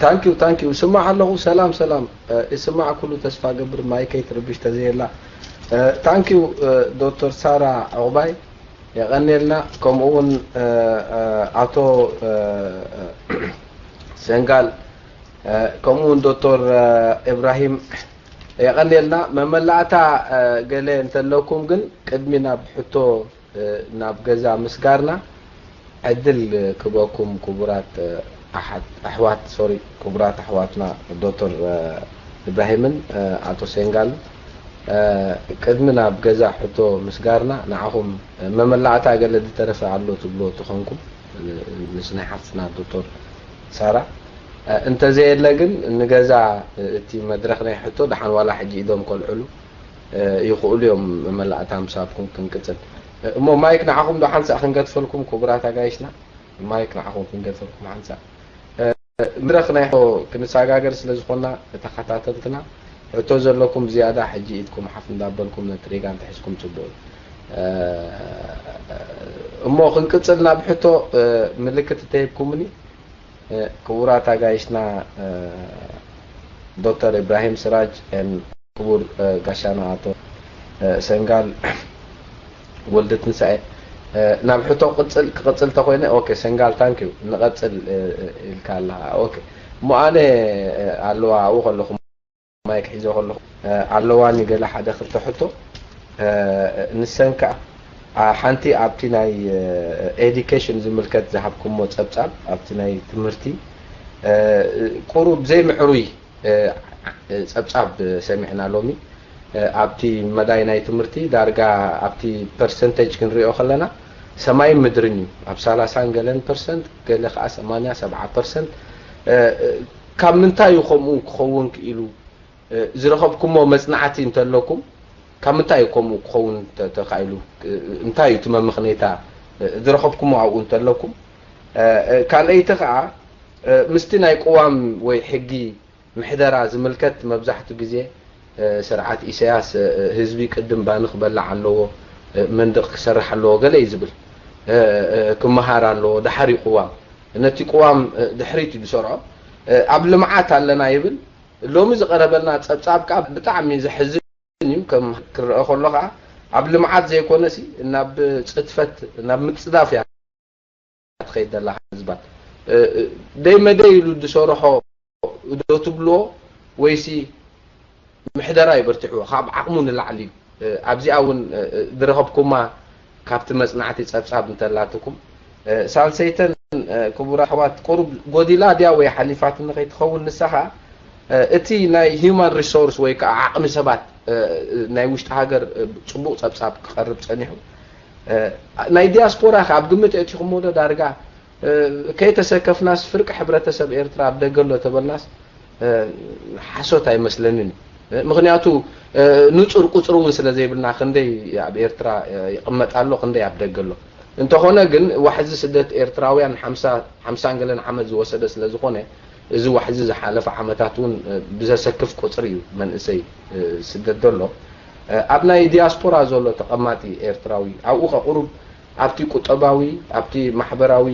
ታንኪዩ ታንኪዩ። ስማዕ ኣለኹ። ሰላም ሰላም። እ፣ ይስማዕ ኩሉ። ተስፋ ገብር ማይከይ ትርብሽ ተዘየላ። እ፣ ታንኪዩ። እ፣ ዶክተር ሳራ ዕቑባይ የቐንየልና። ከምኡ እውን እ፣ እ፣ ኣቶ እ፣ እ፣ ሰንጋል፣ እ፣ ከምኡ እውን ዶክተር እ፣ ኢብራሂም የቐንየልና። መመላእታ እ፣ ገለ እንተለኩም ግን ቅድሚ ናብ ሕቶ እ፣ ናብ ገዛ ምስጋርና ዕድል ክበኩም ክቡራት እ፣ ኣሓት ኣሕዋት ሶሪ ክቡራት ኣሕዋትና ዶክተር እ፣ ኢብራሂምን እ፣ ኣቶ ሴንጋልን እ፣ ቅድሚ ናብ ገዛ ሕቶ ምስጋርና ንዓኹም እ፣ መመላእታ ገለ ዝተረፈ ኣሎ ትብሎ ትኾንኩም እ፣ ምስ ናይ ሓፍትና ዶክተር ሳራ እ፣ እንተዘየለ ግን ንገዛ እ፣ እቲ መድረኽ ናይ ሕቶ ደሓን ዋላ ሕጂ ኢዶም ከልዕሉ እ፣ ይኽእሉ እዮም። መመላእታ ምሳብኩም ክንቅጽል እ፣ እሞ ማይክ ንዓኹም ዶ ሓንሳእ ክንገድፈልኩም ክቡራት ኣጋይሽና፣ ማይክ ንዓኹም ክንገድፈልኩም ሓንሳእ እ፣ ምድረኽ ናይ ሕቶ ክንሰጋገር ስለ ዝኾንና ተኸታተልትና ሕቶ ዘለኩም ዝያዳ ሕጂ ኢድኩም ሓፍ እንዳበልኩም ነቲ ሪጋ እንተሒዝኩም ጽቡቕ እዩ። እ፣ እሞ ክንቅጽል ናብ ሕቶ እ፣ ምልክት እተሂብኩምኒ እ፣ ክቡራት ኣጋይሽና እ፣ ዶክተር ኢብራሂም ስራጅ ን ክቡር እ፣ ጋሻና ኣቶ እ፣ ሰንጋል ወልደ ትንሳኤ እ፣ ናብ ሕቶ ቅጽል ክቕጽል ተኮይነ ኦኬ ሰንጋል ታንክ ዩ ንቐጽል እ፣ እ፣ ኢልካ ኣለኻ ኦኬ እሞ ኣነ እ፣ ኣለዋ ኣብኡ ከለኹ ማይክ ሒዘ ከለኹ እ፣ ኣለዋኒ ገለ ሓደ ክልተ ሕቶ እ፣ ንሰን ከኣ ኣ፣ ሓንቲ ኣብቲ ናይ እ፣ ኤዲኬሽን ዝምልከት ዝሃብኩሞ ጸብጻብ ኣብቲ ናይ ትምህርቲ እ፣ ቁሩብ ዘይምዕሩይ እ፣ ጸብጻብ ሰሚዕና ሎሚ እ፣ ኣብቲ መዳይ ናይ ትምህርቲ ዳርጋ ኣብቲ ፐርሰንቴጅ ክንሪኦ ከለና ሰማይን ምድርን እዩ ኣብ ሰላሳን ገለን ፐርሰንት ገለ ከዓ ሰማንያ ሰብዓ ፐርሰንት እ፣ እ፣ ካብ ምንታይ እዩ ከምኡ ክኸውን ክኢሉ ዝረኸብኩሞ መፅናዕቲ እንተለኩም ካብ ምንታይ እዩ ከምኡ ክኸውን ተኻኢሉ እንታይ እዩ እቲ መምኽኔታ ዝረኸብኩሞ ኣብኡ እንተለኩም ካልኣይቲ ከዓ ምስቲ ናይ ቅዋም ወይ ሕጊ ምሕደራ ዝምልከት መብዛሕቱ ግዜ ስርዓት ኢሳያስ ህዝቢ ቅድም ባኒ ክበላዕ ኣለዎ መንድቕ ክሰርሕ ኣለዎ ገለ እዩ ዝብል ክመሃር ኣለዎ ዳሓር እዩ ቅዋም ነቲ ቅዋም ድሕሪት እዩ ዝሰርዖ ኣብ ልምዓት ኣለና ይብል ሎሚ ዝቐረበልና ጸብጻብ ከኣ ብጣዕሚ ዘሕዝን እዩ ከም ክረአ ከሎ ከኣ ኣብ ልምዓት ዘይኮነሲ ናብ ጽድፈት ናብ ምጽዳፍ እያ ትኸይድ ዘላ ህዝባት ደይ መደይ ኢሉ ዝሰርሖ ዶ ትብልዎ ወይሲ ምሕደራ ይበርትዕዎ ካብ ዓቕሙ ንላዕሊ እዩ ኣብዚኣ እውን ዝረኸብኩማ ካብቲ መፅናዕቲ ፀብፃብ እንተላትኩም ሳልሰይተን ክቡር ኣሕዋት ቁሩብ ጎዲላ ድያ ወይ ሓሊፋትኒ ከይትኸውን ንሳ ከዓ እቲ ናይ human resource ወይ ከዓ ዓቕሚ ሰባት ናይ ውሽጢ ሃገር ፅቡቕ ፀብፃብ ክቐርብ ፀኒሑ ናይ ዲያስፖራ ከ ኣብ ግምት የእቲኹሞ ዶ ዳርጋ ከይተሰከፍናስ ፍርቂ ሕብረተሰብ ኤርትራ ኣብ ደገ ኣሎ ተበልናስ ሓሶት ኣይመስለንን እዩ ምክንያቱ ንፁር ቁፅሪ እውን ስለ ዘይብልና ክንደይ ኣብ ኤርትራ ይቕመጥ ኣሎ ክንደይ ኣብ ደገ ኣሎ እንተኾነ ግን ዋሕዚ ስደት ኤርትራውያን ሓምሳን ገለን ዓመት ዝወሰደ ስለ ዝኾነ እዚ ዋሕዚ ዝሓለፈ ዓመታት እውን ብዘሰክፍ ቁፅሪ እዩ መንእሰይ ስደት ዘሎ ኣብ ናይ ዲያስፖራ ዘሎ ተቐማጢ ኤርትራዊ ኣብኡ ከ ቁሩብ ኣብቲ ቁጠባዊ ኣብቲ ማሕበራዊ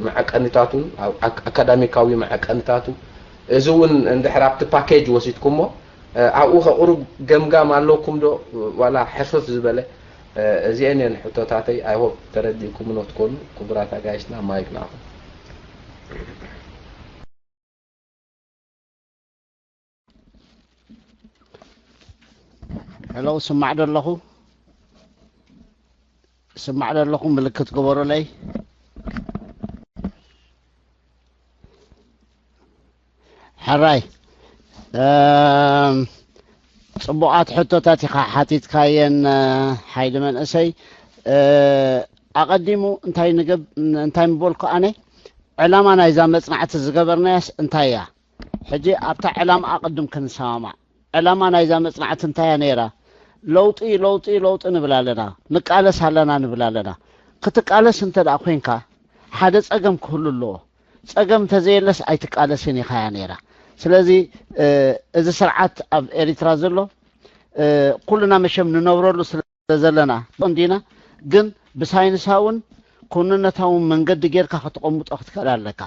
መዐቀኒታቱን ኣካዳሚካዊ መዐቀኒታቱ እዚ እውን እንድሕር ኣብቲ ፓኬጅ ወሲድኩሞ ኣብኡ ከ ቁሩብ ገምጋም ኣለኩም ዶ ዋላ ሕፍፍ ዝበለ እዚአን እየን ሕቶታተይ ኣይሆፕ ተረዲእኩምኖ ትኮኑ ክቡራት ኣጋይሽና ማይክ ናኹም ሄሎ ስማዕ ዶ ኣለኹ ስማዕ ዶ ኣለኹ ምልክት ግበሩለይ ሕራይ ፅቡቓት ሕቶታት ኢኻ ሓቲትካየን ሓይሊ መንእሰይ ኣቐዲሙ እንታይ ንገብ እንታይ ምበልኩ ኣነ ዕላማ ናይዛ መፅናዕቲ ዝገበርናያስ እንታይ እያ ሕጂ ኣብታ ዕላማ ኣቐድም ክንሰማማዕ ዕላማ ናይዛ መፅናዕቲ እንታይ እያ ነይራ ለውጢ ለውጢ ለውጢ ንብል ኣለና ንቃለስ ኣለና ንብል ኣለና ክትቃለስ እንተ ደኣ ኮይንካ ሓደ ፀገም ክህሉ ኣለዎ ፀገም እንተዘየለስ ኣይትቃለስን ኢኻያ ነይራ ስለዚ እዚ ስርዓት ኣብ ኤሪትራ ዘሎ ኩልና መሸም ንነብረሉ ስለ ዘለና እንዲና ግን ብሳይንሳውን ኩንነታውን መንገዲ ጌርካ ከተቐምጦ ክትክእል ኣለካ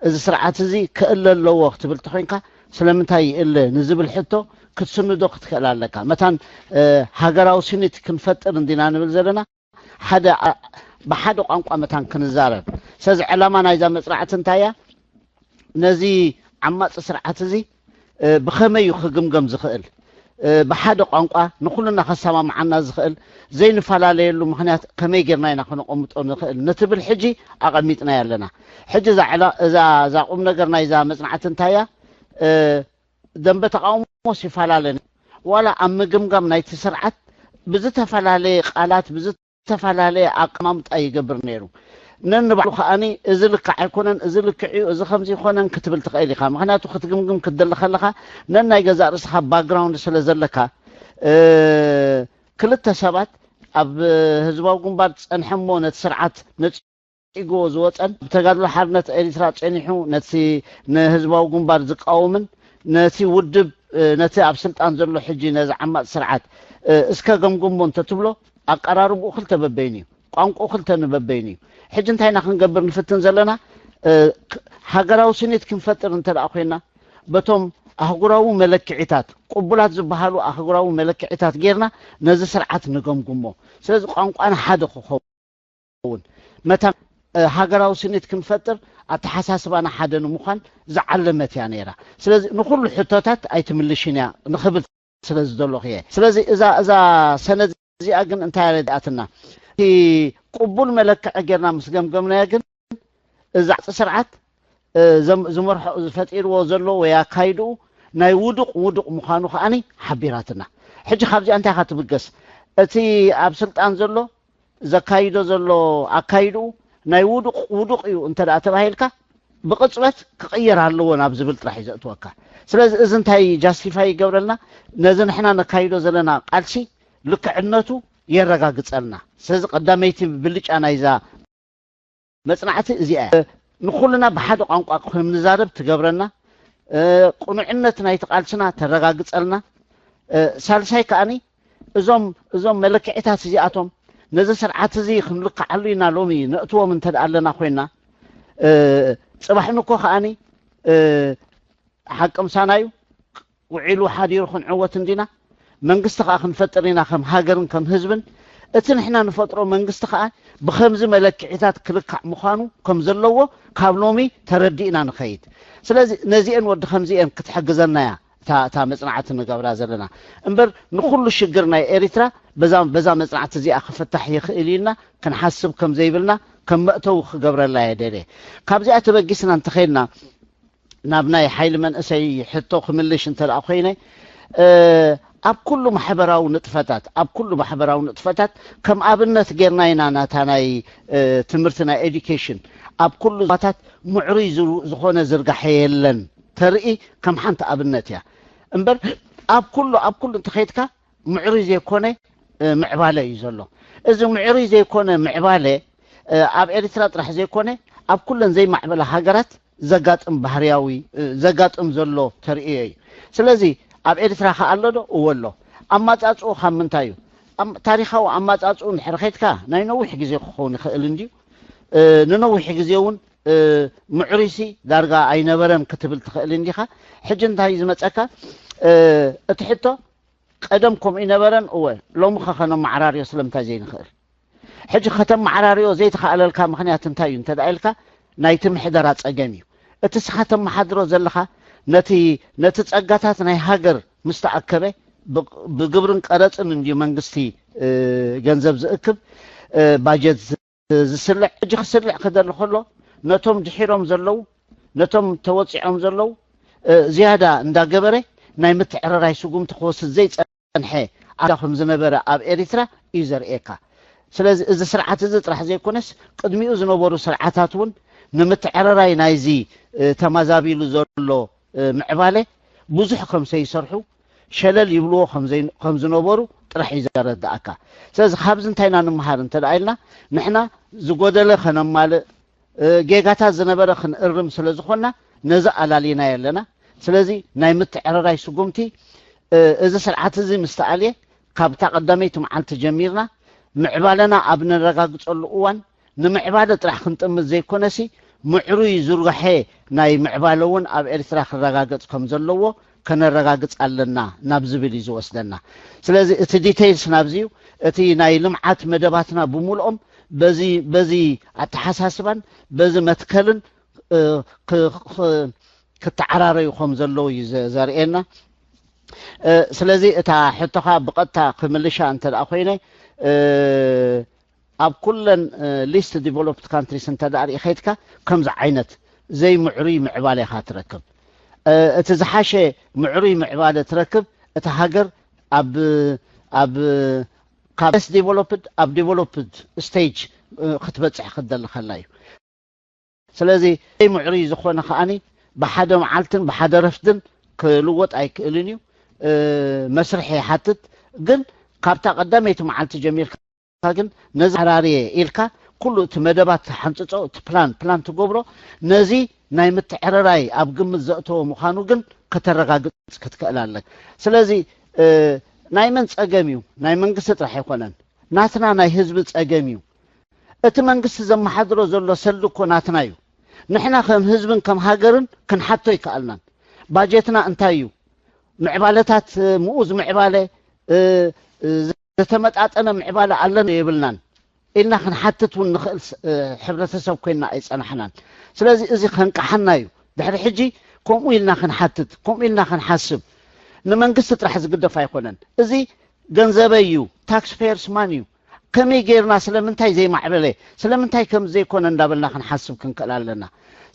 እዚ ስርዓት እዚ ክእለ ኣለዎ ክትብል ተኮይንካ፣ ስለምንታይ ይእለ ንዝብል ሕቶ ክትስንዶ ክትክእል ኣለካ። መታን ሃገራዊ ስኒት ክንፈጥር እንዲና ንብል ዘለና፣ ሓደ ብሓደ ቋንቋ መታን ክንዛረብ። ስለዚ ዕላማ ናይዛ መፅናዕቲ እንታይ እያ? ነዚ ዓማፂ ስርዓት እዚ ብኸመይ እዩ ክግምገም ዝኽእል? ብሓደ ቋንቋ ንኩልና ከሰማምዓና ዝኽእል ዘይንፈላለየሉ ምክንያት ከመይ ጌርና ኢና ከነቐምጦ ንኽእል ንትብል ሕጂ ኣቐሚጥናዮ ኣለና። ሕጂ እዛ ቁም ነገር ናይዛ መፅናዕቲ እንታይ እያ? ደንበ ተቃውሞስ ይፈላለ፣ ዋላ ኣብ ምግምጋም ናይቲ ስርዓት ብዝተፈላለየ ቃላት፣ ብዝተፈላለየ ኣቀማምጣ ይገብር ነይሩ። ነንባዕሉ ከዓኒ እዚ ልክዕ ኣይኮነን፣ እዚ ልክዕ እዩ፣ እዚ ከምዚ ይኮነን ክትብል ትኽእል ኢኻ። ምክንያቱ ክትግምግም ክትደሊ ከለኻ ነናይ ገዛእ ርእስኻ ባክግራውንድ ስለ ዘለካ፣ ክልተ ሰባት ኣብ ህዝባዊ ግንባር ዝጸንሐ እሞ ነቲ ስርዓት ነጺግዎ ዝወጸን፣ ብተጋድሎ ሓርነት ኤሪትራ ጸኒሑ ነቲ ንህዝባዊ ግንባር ዝቃወምን ነቲ ውድብ፣ ነቲ ኣብ ስልጣን ዘሎ ሕጂ ነዚ ዓማጽ ስርዓት እስከ ገምግሞ እንተትብሎ፣ ኣቀራርብኡ ክልተ በበይኑ እዩ፣ ቋንቋኡ ክልተ ንበበይኑ እዩ። ሕጂ እንታይ ኢና ክንገብር ንፍትን ዘለና? ሃገራዊ ስኒት ክንፈጥር እንተ ደኣ ኮይና፣ በቶም ኣህጉራዊ መለክዒታት፣ ቅቡላት ዝበሃሉ ኣህጉራዊ መለክዒታት ጌርና ነዚ ስርዓት ንገምግሞ። ስለዚ ቋንቋና ሓደ ክኸውን፣ መታን ሃገራዊ ስኒት ክንፈጥር ኣተሓሳስባና ሓደ ንምዃን ዝዓለመት እያ ነይራ። ስለዚ ንኹሉ ሕቶታት ኣይትምልሽን እያ ንኽብል ስለ ዝደለኹ እየ። ስለዚ እዛ እዛ ሰነድ እዚኣ ግን እንታይ ኣረድኣትና? እቲ ቅቡል መለክዒ ጌርና ምስ ገምገምናዮ ግን እዚ ዓጽ ስርዓት ዝመርሖ ዝፈጢርዎ ዘሎ ወይ ኣካይድኡ ናይ ውዱቕ ውዱቕ ምዃኑ ከዓኒ ሓቢራትና። ሕጂ ካብዚኣ እንታይ ኢኻ ትብገስ? እቲ ኣብ ስልጣን ዘሎ ዘካይዶ ዘሎ ኣካይድኡ ናይ ውዱቕ ውዱቕ እዩ እንተ ደኣ ተባሂልካ፣ ብቕጽበት ክቕየር ኣለዎ ናብ ዝብል ጥራሕ እዩ ዘእትወካ። ስለዚ እዚ እንታይ ጃስቲፋይ ይገብረልና? ነዚ ንሕና ነካይዶ ዘለና ቃልሲ ልክዕነቱ የረጋግጸልና። ስለዚ ቀዳመይቲ ብልጫ ናይዛ መጽናዕቲ እዚኣ እያ። ንኹልና ብሓደ ቋንቋ ከም ንዛረብ ትገብረና፣ ቅኑዕነት ናይቲ ቃልስና ተረጋግጸልና። ሳልሳይ ከኣኒ እዞም እዞም መለክዒታት እዚኣቶም ነዚ ስርዓት እዚ ክንልክዓሉ ኢና ሎሚ ነእትዎም እንተ ደኣ ኣለና ኮይና፣ ጽባሕ ንኮ ከኣኒ ሓቂ ምሳና እዩ። ውዒሉ ሓዲሩ ክንዕወት እንዲና፣ መንግስቲ ከኣ ክንፈጥር ኢና ከም ሃገርን ከም ህዝብን። እቲ ንሕና ንፈጥሮ መንግስቲ ከኣ ብኸምዚ መለክዒታት ክልካዕ ምዃኑ ከም ዘለዎ ካብ ሎሚ ተረዲእና ንኸይድ። ስለዚ ነዚአን ወዲ ከምዚአን ክትሕግዘና እያ እታ እታ መጽናዕቲ ንገብራ ዘለና። እምበር ንኹሉ ሽግር ናይ ኤሪትራ በዛ በዛ መጽናዕቲ እዚኣ ክፍታሕ ይኽእል ኢልና ክንሓስብ ከም ዘይብልና ከም መእተዊ ክገብረላ እየ ደልየ። ካብዚኣ ተበጊስና እንተኸይድና ናብ ናይ ሓይሊ መንእሰይ ሕቶ ክምልሽ እንተ ደኣ ኮይነ፣ ኣብ ኩሉ ማሕበራዊ ንጥፈታት ኣብ ኩሉ ማሕበራዊ ንጥፈታት ከም ኣብነት ጌርና ኢና ናታ ናይ ትምህርቲ ናይ ኤዱኬሽን ኣብ ኩሉ ዞባታት ምዕሩይ ዝኾነ ዝርጋሐ የለን ተርኢ ከም ሓንቲ ኣብነት እያ። እምበር ኣብ ኩሉ ኣብ ኩሉ እንተኸይድካ ምዕሩይ ዘይኮነ ምዕባለ እዩ ዘሎ። እዚ ምዕሩይ ዘይኮነ ምዕባለ ኣብ ኤርትራ ጥራሕ ዘይኮነ ኣብ ኩለን ዘይማዕበላ ሃገራት ዘጋጥም ባህርያዊ ዘጋጥም ዘሎ ተርእዮ እዩ። ስለዚ ኣብ ኤርትራ ከ ኣሎ ዶ? እወ ኣሎ። ኣማጻጽኡ ካብ ምንታይ እዩ? ታሪኻዊ ኣማጻጽኡ እንድሕር ኸይድካ ናይ ነዊሕ ግዜ ክኸውን ይኽእል እንድዩ። ንነዊሕ ግዜ እውን ምዕሩይሲ ዳርጋ ኣይነበረን ክትብል ትኽእል እንዲኻ። ሕጂ እንታይ እዩ ዝመጸካ? እቲ ሕቶ ቀደም ከምኡ ይነበረን እወ፣ ሎሚ ኸ ከነመዓራርዮ ስለምንታይ ዘይንኽእል? ሕጂ ከተመዓራርዮ ዘይተኻእለልካ ምኽንያት እንታይ እዩ እንተ ደኣ ኢልካ፣ ናይቲ ምሕደራ ጸገም እዩ። እቲ ስኻ ተመሓድሮ ዘለኻ ነቲ ነቲ ጸጋታት ናይ ሃገር ምስ ተኣከበ፣ ብግብርን ቀረጽን እንድዩ መንግስቲ ገንዘብ ዝእክብ፣ ባጀት ዝስልዕ። ሕጂ ክስልዕ ክደሊ ከሎ ነቶም ድሒሮም ዘለዉ፣ ነቶም ተወጺዖም ዘለዉ ዝያዳ እንዳገበረ ናይ ምትዕርራይ ስጉምቲ ክወስድ ዘይጸንሐ ኣዳ ከም ዝነበረ ኣብ ኤሪትራ እዩ ዘርእየካ። ስለዚ እዚ ስርዓት እዚ ጥራሕ ዘይኮነስ ቅድሚኡ ዝነበሩ ስርዓታት እውን ንምትዕርራይ ናይዚ ተማዛቢሉ ዘሎ ምዕባለ ብዙሕ ከም ዘይሰርሑ ሸለል ይብልዎ ከም ዝነበሩ ጥራሕ እዩ ዘረድኣካ። ስለዚ ካብዚ እንታይ ኢና ንምሃር እንተ ደኣ ኢልና ንሕና ዝጎደለ ከነማልእ ጌጋታት ዝነበረ ክንእርም ስለ ዝኾንና ነዚ ኣላሊና ኣለና። ስለዚ ናይ ምትዕርራይ ስጉምቲ እዚ ስርዓት እዚ ምስ ተኣልየ ካብታ ቀዳመይቲ መዓልቲ ጀሚርና ምዕባለና ኣብ ነረጋግጸሉ እዋን ንምዕባለ ጥራሕ ክንጥምት ዘይኮነሲ ምዕሩይ ዝርግሐ ናይ ምዕባለ እውን ኣብ ኤርትራ ክረጋገጽ ከም ዘለዎ ከነረጋግጽ ኣለና ናብ ዝብል እዩ ዝወስደና። ስለዚ እቲ ዲቴይልስ ናብዚ እዩ። እቲ ናይ ልምዓት መደባትና ብምልኦም በዚ በዚ ኣተሓሳስባን በዚ መትከልን እ፣ ክ- ክ- ክተዓራረዩ ከም ዘለዉ እዩ ዘ- ዘርእየና። እ፣ ስለዚ እታ ሕቶኻ ብቐጥታ ክምልሻ እንተ ደኣ ኮይነ እ፣ ኣብ ኩለን ሊስት ዲቨሎፕድ ካንትሪስ እንተ ደኣ ርኢ ከይድካ ከምዚ ዓይነት ዘይምዕሩይ ምዕባለ ኢኻ ትረክብ። እ፣ እቲ ዝሓሸ ምዕሩይ ምዕባለ ትረክብ እታ ሃገር ኣብ ኣብ ካብ ሌስ ዲቨሎፕድ ኣብ ዲቨሎፕድ ስቴጅ ክትበፅሕ ክትደሊ ከላ እዩ። ስለዚ ዘይምዕሩይ ዝኾነ ከኣኒ ብሓደ መዓልትን ብሓደ ረፍድን ክልወጥ ኣይክእልን እዩ። እ፣ መስርሕ ይሓትት። ግን ካብታ ቀዳመይቲ መዓልቲ ጀሚርካ ግን ነዚ ሓራርየ ኢልካ ኩሉ እቲ መደባት ትሓንፅፆ፣ እቲ ፕላን ፕላን ትገብሮ፣ ነዚ ናይ ምትዕርራይ ኣብ ግምት ዘእተወ ምዃኑ ግን ከተረጋግፅ ክትክእል ኣለካ። ስለዚ እ፣ ናይ መን ፀገም እዩ? ናይ መንግስቲ ጥራሕ ኣይኮነን። ናትና ናይ ህዝቢ ፀገም እዩ። እቲ መንግስቲ ዘመሓድሮ ዘሎ ሰልዲ እኮ ናትና እዩ። ንሕና ከም ህዝብን ከም ሃገርን ክንሓቶ ይከኣልናን። ባጀትና እንታይ እዩ? ምዕባለታት እ፣ ምኡዝ ምዕባለ እ፣ እ፣ ዘተመጣጠነ ምዕባለ ኣለና የብልናን ኢልና ክንሓትት እውን ንኽእል ስ- እ፣ ሕብረተሰብ ኮይንና ኣይጸናሕናን። ስለዚ እዚ ከንቅሓና እዩ። ድሕሪ ሕጂ ከምኡ ኢልና ክንሓትት፣ ከምኡ ኢልና ክንሓስብ። ንመንግስቲ ጥራሕ ዝግደፍ ኣይኮነን። እዚ ገንዘበይ እዩ፣ ታክስ ፔየርስ ማን እዩ። ከመይ ጌርና ስለምንታይ ዘይማዕበለ፣ ስለምንታይ ከም ዘይኮነ እንዳበልና ክንሓስብ ክንክእል ኣለና።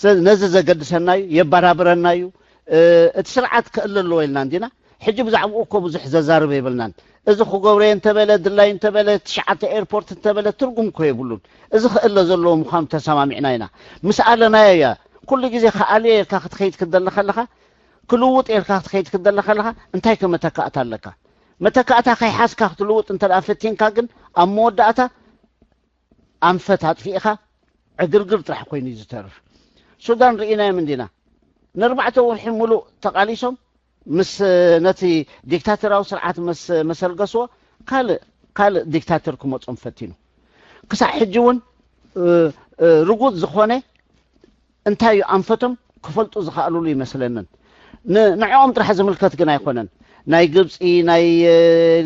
ስለዚ ነዚ ዘገድሰና እዩ፣ የባራብረና እዩ። እ፣ እቲ ስርዓት ክእል ኣለዎ ኢልና እንዲና። ሕጂ ብዛዕባኡ እኮ ብዙሕ ዘዛርብ የብልናን። እዚ ክገብሮ እየ እንተበለ፣ ድላይ እንተበለ፣ ትሽዓተ ኤርፖርት እንተበለ ትርጉም እኮ የብሉን። እዚ ክእለ ዘለዎ ምዃኑ ተሰማሚዕና ኢና። ምስ ኣለናዮ እያ። ኩሉ ግዜ ክኣልዮ ኢልካ ክትኸይድ ክትደሊ ከለኻ፣ ክልውጥ ኢልካ ክትኸይድ ክትደሊ ከለኻ፣ እንታይ ከ መተካእታ ኣለካ? መተካእታ ከይሓዝካ ክትልውጥ እንተ ደኣ ፈቲንካ ግን፣ ኣብ መወዳእታ ኣንፈት ኣጥፊእኻ ዕግርግር ጥራሕ ኮይኑ እዩ ዝተርፍ። ሱዳን ርኢናዮም እንዲና። ንኣርባዕተ ወርሒ ሙሉእ ተቓሊሶም ምስ ነቲ ዲክታተራዊ ስርዓት መስ መሰልገስዎ ካልእ ካልእ ዲክታተር ክመጾም ፈቲኑ። ክሳዕ ሕጂ እውን እ፣ እ፣ ርጉጽ ዝኾነ እንታይ እዩ ኣንፈቶም ክፈልጡ ዝኸኣሉሉ ይመስለንን። ን- ንዕኦም ጥራሕ ዝምልከት ግን ኣይኮነን። ናይ ግብፂ፣ ናይ እ፣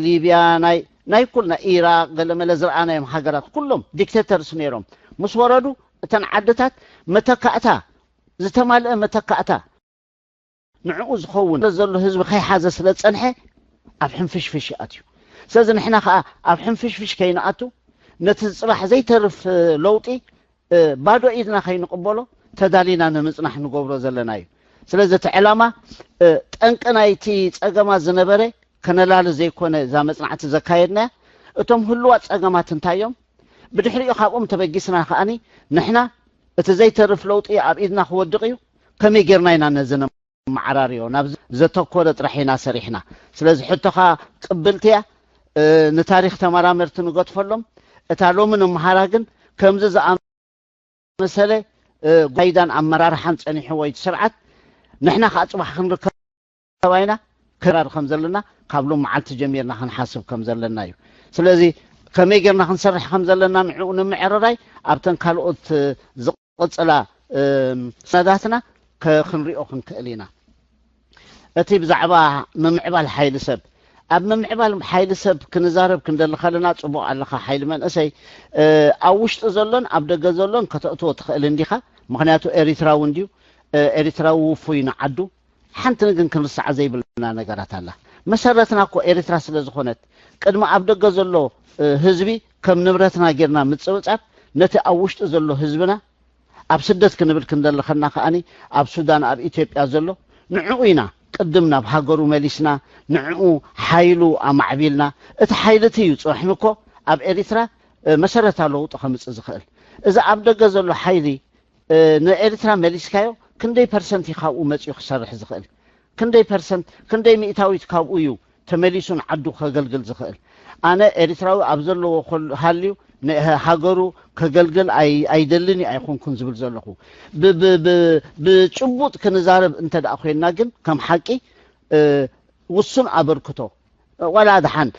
ሊብያ፣ ናይ ናይ ኩልና ኢራቅ ገለመለ ዝረኣናዮም ሃገራት ኩሎም ዲክቴተርስ ነይሮም። ምስ ወረዱ እተን ዓድታት መተካእታ ዝተማልአ መተካእታ ንዕኡ ዝኸውን ዘሎ ህዝቢ ከይሓዘ ስለ ዝጸንሐ ኣብ ሕንፍሽፍሽ ይኣትዩ። ስለዚ ንሕና ከኣ ኣብ ሕንፍሽፍሽ ከይንኣቱ ነቲ ጽባሕ ዘይተርፍ ለውጢ እ፣ ባዶ ኢድና ከይንቕበሎ ተዳሊና ንምጽናሕ ንገብሮ ዘለና እዩ። ስለዚ እቲ ዕላማ እ፣ ጠንቂ ናይቲ ጸገማት ዝነበረ ከነላሊ ዘይኮነ እዛ መጽናዕቲ ዘካየድናያ እቶም ህሉዋት ጸገማት እንታይ እዮም? ብድሕሪኡ ካብኦም ተበጊስና ከኣኒ ንሕና እቲ ዘይተርፍ ለውጢ ኣብ ኢድና ክወድቕ እዩ። ከመይ ጌርና ኢና ነዚ ነመዓራርዮ? ናብ ዘተኮረ ጥራሕ ኢና ሰሪሕና። ስለዚ ሕቶኻ ቅብልቲ እያ። እ፣ ንታሪኽ ተመራመርቲ ንገድፈሎም። እታ ሎሚ ንምሃራ ግን ከምዚ ዝኣመሰለ እ፣ ጓይዳን ኣመራርሓን ጸኒሕዎ እዩ እቲ ስርዓት። ንሕና ከዓ ጽባሕ ክንርከብ ኣይና ክራር ከም ዘለና ካብ ሎም መዓልቲ ጀሚርና ክንሓስብ ከም ዘለና እዩ። ስለዚ ከመይ ጌርና ክንሰርሕ ከም ዘለና ንዕኡ ንምዕርራይ ኣብተን ካልኦት እ፣ ዝቕጽላ እ፣ ሰነዳትና ከ- ክንሪኦ ክንክእል ኢና። እቲ ብዛዕባ ምምዕባል ሓይሊ ሰብ፣ ኣብ ምምዕባል ሓይሊ ሰብ ክንዛረብ ክንደሊ ከለና ጽቡቕ ኣለኻ ሓይሊ መንእሰይ እ፣ ኣብ ውሽጢ ዘሎን ኣብ ደገ ዘሎን ከተእትዎ ትኽእል እንዲኻ። ምኽንያቱ ኤሪትራዊ እንድዩ። እ፣ ኤሪትራዊ ውፉይ ንዓዱ። ሓንቲ ግን ክንርሳዓ ዘይብልና ነገራት ኣላ። መሰረትና እኮ ኤሪትራ ስለ ዝኾነት ቅድሚ ኣብ ደገ ዘሎ እ፣ ህዝቢ ከም ንብረትና ጌርና ምጽብጻብ ነቲ ኣብ ውሽጢ ዘሎ ህዝብና ኣብ ስደት ክንብል ክንደሊ ከና ከኣኒ ኣብ ሱዳን ኣብ ኢትዮጵያ ዘሎ ንዕኡ ኢና ቅድም ናብ ሃገሩ መሊስና ንዕኡ ሓይሉ ኣማዕቢልና። እቲ ሓይሊ እቲ እዩ ጽባሕ ንኮ ኣብ ኤሪትራ እ፣ መሰረታዊ ለውጢ ከምጽእ ዝኽእል። እዚ ኣብ ደገ ዘሎ ሓይሊ እ፣ ንኤሪትራ መሊስካዮ ክንደይ ፐርሰንት እዩ ካብኡ መጺኡ ክሰርሕ ዝኽእል? ክንደይ ፐርሰንት ክንደይ ሚእታዊት ካብኡ እዩ ተመሊሱ ንዓዱ ከገልግል ዝኽእል? ኣነ ኤሪትራዊ ኣብ ዘለዎ ከል- ሃልዩ ንሃገሩ ከገልግል ኣይ- ኣይደልን እዩ ኣይኮንኩን ዝብል ዘለኹ። ብ- ብ- ብ- ብጭቡጥ ክንዛረብ እንተ ደኣ ኮይንና ግን ከም ሓቂ እ፣ ውሱን ኣበርክቶ ዋላ ደሓን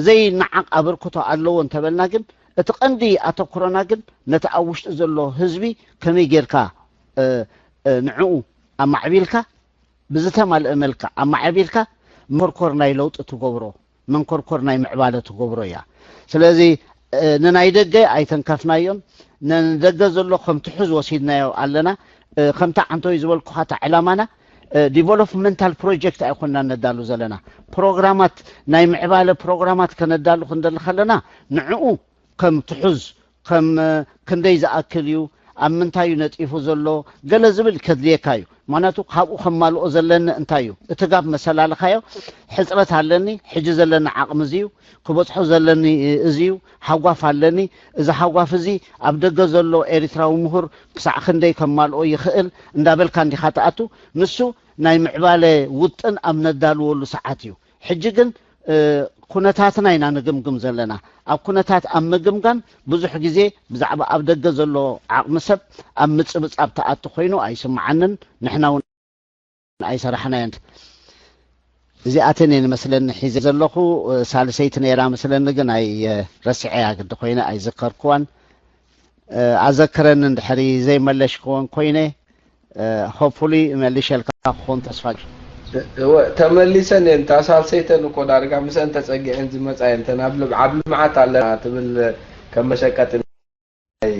ዘይነዓቕ ኣበርክቶ ኣለዎ እንተበልና ግን እቲ ቀንዲ ኣተኩሮና ግን ነቲ ኣብ ውሽጢ ዘሎ ህዝቢ ከመይ ጌርካ ንዕኡ ኣማዕቢልካ ብዝተማልአ መልክዕ ኣማዕቢልካ መንኮርኮር ናይ ለውጢ ትገብሮ መንኮርኮር ናይ ምዕባለ ትገብሮ እያ። ስለዚ ንናይ ደገ ኣይተንከፍናዮን፣ ንደገ ዘሎ ከም ትሑዝ ወሲድናዮ ኣለና። ከምቲ ዓንቶይ ዝበልኩኻ እታ ዕላማና ዲቨሎፕመንታል ፕሮጀክት ኣይኮንና ነዳሉ ዘለና፣ ፕሮግራማት ናይ ምዕባለ ፕሮግራማት ከነዳሉ ክንደሊ ከለና ንዕኡ ከም ትሑዝ ከም ክንደይ ዝኣክል እዩ፣ ኣብ ምንታይ እዩ ነጢፉ ዘሎ ገለ ዝብል ከድልየካ እዩ። ምክንያቱ ካብኡ ከማልኦ ዘለኒ እንታይ እዩ እቲ ጋብ መሰላልካዮ፣ ሕፅረት ኣለኒ፣ ሕጂ ዘለኒ ዓቕሚ እዚ እዩ፣ ክበፅሖ ዘለኒ እዚ እዩ፣ ሓጓፍ ኣለኒ፣ እዚ ሓጓፍ እዚ ኣብ ደገ ዘሎ ኤርትራዊ ምሁር ክሳዕ ክንደይ ከማልኦ ይኽእል እንዳበልካ እንዲኻ ትኣቱ። ንሱ ናይ ምዕባለ ውጥን ኣብ ነዳልወሉ ሰዓት እዩ። ሕጂ ግን ኩነታትና ኢና ንግምግም ዘለና። ኣብ ኩነታት ኣብ ምግምጋም ብዙሕ ግዜ ብዛዕባ ኣብ ደገ ዘሎ ዓቕሚ ሰብ ኣብ ምጽብጻብ ተኣቱ ኮይኑ ኣይስምዓንን። ንሕና እውን ኣይሰራሕናዮን። እዚኣተን እየን መስለኒ ሒዘ ዘለኹ። ሳልሰይቲ ነይራ መስለኒ ግን ኣይ ረሲዐያ ግዲ ኮይነ ኣይዝከርክዋን። ኣዘክረኒ እንድሕሪ ዘይመለሽክወን ኮይነ ሆፕፉሊ መሊሸልካ ክኾን ተስፋ። እወ ተመሊሰን እየን። እታ ሳልሰይተን እኮ ዳርጋ ምስአን ተጸጊዐን ዝመጻ እየን። እተን ኣብ ልምዓት ኣለና ትብል ከም መሸቀጢ ናይ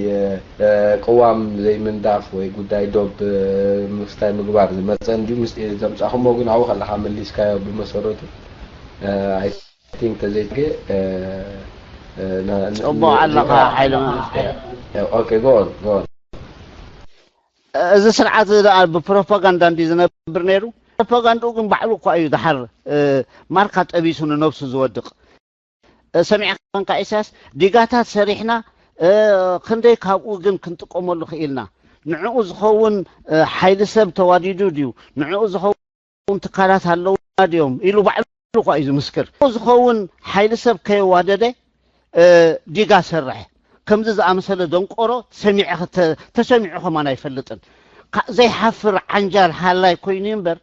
ቅዋም ዘይምንዳፍ ወይ ጉዳይ ዶብ ምፍታይ ምግባር ዝመጸ እንድዩ። ምስ ዘምጻኹሞ ግን ኣብኡ ከለኻ መሊስካዮ ብመሰረቱ። I think ተዘይትገ ጽቡቕ ኣለኻ ሓይለ። Okay, go on, go on. እዚ ስርዓት እዚ ደኣ ብፕሮፓጋንዳ እንዲ ዝነብር ነይሩ። ፕሮፓጋንዳኡ ግን ባዕሉ እኳ እዩ ድሓር ማርካ ጠቢሱ ንነብሱ ዝወድቕ። ሰሚዕካ ኢሳያስ ዲጋታት ሰሪሕና ክንደይ ካብኡ ግን ክንጥቀመሉ ክኢልና። ንዕኡ ዝኸውን ሓይሊ ሰብ ተዋዲዱ ድዩ? ንዕኡ ዝኸውን ትካላት ኣለውና ድዮም ኢሉ ባዕሉ እኳ እዩ ዝምስክር። ዝኸውን ሓይሊ ሰብ ከየዋደደ ዲጋ ሰርሐ። ከምዚ ዝኣመሰለ ደንቆሮ ሰሚዐ ተሰሚዑ ከማን ኣይፈልጥን። ዘይሓፍር ዓንጃል ሃላይ ኮይኑ እምበር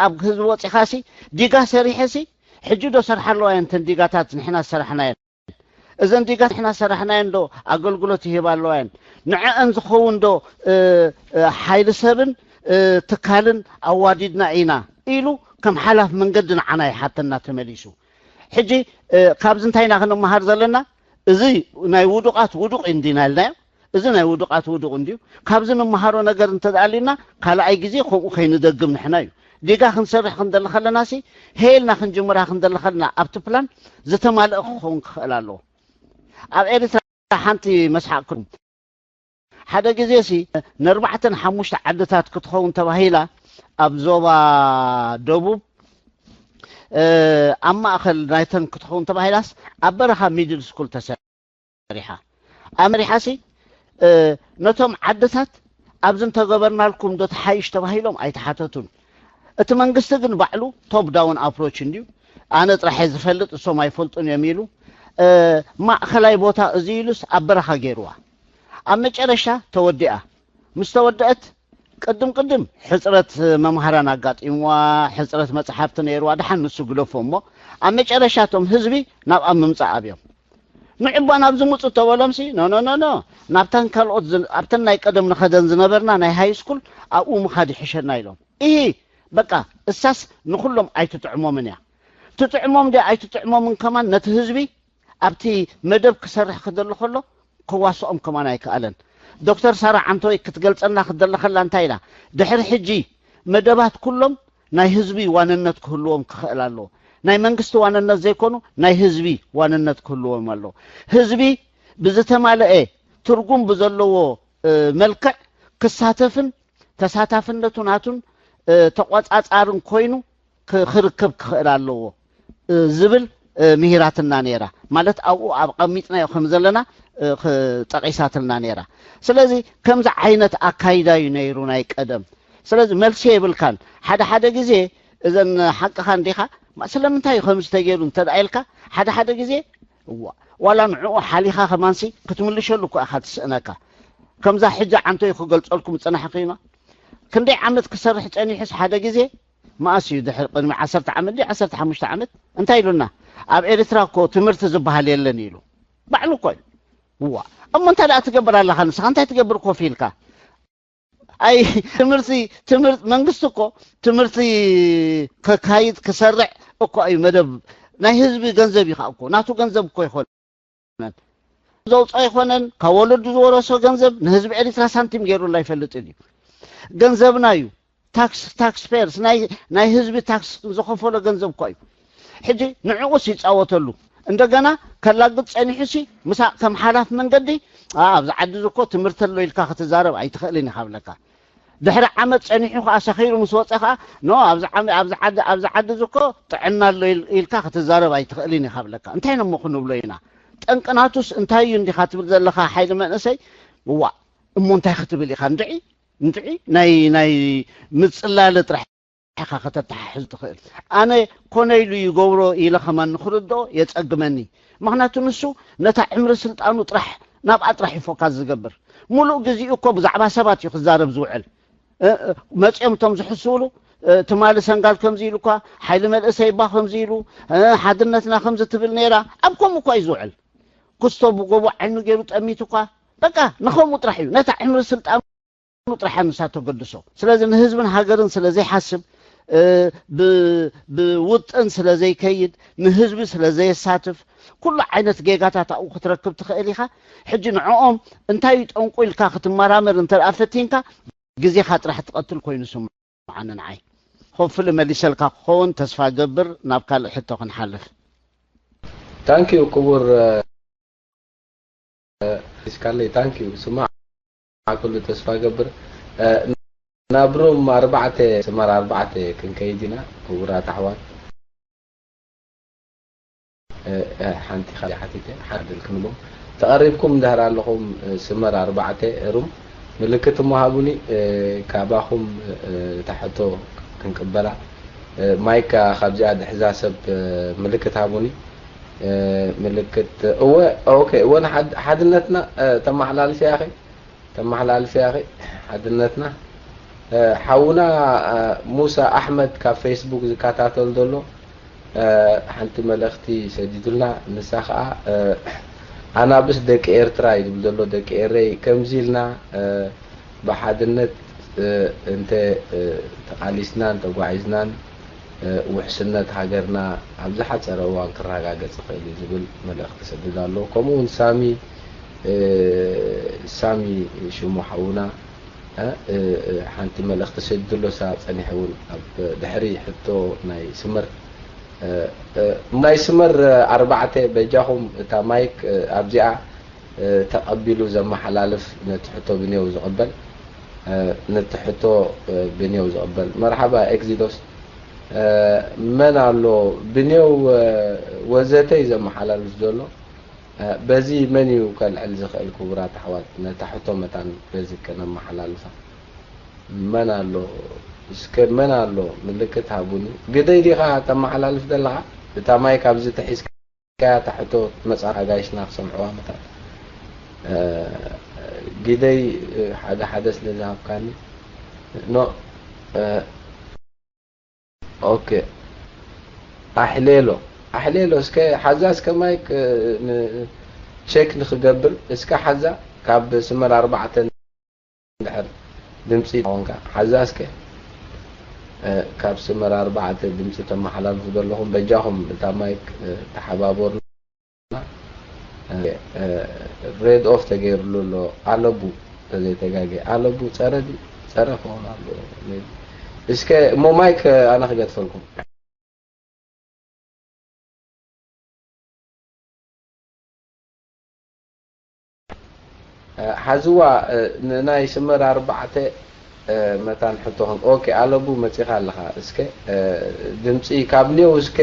ኣብ ህዝቢ ወፂኻ ሲ ዲጋ ሰሪሐ ሲ ሕጂ ዶ ሰርሓ ኣለዋ እየን እተን ዲጋታት ንሕና ዝሰራሕናየን? እዘን ዲጋ ንሕና ዝሰራሕናየን ዶ ኣገልግሎት ይህባ ኣለዋ እየን? ንዐአን ዝኸውን ዶ ሓይሊ ሰብን ትካልን ኣዋዲድና ኢና ኢሉ ከም ሓላፍ መንገዲ ንዓና ይሓተና ተመሊሱ። ሕጂ ካብዚ እንታይ ኢና ክንመሃር ዘለና? እዚ ናይ ውዱቓት ውዱቕ እንዲና ኢልናዮ። እዚ ናይ ውዱቓት ውዱቕ እንድዩ። ካብዚ ንመሃሮ ነገር እንተደኣሊና ካልኣይ ግዜ ከምኡ ከይንደግም ንሕና እዩ። ዲጋ ክንሰርሕ ክንደሊ ከለና ሲ ሄልና ክንጅምራ ክንደሊ ከለና ኣብቲ ፕላን ዝተማልአ ክኸውን ክኽእል ኣለዎ። ኣብ ኤርትራ ሓንቲ መስሓቅኩም ሓደ ግዜ ሲ ንኣርባዕተን ሓሙሽተ ዓድታት ክትኸውን ተባሂላ ኣብ ዞባ ደቡብ ኣብ ማእኸል ናይተን ክትኸውን ተባሂላስ ኣብ በረኻ ሚድል ስኩል ተሰሪሓ። ኣመሪሓ ሲ ነቶም ዓድታት ኣብዚ እንተገበርናልኩም ዶ ተሓይሽ ተባሂሎም ኣይተሓተቱን። እቲ መንግስቲ ግን ባዕሉ ቶፕ ዳውን ኣፕሮች እንድዩ። ኣነ ጥራሐ ዝፈልጥ እሶም ኣይፈልጡን እዮም ኢሉ ማእኸላይ ቦታ እዚ ኢሉስ ኣብ በረኻ ገይርዋ። ኣብ መጨረሻ ተወዲኣ። ምስ ተወደአት ቅድም ቅድም ሕፅረት መምሃራን ኣጋጢምዋ፣ ሕፅረት መፅሓፍቲ ነይርዋ። ደሓን ንሱ ግደፎ እሞ ኣብ መጨረሻ እቶም ህዝቢ ናብኣ ምምፃእ ኣብዮም። ንዕባ ናብ ዝምፁ ተበሎም ሲ ኖ ኖ ኖ ኖ ናብተን ካልኦት ኣብተን ናይ ቀደም ንኸደን ዝነበርና ናይ ሃይ ስኩል ኣብኡ ምኻድ ይሕሸና ኢሎም። ኢሂ በቃ እሳስ ንኹሎም ኣይትጥዕሞምን እያ። ትጥዕሞም ድያ ኣይትጥዕሞምን ከማን ነቲ ህዝቢ ኣብቲ መደብ ክሰርሕ ክደሊ ከሎ ክዋስኦም ከማን ኣይከኣለን። ዶክተር ሳራ ዓንተወይ ክትገልጸልና ክትደሊ ከላ እንታይ ኢላ? ድሕሪ ሕጂ መደባት ኩሎም ናይ ህዝቢ ዋንነት ክህልዎም ክኽእል ኣለዎ። ናይ መንግስቲ ዋንነት ዘይኮኑ ናይ ህዝቢ ዋንነት ክህልዎም ኣለዎ። ህዝቢ ብዝተማለአ ትርጉም ብዘለዎ መልክዕ ክሳተፍን ተሳታፍነቱ ናቱን ተቆጻጻርን ኮይኑ ክርከብ ክኽእል ኣለዎ ዝብል ምሂራትና ነይራ። ማለት ኣብኡ ኣብ ቀሚጥናዮ ከም ዘለና ጠቂሳትልና ነይራ። ስለዚ ከምዚ ዓይነት ኣካይዳ እዩ ነይሩ ናይ ቀደም። ስለዚ መልሲ የብልካን። ሓደ ሓደ ግዜ እዘን ሓቅኻ እንዲኻ ስለምንታይ እዩ ከምዚ ተገይሩ እንተደኣ ኢልካ ሓደ ሓደ ግዜ ዋላ ንዕኡ ሓሊኻ ከማንሲ ክትምልሸሉ እኮ ኢኻ ትስእነካ። ከምዛ ሕጂ ዓንቶይ ክገልጸልኩም ዝጸናሕኩ ኢማ ክንደይ ዓመት ክሰርሕ ጸኒሑስ ሓደ ግዜ መኣስ እዩ ድሕሪ ቅድሚ ዓሰርተ ዓመት ድዩ ዓሰርተ ሓሙሽተ ዓመት እንታይ ኢሉና? ኣብ ኤርትራ እኮ ትምህርቲ ዝበሃል የለን ኢሉ ባዕሉ እኮ እዩ። እዋ እሞ እንታይ ደኣ ትገብር ኣለኻ ንስኻ እንታይ ትገብር ኮፍ ኢልካ? ኣይ ትምህርቲ ትምህርቲ መንግስቲ እኮ ትምህርቲ ከካይድ ክሰርዕ እኮ እዩ መደብ ናይ ህዝቢ ገንዘብ እዩ እኮ ናቱ ገንዘብ እኮ ይኮነን ዘውፅኦ ይኮነን ካብ ወለዱ ዝወረሶ ገንዘብ ንህዝቢ ኤሪትራ ሳንቲም ገይሩላ ይፈልጥ እዩ ገንዘብና እዩ tax taxpayers ናይ ህዝቢ tax ዝኸፈሎ ገንዘብ እኮ እዩ ሕጂ ንዕኡስ ይፃወተሉ እንደገና ከላግጥ ፀኒሑሲ ምሳእ ከም ሓላፍ መንገዲ ኣብዚ ዓዲ እዚ እኮ ትምህርቲ ኣሎ ኢልካ ክትዛረብ ኣይትኽእልን ኢኻ ብለካ ድሕሪ ዓመት ፀኒሑ ከዓ ሰኺሩ ምስ ወፀ ከዓ ኖ ኣብዚ ዓዲ እዚ እኮ ጥዕና ኣሎ ኢልካ ክትዛረብ ኣይትኽእልን ኢኻ ብለካ እንታይ ነሞ ክንብሎ ኢና ጠንቅናቱስ እንታይ እዩ እንዲኻ ትብል ዘለኻ ሓይሊ መንእሰይ እዋ እሞ እንታይ ክትብል ኢኻ እንድዒ እንድዒ ናይ ናይ ምፅላለ ጥራሕ ኢኻ ከተተሓሕዝ ትኽእል ኣነ ኮነ ኢሉ ይገብሮ ኢለ ከማን ንክርድኦ የፀግመኒ ምክንያቱ ንሱ ነታ ዕምሪ ስልጣኑ ጥራሕ ናብኣ ጥራሕ እዩ ፎካስ ዝገብር ሙሉእ ግዜኡ እኮ ብዛዕባ ሰባት እዩ ክዛረብ ዝውዕል መፂኦም እቶም ዝሕስውሉ ትማሊ ሰንጋል ከምዚ ኢሉ እኳ ሓይሊ መልእሰይ እባ ከምዚ ኢሉ ሓድነትና ከምዚ ትብል ነይራ ኣብ ከምኡ እኳ እዩ ዝውዕል ክስቶ ብጎቦ ዓይኑ ገይሩ ጠሚቱ እኳ በቃ ንከምኡ ጥራሕ እዩ ነታ ዕምሪ ስልጣኑ ጥራሕ ንሳ ተገድሶ ስለዚ ንህዝብን ሃገርን ስለ ዘይሓስብ ብውጥን ስለ ዘይከይድ ንህዝቢ ስለ ዘየሳትፍ ኩሉ ዓይነት ጌጋታት ኣብኡ ክትረክብ ትኽእል ኢኻ ሕጂ ንዕኦም እንታይ ጠንቁ ኢልካ ክትመራመር እንተ ፈቲንካ ግዜኻ ጥራሕ ትቐትል ኮይኑ ስምዓኒ ንዓይ ሆፍሊ መሊሰልካ ክኸውን ተስፋ ገብር ናብ ካልእ ሕቶ ክንሓልፍ ታንኪዩ ክቡር ስካለይ ታንኪዩ ስማዕ ኩሉ ተስፋ ገብር ናብ ሩም ኣርባዕተ ስመር ኣርባዕተ ክንከይድ ኢና ክቡራት ኣሕዋት ሓንቲ ካልእ ሓቲተ ሓድል ክንቦም ተቐሪብኩም እንድሕር ኣለኹም ስመር ኣርባዕተ ሩም ምልክት እሞ ሃቡኒ ካባኹም እታ ሕቶ ክንቅበላ ማይክ ካብዚኣ ድሕዛ ሰብ ምልክት ሃቡኒ ምልክት እወ ኦኬ እወ ሓድነትና ተመሓላልፊ ያኺ ተመሓላልፊ ያኺ ሓድነትና ሓውና ሙሳ ኣሕመድ ካብ ፌስቡክ ዝከታተል ዘሎ ሓንቲ መልእኽቲ ሰዲዱልና ንሳ ከዓ ኣናብስ ደቂ ኤርትራ እዩ ዝብል ዘሎ ደቂ ኤረይ ከምዚ ኢልና ብሓድነት እንተ ተቓሊስናን ተጓዒዝናን ውሕስነት ሃገርና ኣብ ዝሓፀረ እዋን ክረጋገፅ ይኽእል እዩ ዝብል መልእኽቲ ሰዲዱ ኣሎ። ከምኡ እውን ሳሚ ሳሚ ሽሙ ሓውና ሓንቲ መልእኽቲ ሰዲዱ ኣሎ። እሳ ፀኒሐ እውን ኣብ ድሕሪ ሕቶ ናይ ስመር ናይ ስመር ኣርባዕተ በጃኹም እታ ማይክ ኣብዚኣ ተቐቢሉ ዘመሓላልፍ ነቲ ሕቶ ብኔው ዝቕበል ነቲ ሕቶ ብኔው ዝቕበል መርሓባ ኤግዚዶስ መን ኣሎ ብኔው ወዘተ እዩ ዘመሓላልፍ ዘሎ በዚ መን እዩ ከልዕል ዝኽእል ክቡራት ኣሕዋት ነታ ሕቶ መታን በዚ ከነመሓላልፋ መን ኣሎ እስከ መን ኣሎ ምልክት ሃቡኒ ግደይ ዲኻ ተመሓላልፍ ዘለኻ እታ ማይክ ኣብዚ ተሒዝካ እያ እታ ሕቶ መጻ ኣጋይሽና ክሰምዕዋ መታን ግደይ ሓደ ሓደ ስለ ዝሃብካኒ ኖ ኦኬ ኣሕሌሎ ኣሕሌሎ እስከ ሓዛ እስከ ማይክ ቸክ ንክገብር እስከ ሓዛ ካብ ስመር ኣርባዕተ እንድሕር ድምፂ ኾንካ ሓዛ እስከ ካብ ስመር ኣርባዕተ ድምፂ ተመሓላልፉ ዘለኹም በጃኹም እታ ማይክ ተሓባበሩና ሬድ ኦፍ ተገይርሉ ኣሎ ኣለቡ ተዘይተጋገ ኣለቡ ፀረ ድዩ ፀረ ክኸውን ኣሎ እስከ እሞ ማይክ ኣነ ክገድፈልኩም ሓዝዋ ንናይ ስመር ኣርባዕተ መታን ሕቶኽን ኦኬ ኣለቡ መፂኻ ኣለኻ እስከ ድምፂ ካብ ኔው እስከ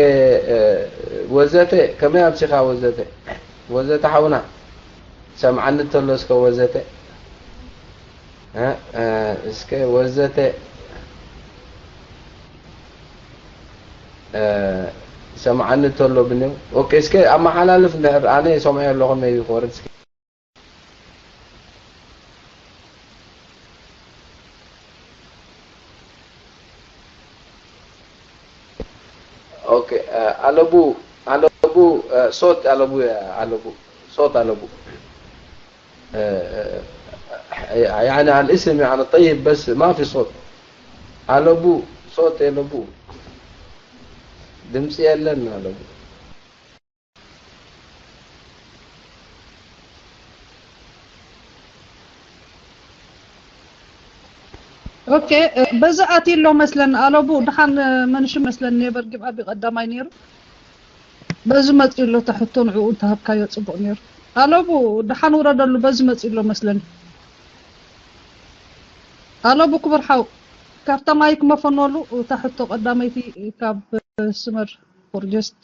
ወዘተ ከመይ ኣምሲኻ ወዘተ ወዘተ ሓውና ሰምዓኒ ተሎ እስከ ወዘተ እስከ ወዘተ ሰምዓኒ ተሎ ብኔው ኦኬ እስከ ኣመሓላልፍ እንድሕር ኣነ ሰምዐ ኣለኹ ሜቢ ክወርድ እስከ ኦኬ ኣለቡ ኣለቡ ሶት ኣለቡ ኣለቡ ሶት ኣለቡ يعني على الاسم يعني طيب، بس ما في صوت. ኣለቡ፣ صوت የለቡ፣ ድምፂ የለን ኣለቡ። ኦኬ፣ በዚ ኣትዩ ኣሎ መስለኒ። ኣለቡ፣ ድሓን መንሽ መስለኒ፣ ኔቨር ጊቭ ኣፕ ቀዳማይ ነይሩ። በዚ መፂኡ ኣሎ፣ እታ ሕቶ ንዕኡ እንተሃብካዮ ፅቡቕ ነይሩ። ኣለቡ፣ ድሓን ውረደሉ፣ በዚ መፂኡ ኣሎ መስለኒ። ኣለቡ ክቡር ሓው፣ ካብታ ማይክ መፈነሉ እታ ሕቶ ቀዳመይቲ ካብ ስመር ፎርጀስት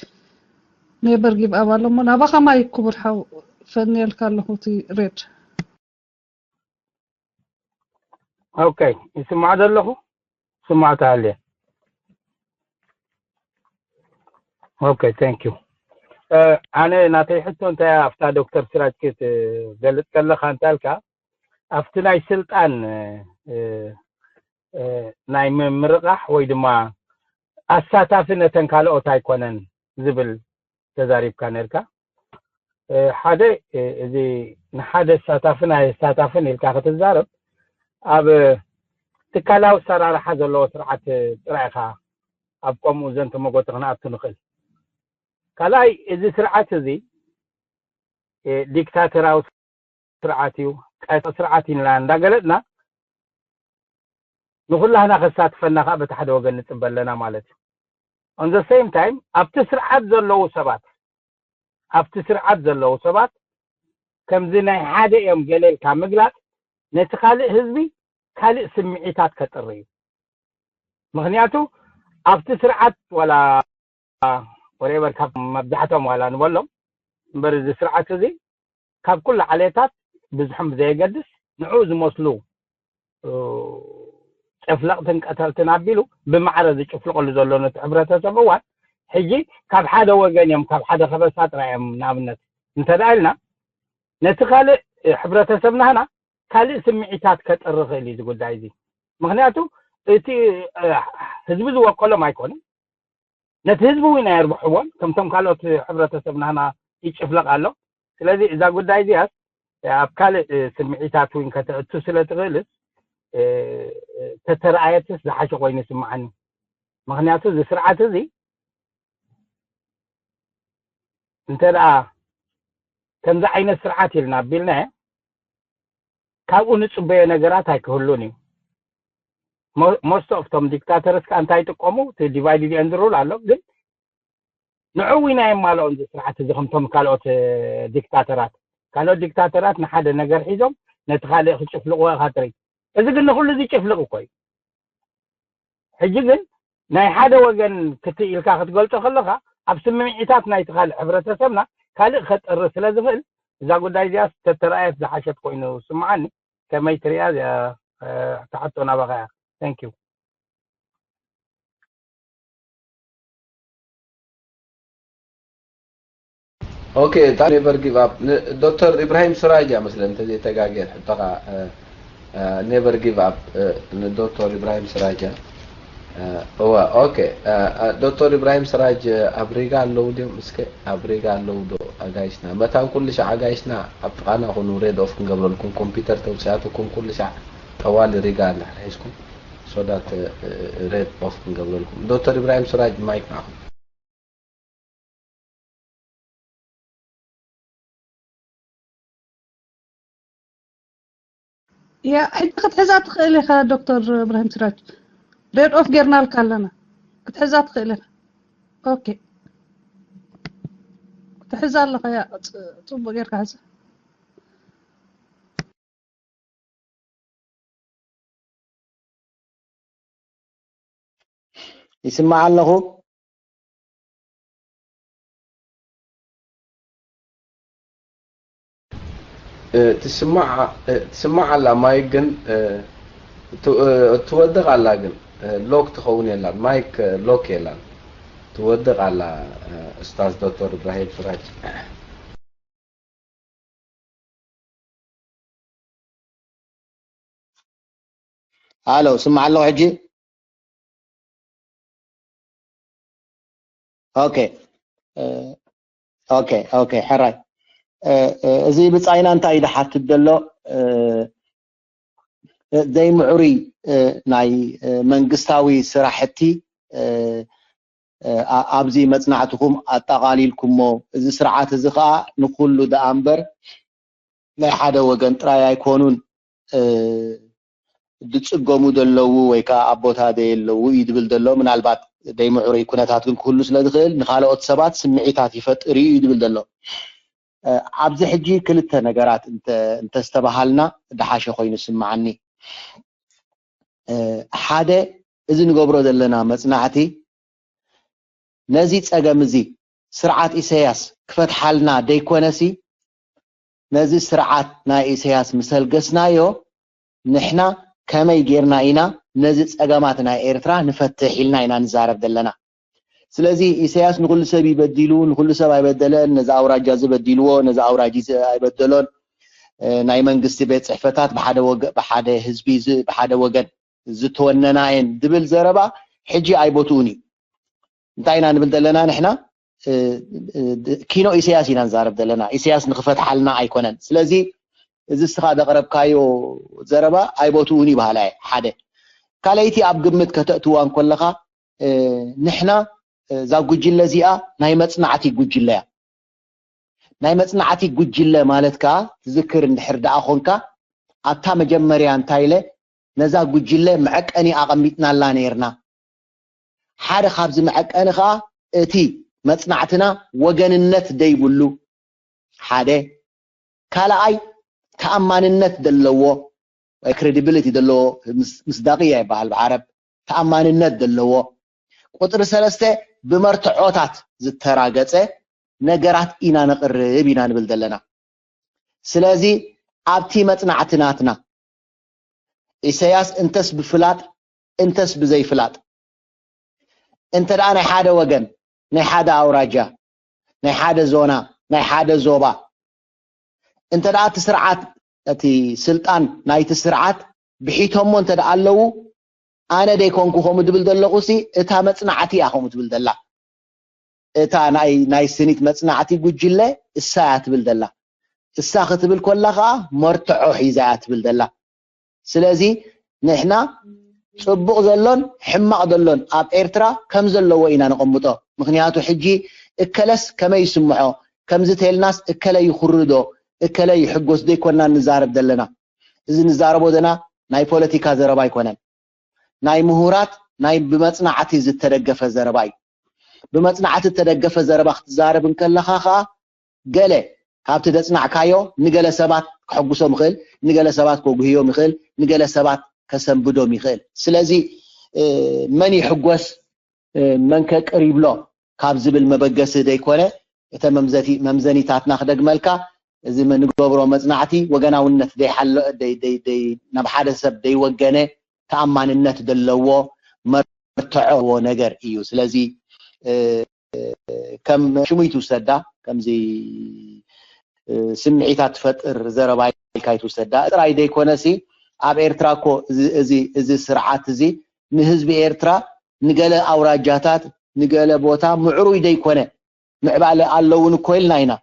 ኔቨር ጊቭ ኣፕ ኣሎ እሞ፣ ናባኻ ማይክ ክቡር ሓው፣ ፈንየልካ ኣለኹ እቲ ሬድ። ኦኬ፣ ይስማዕ ዘለኹ? ስማዕ ተሃልየ። ኦኬ፣ thank you። ኣነ ናተይ ሕቶ እንታይ ኣብታ ዶክተር ስራጅ ክትገልጽ ከለኻ እንታልካ፣ ኣብቲ ናይ ስልጣን ናይ ምምርቓሕ ወይ ድማ ኣሳታፊ ነተን ካልኦት ኣይኮነን ዝብል ተዛሪብካ ነርካ። ሓደ፣ እዚ ንሓደ ኣሳታፍን ኣየሳታፍን ኢልካ ክትዛረብ፣ ኣብ ትካላዊ ኣሰራርሓ ዘለዎ ስርዓት ጥራይ ኢኻ ኣብ ከምኡ ዘንተ መጎተ ክንኣቱ ንኽእል። ካልኣይ፣ እዚ ስርዓት እዚ ዲክታተራዊ ስርዓት እዩ፣ ቀጣ ስርዓት ኢና እንዳገለጽና፣ ንኹላህና ከሳትፈና ከዓ በቲ ሓደ ወገን ንጽበ ኣለና ማለት እዩ። On the same time፣ ኣብቲ ስርዓት ዘለዉ ሰባት፣ ኣብቲ ስርዓት ዘለዉ ሰባት ከምዚ ናይ ሓደ እዮም ገለ ኢልካ ምግላጽ፣ ነቲ ካልእ ህዝቢ ካልእ ስምዒታት ከጥሪ እዩ። ምኽንያቱ ኣብቲ ስርዓት ዋላ whatever፣ ካብ መብዛሕቶም ዋላ ንበሎም እምበር፣ እዚ ስርዓት እዚ ካብ ኩሉ ዓሌታት ብዙሕም ብዘየገድስ ንዕኡ ዝመስሉ ጨፍለቕትን ቀተልትን ኣቢሉ ብማዕረ ዝጭፍልቐሉ ዘሎ ነቲ ሕብረተሰብ እዋን፣ ሕጂ ካብ ሓደ ወገን እዮም፣ ካብ ሓደ ከበሳ ጥራይ እዮም። ንኣብነት እንተ ደኣ ኢልና፣ ነቲ ካልእ ሕብረተሰብ ናህና ካልእ ስምዒታት ከጥሪ ይኽእል እዩ እዚ ጉዳይ እዚ። ምኽንያቱ እቲ ህዝቢ ዝወከሎም ኣይኮኑን፣ ነቲ ህዝቢ እውን ኣየርብሕዎን። ከምቶም ካልኦት ሕብረተሰብ ናህና ይጭፍለቕ ኣሎ። ስለዚ እዛ ጉዳይ እዚኣስ ኣብ ካልእ ስምዒታት እውን ከተእቱ ስለ ትኽእልስ፣ ተተረኣየትስ ዝሓሸ ኮይኑ ይስምዓኒ። ምኽንያቱ እዚ ስርዓት እዚ እንተ ደኣ ከምዚ ዓይነት ስርዓት ኢልና ኣቢልናዮ፣ ካብኡ ንጽበዮ ነገራት ኣይክህሉን እዩ። Most of ቶም ዲክታተርስ ከኣ እንታይ ይጥቀሙ? እቲ ዲቫይድ ኤንድ ሩል ኣሎ። ግን ንዕኡ ኢና የማልኦን እዚ ስርዓት እዚ፣ ከምቶም ካልኦት ዲክታተራት። ካልኦት ዲክታተራት ንሓደ ነገር ሒዞም ነቲ ካልእ ክጭፍልቕዎ ኢኻ ትርኢ። እዚ ግን ንኹሉ ዝጭፍልቕ እኮ እዩ። ሕጂ ግን ናይ ሓደ ወገን ክት ኢልካ ክትገልጾ ከለኻ፣ ኣብ ስምዒታት ናይቲ ካልእ ሕብረተሰብና ካልእ ከጥሪ ስለ ዝኽእል፣ እዛ ጉዳይ እዚኣ ተተረኣየት ዝሓሸት ኮይኑ ዝስምዓኒ። ከመይ ትሪኣ እዚኣ? እታ ሕቶ ናባኻ እያ። Thank you። ኦኬ፣ ታ ኔቨር ጊቭ ኣፕ። ዶክተር ኢብራሂም ስራጅ እያ መስለኒ፣ እንተዘይተጋግየ ሕቶኻ። ኔቨር ጊቭ ኣፕ ንዶክተር ኢብራሂም ስራጅ እያ። እዋ፣ ኦኬ። ዶክተር ኢብራሂም ስራጅ ኣብ ሪጋ ኣለዉ ድዮም? እስከ ኣብ ሪጋ ኣለዉ ዶ ኣጋይሽና? መታን ኩሉ ሻዕ ኣጋይሽና ኣብ ጥቓና ኩኑ፣ ሬድ ኦፍ ክንገብረልኩም፣ ኮምፒውተር ተውፅኣትኩም ኩሉ ሻዕ ጠዋሊ ሪጋ እንድሕር ሒዝኩም፣ so that ሬድ ኦፍ ክንገብረልኩም። ዶክተር ኢብራሂም ስራጅ ማይክ ንዓኹም። ያ ሕጂ ክትሕዛ ትኽእል ኢኻ ዶክተር እብራሂም ስራጅ፣ ሬድ ኦፍ ጌርናልካ ኣለና፣ ክትሕዛ ትኽእል ኢኻ። ኦኬ ክትሕዛ ኣለኻ። ያ ጽቡቅ ጌርካ ሕዛ። ይስማዕ ኣለኹ። ትስማዕ ትስማዕ ኣላ ማይክ ግን ትወድቕ ኣላ ግን ሎክ ትኸውን የላን። ማይክ ሎክ የላን። ትወድቕ ኣላ። ኡስታዝ ዶክተር እብራሂም ስራጅ። ሃሎ፣ ስማዕ ኣለኹ ሕጂ። ኦኬ ኦኬ ኦኬ፣ ሕራይ። እዚ ብጻይና እንታይ እዩ ዝሓትት ዘሎ? ዘይምዕሩይ ናይ መንግስታዊ ስራሕቲ ኣብዚ መፅናዕትኹም ኣጠቓሊልኩሞ። እዚ ስርዓት እዚ ከዓ ንኩሉ ደኣ እምበር ናይ ሓደ ወገን ጥራይ ኣይኮኑን ዝፅገሙ ዘለዉ ወይ ከዓ ኣብ ቦታ ዘየለዉ እዩ ዝብል ዘሎ። ምናልባት ዘይምዕሩይ ኩነታት ግን ክህሉ ስለ ዝኽእል ንካልኦት ሰባት ስምዒታት ይፈጥር እዩ ዝብል ዘሎ። ኣብዚ ሕጂ ክልተ ነገራት እንተዝተባሃልና ዝሓሸ ኮይኑ ይስምዓኒ። ሓደ፣ እዚ ንገብሮ ዘለና መፅናዕቲ ነዚ ፀገም እዚ ስርዓት ኢሳያስ ክፈትሓልና ደይኮነሲ ነዚ ስርዓት ናይ ኢሳያስ ምሰልገስናዮ ንሕና ከመይ ጌርና ኢና ነዚ ፀገማት ናይ ኤርትራ ንፈትሕ ኢልና ኢና ንዛረብ ዘለና። ስለዚ ኢሳያስ ንኩሉ ሰብ ይበዲሉ፣ ንኩሉ ሰብ ኣይበደለን፣ ነዚ ኣውራጃ እዚ በዲልዎ፣ ነዚ ኣውራጂ እዚ ኣይበደሎን። ናይ መንግስቲ ቤት ፅሕፈታት ብሓደ ወገ ብሓደ ህዝቢ ዝ ብሓደ ወገን ዝተወነና እየን ዝብል ዘረባ ሕጂ ኣይቦትኡን እዩ። እንታይ ኢና ንብል ዘለና ንሕና? ኪኖ ኢሳያስ ኢና ንዛረብ ዘለና። ኢሳያስ ንክፈትሓልና ኣይኮነን። ስለዚ እዚ እስኻ ዘቕረብካዮ ዘረባ ኣይቦትኡን እዩ በሃላይ ሓደ። ካልኣይቲ ኣብ ግምት ከተእትዋ እንከለኻ ንሕና እዛ ጉጅለ እዚኣ ናይ መፅናዕቲ ጉጅለ እያ። ናይ መፅናዕቲ ጉጅለ ማለት ከዓ ትዝክር እንድሕር ደኣ ኮንካ ኣብታ መጀመርያ እንታይ ኢለ ነዛ ጉጅለ መዐቀኒ ኣቐሚጥናላ ነይርና። ሓደ ካብዚ መዐቀኒ ከዓ እቲ መፅናዕትና ወገንነት ዘይብሉ ሓደ፣ ካልኣይ ተኣማንነት ዘለዎ ወይ ክሬዲቢሊቲ ዘለዎ ምስዳቅያ ይበሃል ብዓረብ ተኣማንነት ዘለዎ፣ ቁፅሪ ሰለስተ ብመርትዖታት ዝተራገፀ ነገራት ኢና ነቕርብ ኢና ንብል ዘለና። ስለዚ ኣብቲ መፅናዕቲ ናትና ኢሳያስ እንተስ ብፍላጥ እንተስ ብዘይፍላጥ እንተ ደኣ ናይ ሓደ ወገን ናይ ሓደ ኣውራጃ ናይ ሓደ ዞና ናይ ሓደ ዞባ እንተ ደኣ እቲ ስርዓት እቲ ስልጣን ናይቲ ስርዓት ብሒቶሞ እንተ ደኣ ኣለዉ ኣነ ደይኮንኩ ከምኡ ድብል ዘለኹ ሲ እታ መፅናዕቲ እያ ከምኡ ትብል ዘላ እታ ናይ ናይ ስኒት መፅናዕቲ ጉጅለ እሳ እያ ትብል ዘላ እሳ ክትብል ኮላ ከዓ መርትዖ ሒዛ እያ ትብል ዘላ ስለዚ ንሕና ፅቡቕ ዘሎን ሕማቕ ዘሎን ኣብ ኤርትራ ከም ዘለዎ ኢና ነቐምጦ ምክንያቱ ሕጂ እከለስ ከመይ ይስምዖ ከምዚ ተልናስ እከለ ይኹርዶ እከለ ይሕጎስ ዘይኮና ንዛረብ ዘለና እዚ ንዛረቦ ዘለና ናይ ፖለቲካ ዘረባ ኣይኮነን ናይ ምሁራት ናይ ብመፅናዕቲ ዝተደገፈ ዘረባ እዩ ብመፅናዕቲ ዝተደገፈ ዘረባ ክትዛረብ እንከለኻ ከዓ ገለ ካብቲ ዘፅናዕካዮ ንገለ ሰባት ከሐጉሶም ይኽእል፣ ንገለ ሰባት ከጉህዮም ይኽእል፣ ንገለ ሰባት ከሰንብዶም ይኽእል። ስለዚ መን ይሕጎስ መን ከ ቅር ይብሎ ካብ ዝብል መበገሲ ዘይኮነ እተ መምዘኒታትና ክደግመልካ እዚ ንገብሮ መፅናዕቲ ወገናውነት ናብ ሓደ ሰብ ዘይወገነ ተኣማንነት ዘለዎ መርትዖ ነገር እዩ። ስለዚ ከም ሽሙ ይትውሰዳ ከምዚ ስምዒታት ትፈጥር ዘረባ ኢልካ ይትውሰዳ ጥራይ ዘይኮነሲ ኣብ ኤርትራ እኮ እዚ ስርዓት እዚ ንህዝቢ ኤርትራ ንገለ ኣውራጃታት ንገለ ቦታ ምዕሩይ ዘይኮነ ምዕባለ ኣለውን እኮ ኢልና ኢና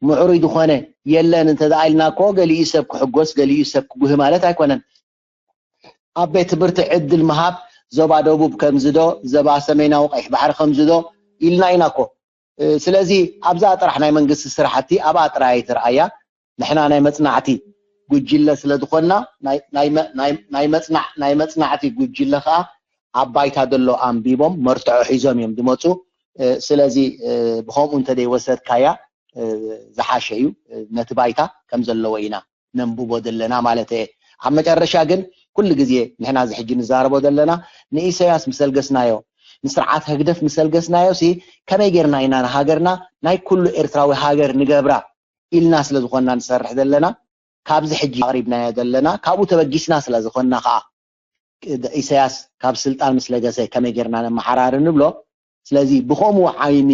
ምዕሩይ ዝኾነ የለን እንተደኣ ኢልና እኮ ገሊኡ ሰብ ክሕጎስ ገሊኡ ሰብ ክጉህ ማለት ኣይኮነን ኣብ ቤት ትምህርቲ ዕድል ምሃብ ዞባ ደቡብ ከምዚ ዶ ዞባ ሰሜናዊ ቀይሕ ባሕሪ ከምዚ ዶ ኢልና ኢና እኮ ስለዚ ኣብዛ ጥራሕ ናይ መንግስቲ ስራሕቲ ኣብኣ ጥራይ ኣይትርኣያ ንሕና ናይ መፅናዕቲ ጉጅለ ስለ ዝኾንና ናይ መፅናዕቲ ጉጅለ ከዓ ኣብ ባይታ ዘሎ ኣንቢቦም መርትዖ ሒዞም እዮም ዝመፁ ስለዚ ብከምኡ እንተደይወሰድካያ ዝሓሸ እዩ ነቲ ባይታ ከም ዘለዎ ኢና ነንብቦ ዘለና ማለት እየ ኣብ መጨረሻ ግን ኩሉ ግዜ ንሕና እዚ ሕጂ ንዛረቦ ዘለና ንኢሰያስ ምሰልገስናዮ ንስርዓት ህግደፍ ምሰልገስናዮ ሲ ከመይ ጌርና ኢና ንሃገርና ናይ ኩሉ ኤርትራዊ ሃገር ንገብራ ኢልና ስለ ዝኾንና ንሰርሕ ዘለና ካብዚ ሕጂ ኣቕሪብናዮ ዘለና ካብኡ ተበጊስና ስለ ዝኾንና ከዓ ኢሳያስ ካብ ስልጣን ምስ ለገሰ ከመይ ጌርና ነመሓራሪ ንብሎ ስለዚ ብኸምኡ ዓይኒ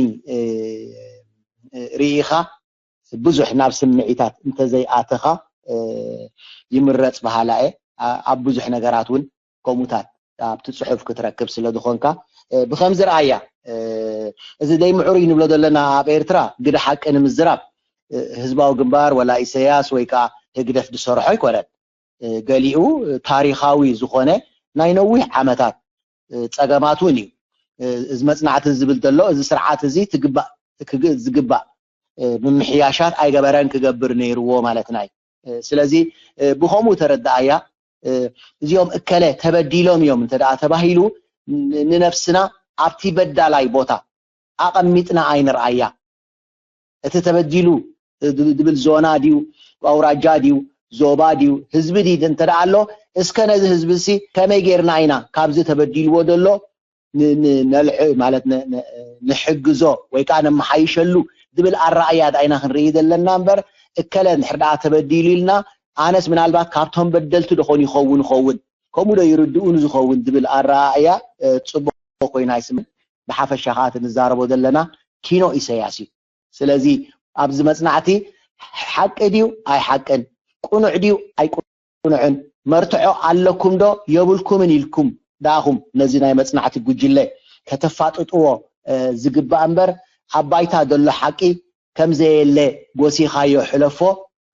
ርኢኻ ብዙሕ ናብ ስምዒታት እንተዘይኣተኻ ይምረፅ በሃላ እየ ኣብ ብዙሕ ነገራት እውን ከምኡታት ኣብቲ ፅሑፍ ክትረክብ ስለ ዝኾንካ ብከምዚ ረኣያ እዚ ደይ ምዕሩይ ንብሎ ዘለና ኣብ ኤርትራ ግደ ሓቂ ንምዝራብ ህዝባዊ ግንባር ወላ ኢሰያስ ወይ ከዓ ህግደፍ ዝሰርሖ ኣይኮነን ገሊኡ ታሪኻዊ ዝኾነ ናይ ነዊሕ ዓመታት ጸገማት እውን እዩ። እዚ መፅናዕቲ ዝብል ዘሎ እዚ ስርዓት እዚ ትግባእ ዝግባእ ምምሕያሻት ኣይገበረን ክገብር ነይርዎ ማለትና እዩ። ስለዚ ብኸምኡ ተረዳኣያ። እዚኦም እከለ ተበዲሎም እዮም እንተ ደኣ ተባሂሉ ንነፍስና ኣብቲ በዳላይ ቦታ ኣቐሚጥና ኣይንርኣያ። እቲ ተበዲሉ ዝብል ዞና ድዩ ኣውራጃ ድዩ ዞባ ድዩ ህዝቢ ድዩ እንተ ደኣ ኣሎ እስከ ነዚ ህዝቢ ሲ ከመይ ጌርና ኢና ካብዚ ተበዲልዎ ዘሎ ነልዕ ማለት ንሕግዞ ወይ ከዓ ነመሓይሸሉ ዝብል ኣረኣእያ ዳይና ክንርኢ ዘለና እምበር እከለ እንድሕር ደኣ ተበዲሉ ኢልና ኣነስ ምናልባት ካብቶም በደልቲ ዶ ኾን ይኸውን ኸውን ከምኡ ዶ ይርድኡን ዝኸውን ዝብል ኣረኣእያ ፅቡቅ ኮይኑ ኣይስምን። ብሓፈሻ ከዓ እቲ ንዛረቦ ዘለና ኪኖ ኢሰያስ እዩ። ስለዚ ኣብዚ መፅናዕቲ ሓቂ ድዩ ኣይሓቅን፣ ቁኑዕ ድዩ ኣይቁኑዕን፣ መርትዖ ኣለኩም ዶ የብልኩምን ኢልኩም ደኣኹም ነዚ ናይ መፅናዕቲ ጉጅለ ከተፋጥጥዎ ዝግባእ እምበር ኣብ ባይታ ዘሎ ሓቂ ከምዘየለ ጎሲኻዮ ሕለፎ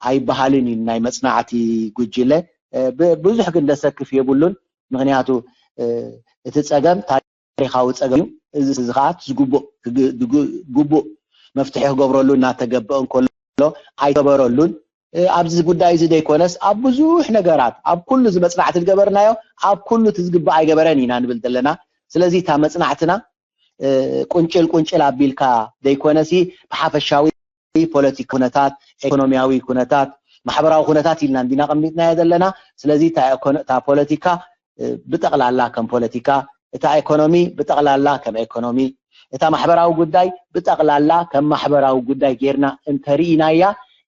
ኣይበሃልን እዩ ናይ መፅናዕቲ ጉጅለ። ብዙሕ ግን ደሰክፍ የብሉን። ምክንያቱ እቲ ፀገም ታሪኻዊ ፀገም እዩ። እዚ እዚ ከዓ ዝግቡእ ግቡእ መፍትሒ ክገብረሉ እናተገበአ እንከሎ ኣይተበረሉን። ኣብዚ ጉዳይ እዚ ዘይኮነስ ኣብ ብዙሕ ነገራት ኣብ ኩሉ እዚ መፅናዕቲ ዝገበርናዮ ኣብ ኩሉ እቲ ዝግባእ ኣይገበረን ኢና ንብል ዘለና። ስለዚ እታ መፅናዕትና ቁንጭል ቁንጭል ኣቢልካ ዘይኮነሲ ብሓፈሻዊ ፖለቲካ ኩነታት፣ ኢኮኖሚያዊ ኩነታት፣ ማሕበራዊ ኩነታት ኢልና እንዲና ቀሚጥናዮ ዘለና። ስለዚ እታ ፖለቲካ ብጠቕላላ ከም ፖለቲካ፣ እታ ኢኮኖሚ ብጠቕላላ ከም ኢኮኖሚ፣ እታ ማሕበራዊ ጉዳይ ብጠቕላላ ከም ማሕበራዊ ጉዳይ ጌርና እንተርኢናያ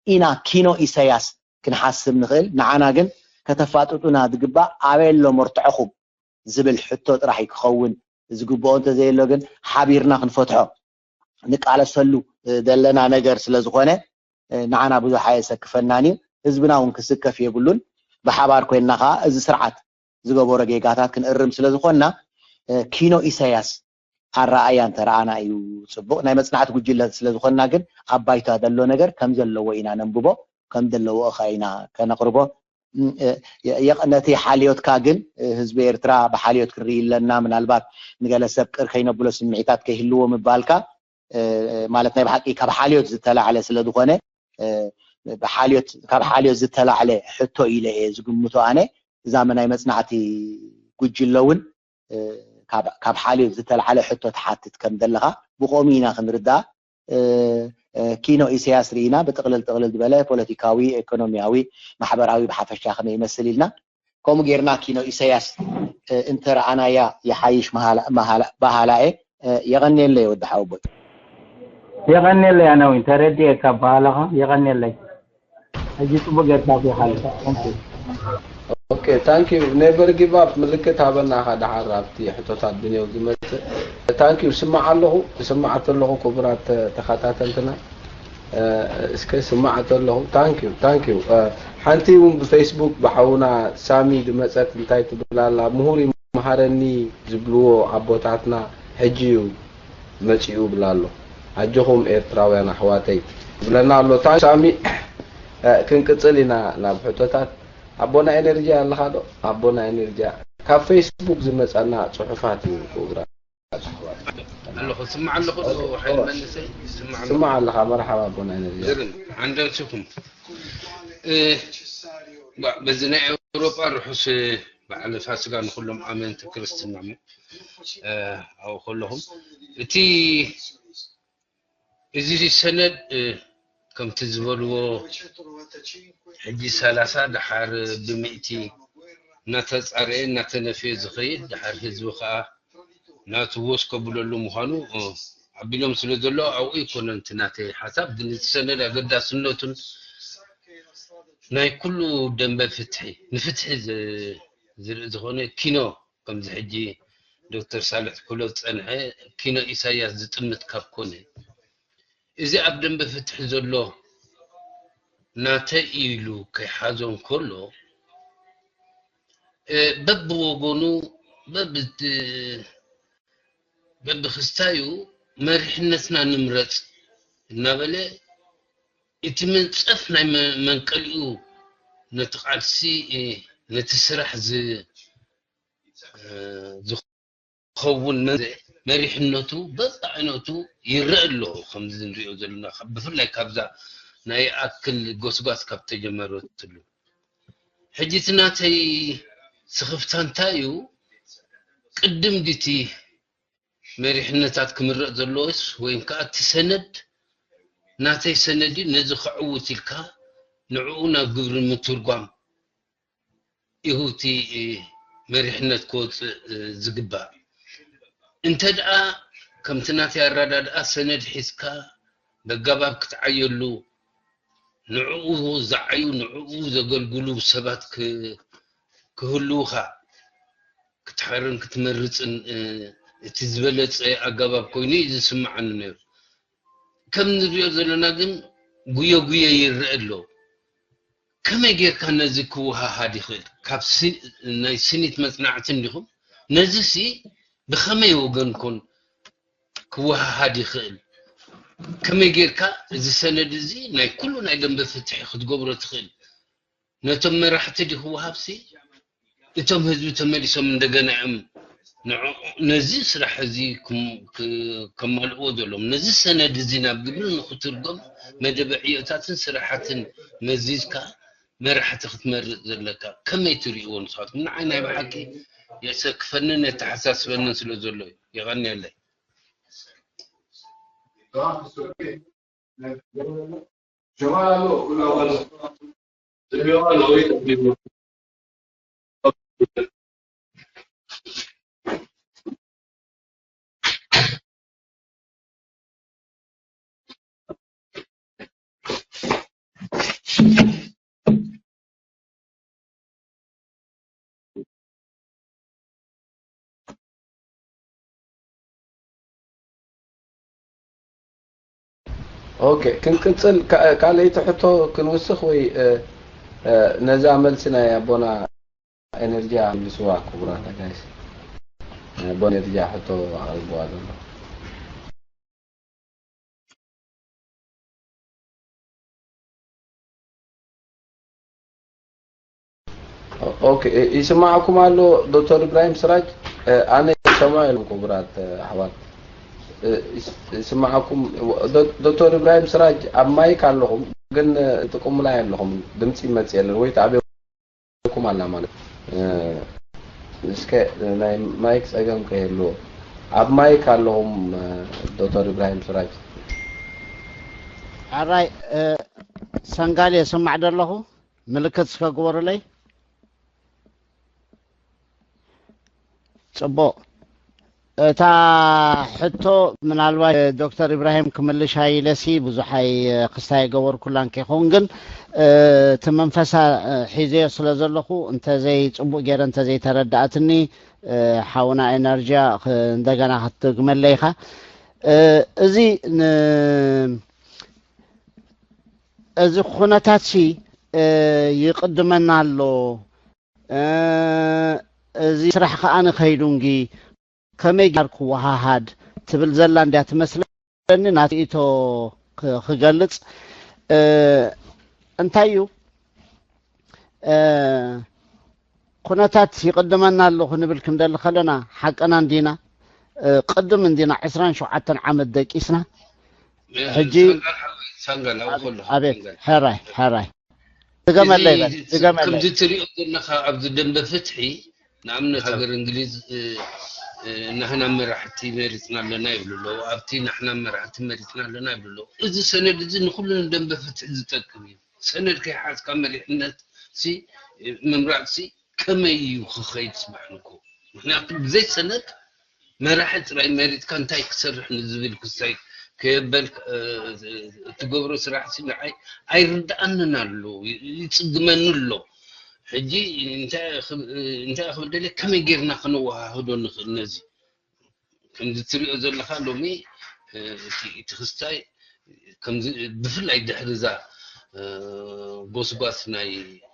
ኢና ኪኖ ኢሰያስ ክንሓስብ ንኽእል። ንዓና ግን ከተፋጥጡና ዝግባእ ኣበይ ኣሎ መርትዖኹም ዝብል ሕቶ ጥራሕ እዩ ክኸውን ዝግብኦ። እንተዘየሎ ግን ሓቢርና ክንፈትሖ ንቃለሰሉ ዘለና ነገር ስለ ዝኾነ ንዓና ብዙሕ ኣየሰክፈናን እዩ። ህዝብና እውን ክስከፍ የብሉን። ብሓባር ኮይንና ከዓ እዚ ስርዓት ዝገበሮ ጌጋታት ክንእርም ስለ ዝኾንና ኪኖ ኢሳያስ ኣረኣእያ እንተረኣና እዩ ፅቡቕ። ናይ መፅናዕቲ ጉጅለ ስለ ዝኾንና ግን ኣብ ባይታ ዘሎ ነገር ከም ዘለዎ ኢና ነንብቦ፣ ከም ዘለዎ እኻ ኢና ከነቕርቦ። ነቲ ሓልዮትካ ግን ህዝቢ ኤርትራ ብሓልዮት ክንርኢ ኣለና። ምናልባት ንገለ ሰብ ቅር ከይነብሎ ስምዒታት ከይህልዎ ምባልካ ማለት ናይ ብሓቂ ካብ ሓልዮት ዝተላዕለ ስለ ዝኾነ ብሓልዮት ካብ ሓልዮት ዝተላዕለ ሕቶ ኢለ እየ ዝግምቶ ኣነ። እዛ ናይ መፅናዕቲ ጉጅለ እውን ካብ ሓልዮት ዝተላዕለ ሕቶ ትሓትት ከም ዘለኻ ብኸምኡ ኢና ክንርዳእ። ኪኖ ኢሳያስ ርኢና ብጥቕልል ጥቕልል ዝበለ ፖለቲካዊ፣ ኢኮኖሚያዊ፣ ማሕበራዊ ብሓፈሻ ከመይ ይመስል ኢልና ከምኡ ጌርና ኪኖ ኢሳያስ እንተረኣናያ ይሓይሽ በሃላ እየ። የቐንየለይ ወዲ ሓወቦይ። የቐንየለይ ኣነ እውን ተረዲኤካ በሃላኻ የቐንየለይ። ሕጂ ጽቡቅ ጌርካ ኣቢኻዮ። Thank you። Okay, thank you. Never give up. ምልክት ሃበና ኢኻ ደሓር ኣብቲ ሕቶታት ብኔው ዝመጽእ። Thank you። ስማዕ ኣለኹ፣ ስማዕ ኣለኹ ክቡራት ተኸታተልትና። እስከ ስማዕ ኣለኹ። Thank you, thank you። ሓንቲ እውን ብፌስቡክ ብሓውና ሳሚ ዝመጸት እንታይ ትብል ኣላ? ምሁር ይምሃረኒ ዝብልዎ ኣቦታትና ሕጂ እዩ መጺኡ ይብል ኣሎ። ኣጆኹም ኤርትራውያን ኣሕዋተይ ይብለና ኣሎ። ታንክ ሳሚ። ክንቅጽል ኢና ናብ ሕቶታት። ኣቦና ኤነርጂ ኣለኻ ዶ? ኣቦና ኤነርጂ ካብ ፌስቡክ ዝመጸና ጽሑፋት እዩ ክቡራት ኣሕዋት። ኣለኹ ስማዕ ኣለኹ ሓይል መንሰይ ስማዕ ኣለኹ። ስማዕ ኣለኻ። መርሓባ ኣቦና ኤነርጂ። ዝርን ዓንደንስኹም በዚ ናይ ኤውሮጳ ርሑስ በዓል ፋስጋ ንኹሎም ኣመንቲ ክርስትና ኣብኡ ከለኹም እቲ እዚ ሰነድ ከምቲ ዝበልዎ ሕጂ ሰላሳ ደሓር ብሚእቲ እናተፃረየ እናተነፍየ ዝኸይድ ደሓር ህዝቢ ከዓ ናቱ ወስ ከብለሉ ምዃኑ ኣቢሎም ስለ ዘሎ ኣብኡ ይኮነን እቲ ናተይ ሓሳብ ግን እቲ ሰነድ ኣገዳስነቱን ናይ ኩሉ ደንበ ፍትሒ ንፍትሒ ዝርኢ ዝኾነ ኪኖ ከምዚ ሕጂ ዶክተር ሳልሕ ክብሎ ዝፀንሐ ኪኖ ኢሳያስ ዝጥምት ካብ ኮነ እዚ ኣብ ደንበ ፍትሒ ዘሎ ናተይ ኢሉ ከይሓዞ እንከሎ በብወገኑ በብክስታዩ መሪሕነትና ንምረፅ እናበለ እቲ ምንፀፍ ናይ መንቀሊኡ ነቲ ቃልሲ ነቲ ስራሕ ዝ- እ፣ ዝኸውን መ- መሪሕነቱ በብዓይነቱ ይረአ ኣሎ። ከምዚ ንሪኦ ዘለና ካብ- ብፍላይ ካብዛ ናይ ኣክል ጎስጓስ ካብ ተጀመረትሉ ሕጂ እቲ ናተይ ስኽፍታ እንታይ እዩ? ቅድም ድቲ መሪሕነታት ክምረጥ ዘለዎስ ወይም ከዓ እቲ ሰነድ ናተይ ሰነድ እዩ፣ ነዚ ከዕውት ኢልካ ንዕኡ ናብ ግብሪ ምትርጓም እዩ እቲ መሪሕነት ክወፅእ ዝግባእ። እንተ ደኣ ከምቲ ናተይ ኣረዳድኣ ሰነድ ሒዝካ በጋባብ ክትዓየሉ ንዕኡ ዝዓዩ ንዕኡ ዘገልግሉ ሰባት ክህልውኻ ክትሓርን ክትመርፅን እቲ ዝበለፀ ኣገባብ ኮይኑ እዩ ዝስምዓኒ ነይሩ። ከም ንሪኦ ዘለና ግን ጉየ ጉየ ይረአ ኣሎ። ከመይ ጌርካ ነዚ ክወሃሃድ ይኽእል? ካብ ናይ ስኒት መፅናዕቲ እንዲኹም ነዚ ሲ ብኸመይ ወገን ኮን ክወሃሃድ ይኽእል? ከመይ ጌርካ እዚ ሰነድ እዚ ናይ ኩሉ ናይ ደንበ ፍትሒ ክትገብሮ ትኽእል? ነቶም መራሕቲ ድዩ ክወሃብሲ? እቶም ህዝቢ ተመሊሶም እንደገና እዮም ንዕ- ነዚ ስራሕ እዚ ክም- ክ- ከማልእዎ ዘለዎም። ነዚ ሰነድ እዚ ናብ ግብሪ ንክትርጎም መደበ ዕዮታትን ስራሓትን መዚዝካ መራሕቲ ክትመርጥ ዘለካ። ከመይ ትርእይዎ ንስኻትኩም? ንዓይ ናይ ብሓቂ የሰክፈንን የተሓሳስበንን ስለ ዘሎ እዩ። የቐንየለይ። ኦኬ፣ ክንቅጽል። ካ- ካልኣይቲ ሕቶ ክንውስኽ ወይ እ፣ እ፣ ነዛ መልሲ ናይ ኣቦና ኤነርጂ ኣምልስዋ ክቡራት ኣጋይሽ። ናይ ኣቦና ኤነርጂ ሕቶ ኣቕርብዋ ዘሎ። ኦኬ፣ ይስማዕኩም ኣሎ ዶክተር ኢብራሂም ስራጅ? ኣነ ይሰማዕ የለን ክቡራት ኣሕዋት። ይስማዕኩም? ዶክተር ኢብራሂም ስራጅ ኣብ ማይክ ኣለኹም፣ ግን ትጥቅሙላ የለኹም፣ ድምፂ ይመፅእ የለን ወይ ተኣቢኩም ኣላ ማለት። እስከ ናይ ማይክ ፀገም ከይህልዎ ኣብ ማይክ ኣለኹም። ዶክተር ኢብራሂም ስራጅ። ኣራይ ሰንጋል የስማዕ ደለኹ። ምልክት እስከ ግበሩለይ። ጽቡቕ። እታ ሕቶ ምናልባት ዶክተር ኢብራሂም ክምልሻ ኢለሲ ብዙሕ ኣይ ክስታይ ገበርኩላን ከይኸውን ግን እቲ መንፈሳ ሒዘዮ ስለ ዘለኹ እንተዘይ ጽቡቕ ገይረ እንተዘይተረዳእትኒ ሓውና ኤነርጂያ እንደገና ክትደግመለይ ኢኻ። እዚ እዚ ኩነታትሲ ይቕድመና ኣሎ። እዚ ስራሕ ከኣ ንኸይዱንጊ ከመይ ጋር ክወሃሃድ ትብል ዘላ እንድያ ትመስለኒ ናትኢቶ ክገልጽ እንታይ እዩ ኩነታት ይቕድመና ኣሎ ክንብል ክንደሊ ከለና ሓቅና እንዲና ቅድም እንዲና ዕስራን ሸውዓተን ዓመት ደቂስና ሕጂ ኣቤት ሕራይ ሕራይ ድገመለይ በል ድገመለይ። ከምዚ ትሪኦ ዘለኻ ኣብዚ ደንበ ፍትሒ ንኣብነት ሃገር እንግሊዝ ናህና መራሕቲ መሪፅና ኣለና ይብሉ ኣለዉ። ኣብቲ ናሕና መራሕቲ መሪፅና ኣለና ይብሉ ኣለዉ። እዚ ሰነድ እዚ ንኩሉ ንደንበ ፍትሒ ዝጠቅም እዩ። ሰነድ ከይሓዝካ መሪሕነት ሲ ምምራፅ ሲ ከመይ እዩ ክኸይድ ስማዕ ንኮ ምክንያቱ ብዘይ ሰነድ መራሒ ጥራይ መሪፅካ እንታይ ክሰርሕ ንዝብል ክሳይ ከየበል እትገብሮ ስራሕ ሲ ንዓይ ኣይርድኣንን ኣሎ ይፅግመኒ ኣሎ ሕጂ እንታይ ክብል ደልየ ከመይ ጌርና ከነወሃህዶ ንኽእል ነዚ ከምዚ ትሪኦ ዘለኻ ሎሚ እቲ ክስታይ ብፍላይ ድሕሪ እዛ ጎስጓስ ናይ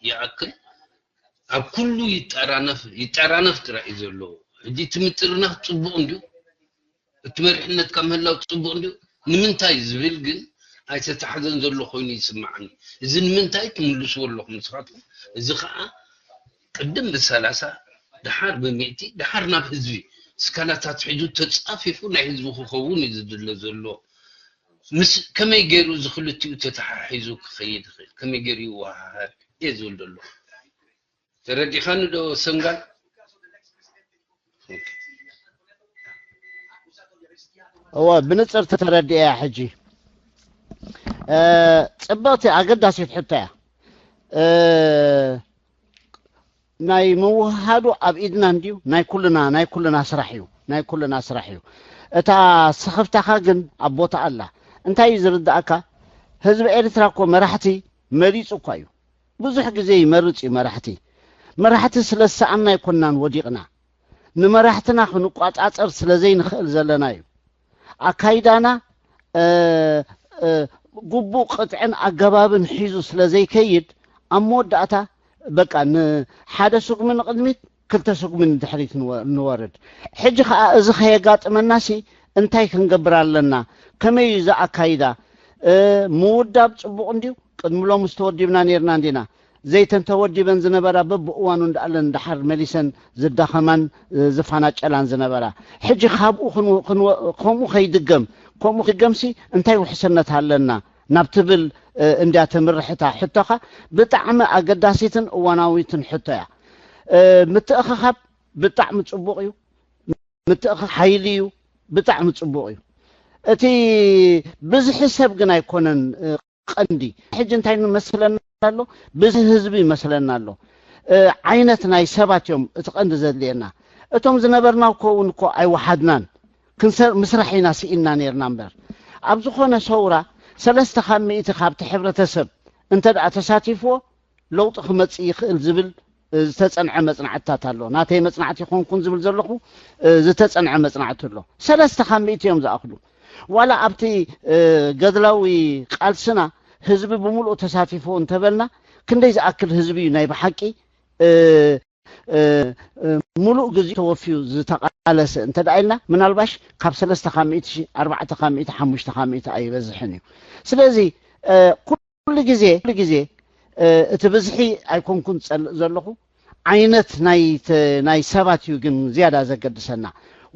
ይኣክል ኣብ ኩሉ ይጠራነፍ ይጠራነፍ ጥራይ እዩ ዘለዎ። ሕጂ እቲ ምጥርናፍ ፅቡቕ እንድዩ፣ እቲ መሪሕነትካ ምህላው ፅቡቕ እንድዩ፣ ንምንታይ ዝብል ግን ኣይተታሕዘን ዘሎ ኮይኑ ይስምዓኒ። እዚ ንምንታይ ትምልስዎ ኣለኹም ንስኻትኩም። እዚ ከዓ ቅድም ብሰላሳ፣ ደሓር ብሚእቲ፣ ደሓር ናብ ህዝቢ፣ ስካላታት ሒዙ ተጻፊፉ ናይ ህዝቢ ክኸውን እዩ ዝድለ ዘሎ። ምስ ከመይ ገይሩ እዚ ክልቲኡ ተተሓሒዙ ክኸይድ ይኽእል፣ ከመይ ገይሩ ይወሃሃድ እየ ዝብል ዘሎ። ተረዲኻኒ ዶ ሰንጋል? እወ፣ ብንፅር ተረዲእያ። ሕጂ ጽብቕቲ ኣገዳሲት ሕቶ እያ። ናይ ምውሃዱ ኣብ ኢድና እንድዩ፣ ናይ ኩልና ናይ ኩልና ስራሕ እዩ፣ ናይ ኩልና ስራሕ እዩ። እታ ስኽፍታኻ ግን ኣብ ቦታ ኣላ። እንታይ እዩ ዝርዳእካ? ህዝቢ ኤርትራ እኮ መራሕቲ መሪፁ እኳ እዩ። ብዙሕ ግዜ ይመርፅ እዩ መራሕቲ። መራሕቲ ስለ ዝሰኣና ኣይኮናን ወዲቕና፣ ንመራሕትና ክንቋፃፀር ስለ ዘይንኽእል ዘለና እዩ። ኣካይዳና ግቡእ ቅጥዕን ኣገባብን ሒዙ ስለ ዘይከይድ፣ ኣብ መወዳእታ በቃ ንሓደ ስጉሚ ንቕድሚት፣ ክልተ ስጉሚ ንድሕሪት ንወርድ። ሕጂ ከዓ እዚ ከየጋጥመናሲ እንታይ ክንገብር ኣለና? ከመይ እዩ እዚ ኣካይዳ? ምውዳብ ፅቡቕ እንድዩ። ቅድሚ ሎምስ ተወዲብና ነይርና እንዲና። ዘይተን ተወዲበን ዝነበራ በብእዋኑ እንዳኣለን ደሓር መሊሰን ዝዳኸማን ዝፋናጨላን ዝነበራ። ሕጂ ካብኡ ከምኡ ከይድገም፣ ከምኡ ክድገምሲ እንታይ ውሕስነት ኣለና ናብ ትብል እንድያ ተምርሕ እታ ሕቶኻ። ብጣዕሚ ኣገዳሲትን እዋናዊትን ሕቶ እያ። ምትእኽኻብ ብጣዕሚ ፅቡቕ እዩ። ምትእኽኻብ ሓይሊ እዩ። ብጣዕሚ ፅቡቕ እዩ። እቲ ብዝሒ ሰብ ግን ኣይኮነን ቀንዲ። ሕጂ እንታይ ይመስለና ኣሎ? ብዝሒ ህዝቢ ይመስለና ኣሎ። ዓይነት ናይ ሰባት እዮም እቲ ቀንዲ ዘድልየና። እቶም ዝነበርና እኮ እውን እኮ ኣይወሓድናን፣ ክንሰር ምስራሕ ኢና ስኢንና ነይርና እምበር። ኣብ ዝኾነ ሰውራ ሰለስተ ካብ ሚእቲ ካብቲ ሕብረተሰብ እንተ ደኣ ተሳቲፍዎ ለውጢ ክመጽእ ይኽእል ዝብል ዝተጸንዐ መጽናዕትታት ኣሎ። ናተይ መጽናዕቲ ይኾንኩን ዝብል ዘለኹ ዝተጸንዐ መጽናዕቲ ኣሎ። ሰለስተ ካብ ሚእቲ እዮም ዝኣኽሉ። ዋላ ኣብቲ ገድላዊ ቃልስና ህዝቢ ብምሉእ ተሳቲፉ እንተበልና ክንደይ ዝኣክል ህዝቢ እዩ ናይ ብሓቂ ምሉእ ግዜ ተወፊዩ ዝተቓለሰ እንተ ደኣ ኢልና ምናልባሽ ካብ ሰለስተ ካብ ሚእቲ ኣርባዕተ ካብ ሚእቲ ሓሙሽተ ካብ ሚእቲ ኣይበዝሕን እዩ። ስለዚ ኩሉ ግዜ ኩሉ ግዜ እቲ ብዝሒ ኣይኮንኩን ዝጸልእ ዘለኹ፣ ዓይነት ናይ ሰባት እዩ ግን ዝያዳ ዘገድሰና።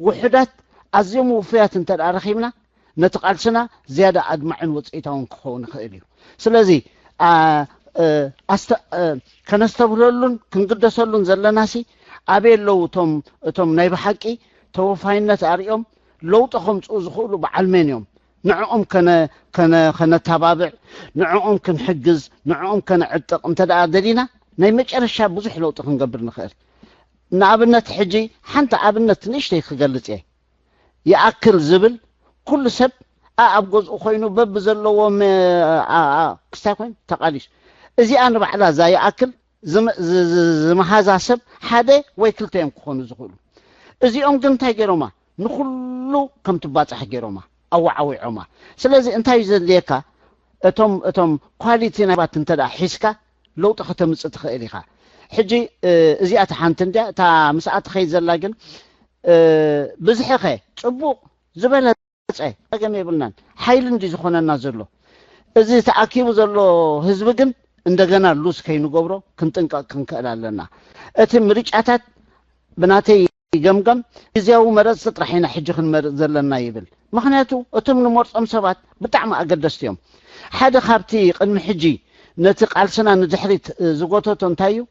ውሑዳት ኣዝዮም ውፉያት እንተ ደኣ ረኺብና ነቲ ቃልስና ዝያዳ ኣድማዕን ውፅኢታውን ክኸውን ይኽእል እዩ። ስለዚ ከነስተብህለሉን ክንግደሰሉን ዘለናሲ ኣበይ ኣለዉ እቶም እቶም ናይ ብሓቂ ተወፋይነት ኣርእዮም ለውጢ ከምፅኡ ዝኽእሉ በዓል መን እዮም? ንዕኦም ከነተባብዕ፣ ንዕኦም ክንሕግዝ፣ ንዕኦም ከነዕጥቕ እንተ ደኣ ደሊና ናይ መጨረሻ ብዙሕ ለውጢ ክንገብር ንኽእል። ንኣብነት ሕጂ ሓንቲ ኣብነት ንእሽተይ ክገልጽ እየ። ይኣክል ዝብል ኩሉ ሰብ ኣብ ገዝኡ ኮይኑ በብዘለዎም ክስታይ ኮይኑ ተቓሊሱ። እዚኣ ንባዕላ እዛ ይኣክል ዝመሃዛ ሰብ ሓደ ወይ ክልተ እዮም ክኾኑ ዝኽእሉ። እዚኦም ግን እንታይ ገይሮማ? ንኹሉ ከም ትባጻሕ ገይሮማ፣ ኣወዓዊዖማ። ስለዚ እንታይ እዩ ዘድልየካ? እቶም እቶም ኳሊቲ ናይባት እንተ ደኣ ሒዝካ ለውጢ ከተምጽእ ትኽእል ኢኻ። ሕጂ እዚኣ እታ ሓንቲ እንድያ፣ እታ ምስኣ ትኸይድ ዘላ ግን ብዝሕኸ ጽቡቕ ዝበለጸ ጸገም የብልናን። ሓይሊ እንዲ ዝኾነና ዘሎ እዚ ተኣኪቡ ዘሎ ህዝቢ ግን እንደገና ሉዝ ከይንገብሮ ክንጥንቀቕ ክንክእል ኣለና። እቲ ምርጫታት ብናተይ ገምገም ግዜያዊ መረፅቲ ጥራሕ ኢና ሕጂ ክንመርፅ ዘለና ይብል። ምክንያቱ እቶም ንመርፆም ሰባት ብጣዕሚ ኣገደስቲ እዮም። ሓደ ካብቲ ቅድሚ ሕጂ ነቲ ቃልስና ንድሕሪት ዝጎተቶ እንታይ እዩ?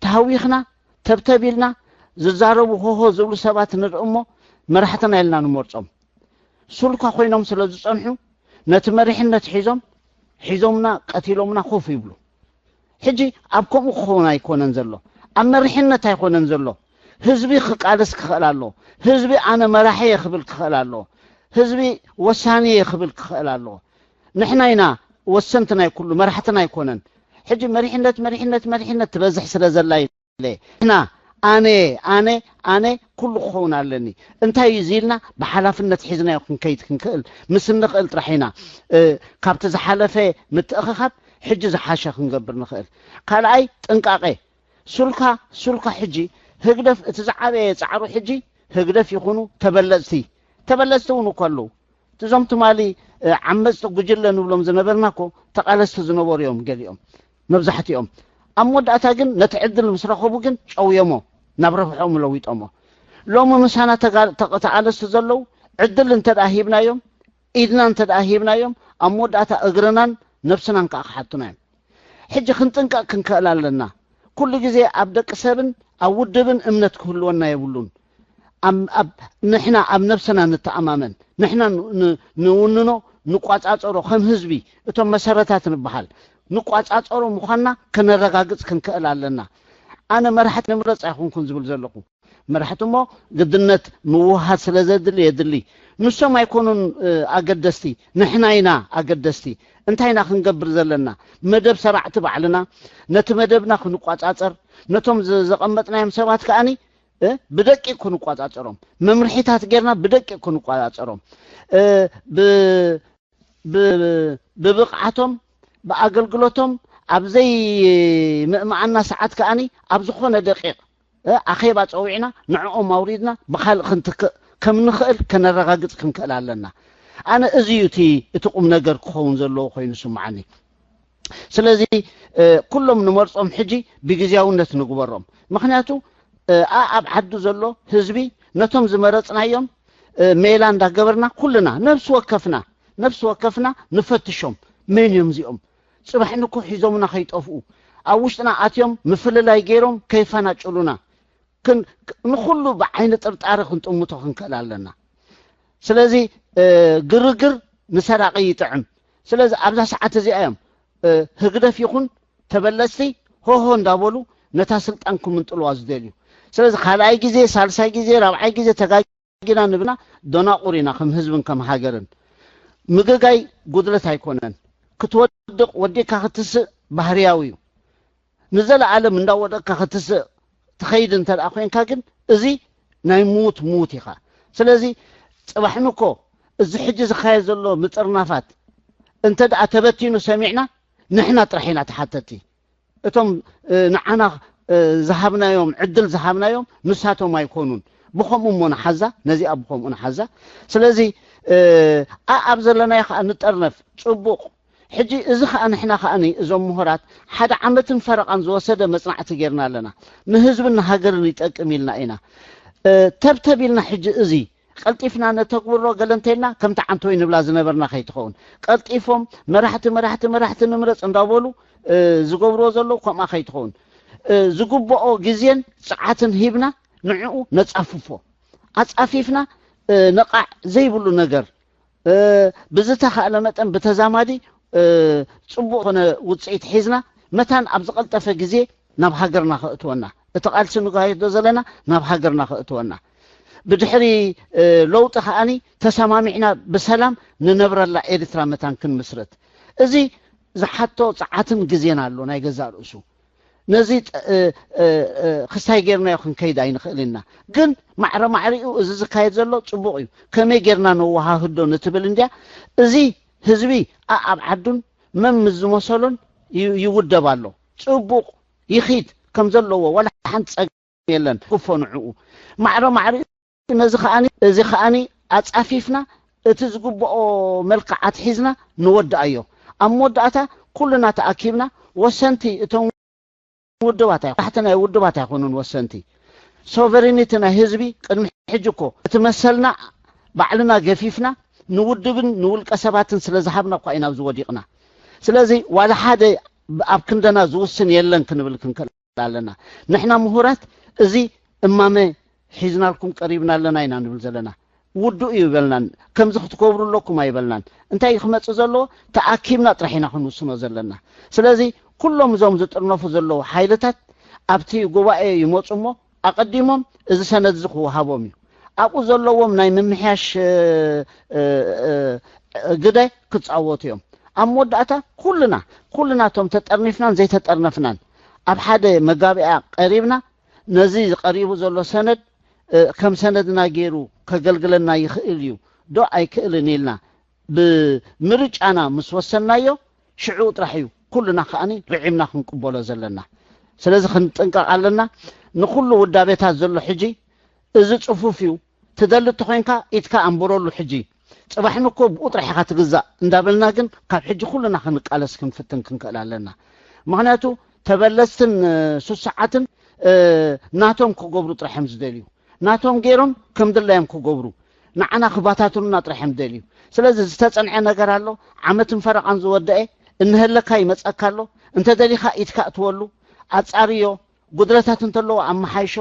ተሃዊኽና ተብተብ ኢልና ዝዛረቡ ሆሆ ዝብሉ ሰባት ንርኢ እሞ መራሕትና ኢልና ንመርፆም። ሱልካ ኮይኖም ስለ ዝፀንሑ ነቲ መሪሕነት ሒዞም ሒዞምና ቀቲሎምና ኮፍ ይብሉ። ሕጂ ኣብ ከምኡ ክኸውን ኣይኮነን ዘሎ፣ ኣብ መሪሕነት ኣይኮነን ዘሎ። ህዝቢ ክቃለስ ክኽእል ኣለዎ። ህዝቢ ኣነ መራሒ እየ ክብል ክኽእል ኣለዎ። ህዝቢ ወሳኒ እየ ክብል ክኽእል ኣለዎ። ንሕና ኢና ወሰንቲ ናይ ኩሉ፣ መራሕትና ኣይኮነን። ሕጂ መሪሕነት መሪሕነት መሪሕነት ትበዝሕ ስለ ዘላ ንሕና ኣነ ኣነ ኣነ ኩሉ ክኸውን ኣለኒ እንታይ እዩ ኢልና ብሓላፍነት ሒዝናዮ ክንከይድ ክንክእል ምስ እንኽእል ጥራሕ ኢና ካብቲ ዝሓለፈ ምትእኽኻብ ሕጂ ዝሓሸ ክንገብር ንኽእል። ካልኣይ ጥንቃቐ ሱልካ ሱልካ ሕጂ ህግደፍ እቲ ዝዓበየ ፃዕሩ ሕጂ ህግደፍ ይኹኑ ተበለፅቲ ተበለፅቲ እውን እኮ ኣለዉ። እዞም ትማሊ ዓመፅቲ ጉጅለ ንብሎም ዝነበርና እኮ ተቓለስቲ ዝነበሩ እዮም ገሊኦም መብዛሕትኦም። ኣብ መወዳእታ ግን ነቲ ዕድል ምስ ረኸቡ ግን ጨውዮሞ፣ ናብ ረብሖም ለዊጦሞ። ሎሚ ምሳና ተጋ- ተቓ- ተቓለስቲ ዘለዉ ዕድል እንተ ደኣ ሂብናዮም፣ ኢድና እንተ ደኣ ሂብናዮም፣ ኣብ መወዳእታ እግርናን ነብስናን ከኣ ክሓቱና እዮም። ሕጂ ክንጥንቀቕ ክንክእል ኣለና። ኩሉ ግዜ ኣብ ደቂ ሰብን ኣብ ውድብን እምነት ክህልወና የብሉን። ኣብ ኣብ ንሕና ኣብ ነብስና ንተኣማመን፣ ንሕና ን- ን- ንውንኖ፣ ንቋጻጸሮ፣ ከም ህዝቢ እቶም መሰረታት ንበሃል ንቋጻጸሮ ምዃንና ከነረጋግጽ ክንክእል ኣለና። ኣነ መራሕቲ ንምረጽ ኣይኮንኩን ዝብል ዘለኹ። መራሕቲ እሞ ግድነት ምውሃድ ስለ ዘድሊ የድሊ። ንሶም ኣይኮኑን ኣገደስቲ፣ ንሕና ኢና ኣገደስቲ። እንታይ ኢና ክንገብር ዘለና? መደብ ሰራዕቲ ባዕልና፣ ነቲ መደብና ክንቋጻጸር፣ ነቶም ዘቐመጥናዮም ሰባት ከኣ ብደቂቕ ክንቋጻጸሮም፣ መምርሒታት ጌርና ብደቂቕ ክንቋጻጸሮም፣ ብብቕዓቶም፣ ብኣገልግሎቶም ኣብ ዘይምእምኣና ሰዓት ከኣ ኣብ ዝኾነ ደቂቕ ኣኼባ ጸዊዕና ንዕኦም ኣውሪድና ብኻልእ ክንትክእ ከም ንኽእል ከነረጋግጽ ክንክእል ኣለና። ኣነ እዚ እዩ እቲ እቲ ቁም ነገር ክኸውን ዘለዎ ኮይኑ ስምዓኒ። ስለዚ ኩሎም ንመርጾም ሕጂ ብግዝያውነት ንግበሮም። ምኽንያቱ ኣኣብ ዓዱ ዘሎ ህዝቢ ነቶም ዝመረጽናዮም ሜላ እንዳገበርና ኩልና ነብሲ ወከፍና ነብሲ ወከፍና ንፈትሾም። መን እዮም እዚኦም? ጽባሕ ንኮ ሒዞምና ከይጠፍኡ፣ ኣብ ውሽጥና ኣትዮም ምፍልላይ ገይሮም ከይፈናጭሉና፣ ንኹሉ ብዓይኒ ጥርጣረ ክንጥምቶ ክንክእል ኣለና። ስለዚ ግርግር ንሰራቂ ይጥዕም። ስለዚ ኣብዛ ሰዓት እዚኣ እዮም ህግደፍ ይኹን ተበለጽቲ ሆሆ እንዳበሉ ነታ ስልጣን ክምንጥልዋ ዝደልዩ። ስለዚ ካልኣይ ግዜ፣ ሳልሳይ ግዜ፣ ራብዓይ ግዜ ተጋጊና ንብልና ደናቑር ኢና ከም ህዝብን ከም ሃገርን። ምግጋይ ጉድለት ኣይኮነን። ክትወድቕ ወዲቕካ ክትስእ ባህርያዊ እዩ። ንዘለኣለም እንዳወደቕካ ክትስእ ትኸይድ እንተ ደኣ ኮይንካ ግን እዚ ናይ ምዉት ምዉት ኢኻ። ስለዚ ጽባሕ ንኮ እዚ ሕጂ ዝካየድ ዘሎ ምጥርናፋት እንተ ደኣ ተበቲኑ ሰሚዕና ንሕና ጥራሕ ኢና ተሓተቲ። እቶም ንዓና ዝሃብናዮም ዕድል ዝሃብናዮም ንሳቶም ኣይኮኑን። ብኸምኡ እሞ ንሓዛ፣ ነዚኣ ብኸምኡ ንሓዛ። ስለዚ ኣኣብ ዘለናዮ ከዓ ንጠርነፍ። ጽቡቕ። ሕጂ እዚ ከዓ ንሕና ከዓ እዞም ምሁራት ሓደ ዓመትን ፈረቓን ዝወሰደ መጽናዕቲ ጌርና ኣለና። ንህዝብን ንሃገርን ይጠቅም ኢልና ኢና ተብተብ ኢልና። ሕጂ እዚ ቀልጢፍና ነተግብሮ ገለ እንተልና ከምቲ ዓንቶይ ንብላ ዝነበርና ከይትኸውን። ቀልጢፎም መራሕቲ መራሕቲ መራሕቲ ንምረጽ እንዳበሉ ዝገብርዎ ዘለዉ ከምኣ ከይትኸውን። ዝግብኦ ግዜን ጽዓትን ሂብና ንዕኡ ነጻፍፎ። ኣጻፊፍና ነቓዕ ዘይብሉ ነገር ብዝተኻእለ መጠን ብተዛማዲ ጽቡቕ ዝኾነ ውጽኢት ሒዝና መታን ኣብ ዝቐልጠፈ ግዜ ናብ ሃገርና ከእትወና፣ እቲ ቃልሲ ንካየዶ ዘለና ናብ ሃገርና ከእትወና፣ ብድሕሪ ለውጢ ከኣኒ ተሰማሚዕና ብሰላም ንነብረላ ኤርትራ መታን ክንምስርት። እዚ ዝሓቶ ጸዓትን ግዜን ኣሎ ናይ ገዛእ ርእሱ። ነዚ ክስታይ ጌርናዮ ክንከይድ ኣይንኽእል ኢና። ግን ማዕረ ማዕሪኡ እዚ ዝካየድ ዘሎ ጽቡቕ እዩ። ከመይ ጌርና ነወሃህዶ ንትብል እንድያ። እዚ ህዝቢ ኣኣብ ዓዱን መን ምስ ዝመሰሎን ይውደብ ኣሎ። ጽቡቕ ይኺድ ከም ዘለዎ ዋላ ሓንቲ ጸገም የለን። ክፎ ንዕኡ ማዕረ ማዕሪኡ ነዚ ከኣኒ እዚ ከኣኒ ኣጻፊፍና እቲ ዝግብኦ መልክዕ ኣትሒዝና ንወድኣዮ። ኣብ መወዳእታ ኩልና ተኣኪብና ወሰንቲ እቶም ውድባት ኣይ- ታሕቲ ናይ ውድባት ኣይኮኑን ወሰንቲ። ሶቨሪኒቲ ናይ ህዝቢ ቅድሚ ሕጂ እኮ እቲ መሰልና ባዕልና ገፊፍና ንውድብን ንውልቀ ሰባትን ስለ ዝሃብና እኳ ኢና ኣብዚ ወዲቕና። ስለዚ ዋላ ሓደ ኣብ ክንደና ዝውስን የለን ክንብል ክንክእል ኣለና። ንሕና ምሁራት እዚ እማመ ሒዝናልኩም ቀሪብና ኣለና ኢና ንብል ዘለና። ውዱእ እዩ ይበልናን ከምዚ ክትገብሩ ኣለኩም ኣይበልናን። እንታይ እዩ ክመጽእ ዘለዎ? ተኣኪብና ጥራሕ ኢና ክንውስኖ ዘለና። ስለዚ ኩሎም እዞም ዝጥርነፉ ዘለዉ ሓይልታት ኣብቲ ጉባኤ ይመጹ እሞ ኣቐዲሞም እዚ ሰነድ እዚ ክወሃቦም እዩ። ኣብኡ ዘለዎም ናይ ምምሕያሽ ግደ ክጻወቱ እዮም። ኣብ መወዳእታ ኩልና ኩልና እቶም ተጠርኒፍናን ዘይተጠርነፍናን ኣብ ሓደ መጋቢኣ ቀሪብና ነዚ ዝቐሪቡ ዘሎ ሰነድ ከም ሰነድና ገይሩ ከገልግለና ይኽእል እዩ ዶ ኣይክእልን ኢልና ብምርጫና ምስ ወሰንናዮ ሽዑ ጥራሕ እዩ ኩልና ከኣኒ ርዒምና ክንቅበሎ ዘለና። ስለዚ ክንጥንቀቕ ኣለና። ንኹሉ ውዳቤታት ዘሎ ሕጂ እዚ ጽፉፍ እዩ። ትደሊ እንተኾይንካ ኢድካ ኣንብረሉ ሕጂ። ጽባሕ ንኮ ብኡ ጥራሕ ኢኻ ትግዛእ እንዳበልና ግን ካብ ሕጂ ኩልና ክንቃለስ ክንፍትን ክንክእል ኣለና። ምኽንያቱ ተበለጽትን ስሱዓትን ናቶም ክገብሩ ጥራሕ እዮም ዝደልዩ። ናቶም ገይሮም ከም ድላዮም ክገብሩ፣ ንዓና ክባታትኑና ጥራሕ እዮም ዝደልዩ። ስለዚ ዝተጸንዐ ነገር ኣሎ። ዓመትን ፈረቓን ዝወደአ እንሀለካ ይመጸካ ኣሎ። እንተደሊኻ ኢድካ እትወሉ፣ ኣጻርዮ፣ ጉድለታት እንተለዎ ኣመሓይሾ።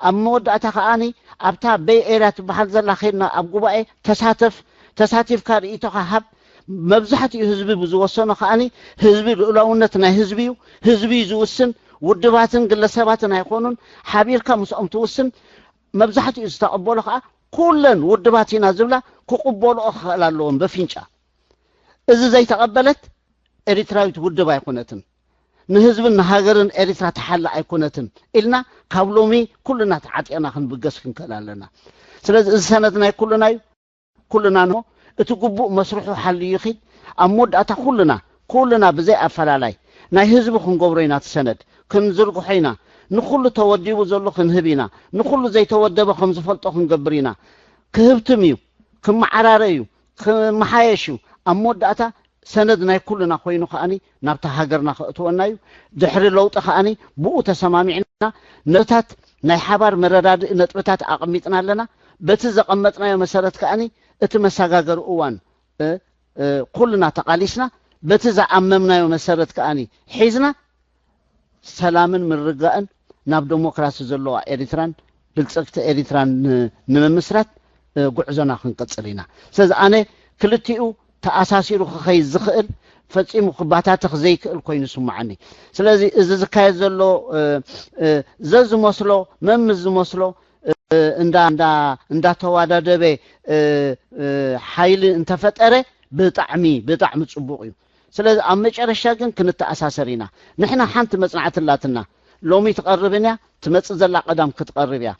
ኣብ መወዳእታ ከኣኒ ኣብታ ቤይ ኤርያ ትበሃል ዘላ ከይድና ኣብ ጉባኤ ተሳተፍ። ተሳቲፍካ ርእይቶኻ ሃብ። መብዛሕትኡ ህዝቢ ብዝወሰኖ ከኣኒ ህዝቢ ልኡላውነት ናይ ህዝቢ እዩ። ህዝቢ እዩ ዝውስን። ውድባትን ግለሰባትን ኣይኮኑን። ሓቢርካ ምስኦም ትውስን። መብዛሕትኡ ዝተቐበሎ ከኣ ኩለን ውድባት ኢና ዝብላ ክቕበልኦ ክኽእል ኣለዎም በፊንጫ። እዚ ዘይተቐበለት ኤሪትራዊት ውድብ ኣይኮነትን። ንህዝብን ንሃገርን ኤሪትራ ትሓሊ ኣይኮነትን ኢልና ካብ ሎሚ ኩልና ተዓጢቕና ክንብገስ ክንክእል ኣለና። ስለዚ እዚ ሰነድ ናይ ኩልና እዩ። ኩልና ንሆ እቲ ግቡእ መስርሑ ሓልዩ ይኺድ። ኣብ መወዳእታ ኩልና ኩልና ብዘይ ኣፈላላይ ናይ ህዝቢ ክንገብሮ ኢና። እቲ ሰነድ ክንዝርግሖ ኢና። ንኹሉ ተወዲቡ ዘሎ ክንህብ ኢና። ንኹሉ ዘይተወደበ ከም ዝፈልጦ ክንገብር ኢና። ክህብትም እዩ፣ ክመዓራረ እዩ፣ ክመሓየሽ እዩ። ኣብ መወዳእታ ሰነድ ናይ ኩልና ኮይኑ ከኣኒ ናብታ ሃገርና ከእትወና እዩ። ድሕሪ ለውጢ ከኣኒ ብኡ ተሰማሚዕና ነታት ናይ ሓባር መረዳድኢ ነጥብታት ኣቐሚጥና ኣለና። በቲ ዘቐመጥናዮ መሰረት ከኣኒ እቲ መሰጋገሪ እዋን እ፣ እ፣ ኩልና ተቓሊስና በቲ ዝኣመምናዮ መሰረት ከኣኒ ሒዝና ሰላምን ምርጋእን ናብ ደሞክራሲ ዘለዋ ኤሪትራን ብልጽግቲ ኤሪትራን ን-፣ ንምምስራት፣ እ፣ ጉዕዞና ክንቅጽል ኢና። ስለዚ ኣነ ክልቲኡ ተኣሳሲሩ ክኸይድ ዝኽእል ፈጺሙ ክባታተኽ ዘይክእል ኮይኑ ይስምዓኒ። ስለዚ እዚ ዝካየድ ዘሎ፣ እ፣ እ፣ ዘዝመስሎ መምስ ዝመስሎ፣ እ፣ እንዳ-፣ እንዳ-፣ እንዳተዋዳደበ፣ እ፣ እ፣ ሓይሊ እንተፈጠረ ብጣዕሚ፣ ብጣዕሚ ጽቡቕ እዩ። ስለዚ ኣብ መጨረሻ ግን ክንተኣሳሰር ኢና። ንሕና ሓንቲ መጽናዕቲ ኣላትና። ሎሚ ትቐርብን እያ፣ ትመጽእ ዘላ ቀዳም ክትቐርብ እያ።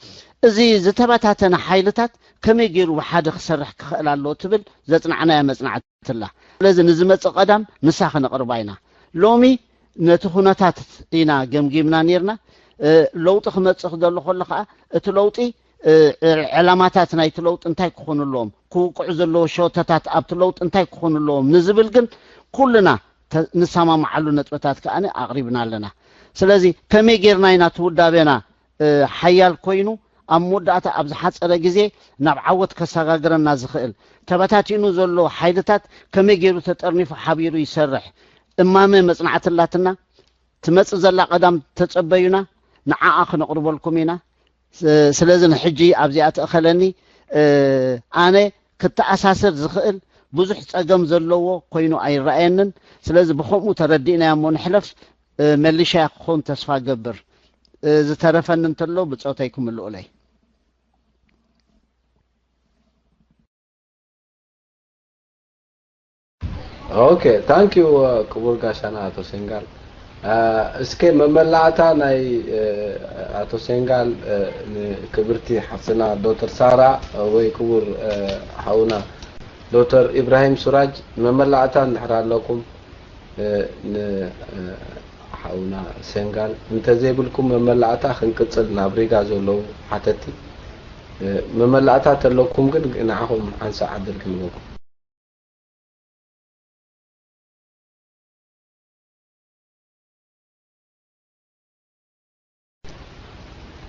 እዚ ዝተበታተነ ሓይልታት ከመይ ገይሩ ብሓደ ክሰርሕ ክኽእል ኣለዎ ትብል ዘጽናዕናያ መጽናዕቲ ኣላ። ስለዚ ንዝመጽእ ቀዳም ንሳ ክነቕርባ ኢና። ሎሚ ነቲ ኩነታት ኢና ገምጊምና ኔርና። እ፣ ለውጢ ክመጽእ ክደሎ ከሎ ከኣ እቲ ለውጢ፣ እ፣ ዕ-፣ ዕላማታት ናይቲ ለውጢ እንታይ ክኾኑ ኣለዎም፣ ክውቅዑ ዘለዎ ሸቶታት ኣብቲ ለውጢ እንታይ ክኾኑ ኣለዎም ንዝብል ግን ኩልና ተ-፣ ንሰማምዓሉ ነጥብታት ከኣ ኣቕሪብና ኣለና። ስለዚ ከመይ ጌርና ኢና እቲ ውዳቤና፣ እ፣ ሓያል ኮይኑ ኣብ መወዳእታ ኣብ ዝሓጸረ ግዜ ናብ ዓወት ከሰጋግረና ዝኽእል? ተበታቲኑ ዘሎ ሓይልታት ከመይ ገይሩ ተጠርኒፉ ሓቢሩ ይሰርሕ? እማመ መጽናዕቲ ኣላትና። ትመጽእ ዘላ ቀዳም ተጸበዩና፣ ንዓኣ ክነቕርበልኩም ኢና። ስ-፣ ስለዚ ንሕጂ ኣብዚኣ ትእኸለኒ። እ፣ ኣነ ክተኣሳሰር ዝኽእል ብዙሕ ጸገም ዘለዎ ኮይኑ ኣይረኣየንን። ስለዚ ብኸምኡ ተረዲእናዮ እሞ ንሕለፍ። እ፣ መሊሻያ ክኸውን ተስፋ እገብር። እ፣ ዝተረፈኒ እንተሎ ብጾተይ ክምልኡለይ። ኦኬ፣ ታንክ ዩ ክቡር ጋሻና ኣቶ ሴንጋል። አ፣ እስከ መመላእታ ናይ፣ እ፣ ኣቶ ሴንጋል፣ እ፣ ንክብርቲ ሓፍትና ዶክተር ሳራ፣ እ፣ ወይ ክቡር፣ እ፣ ሓውና ዶክተር ኢብራሂም ሱራጅ መመላእታ እንድሕር ኣለኩም፣ እ፣ ን፣ እ፣ ሓውና ሴንጋል፣ እንተዘይብልኩም መመላእታ ክንቅጽል ናብ ሪጋ ዘለዉ ሓተቲ፣ እ፣ መመላእታ ተለኩም ግን ንዓኹም ሓንሳእ ዕድል ክንበኩም።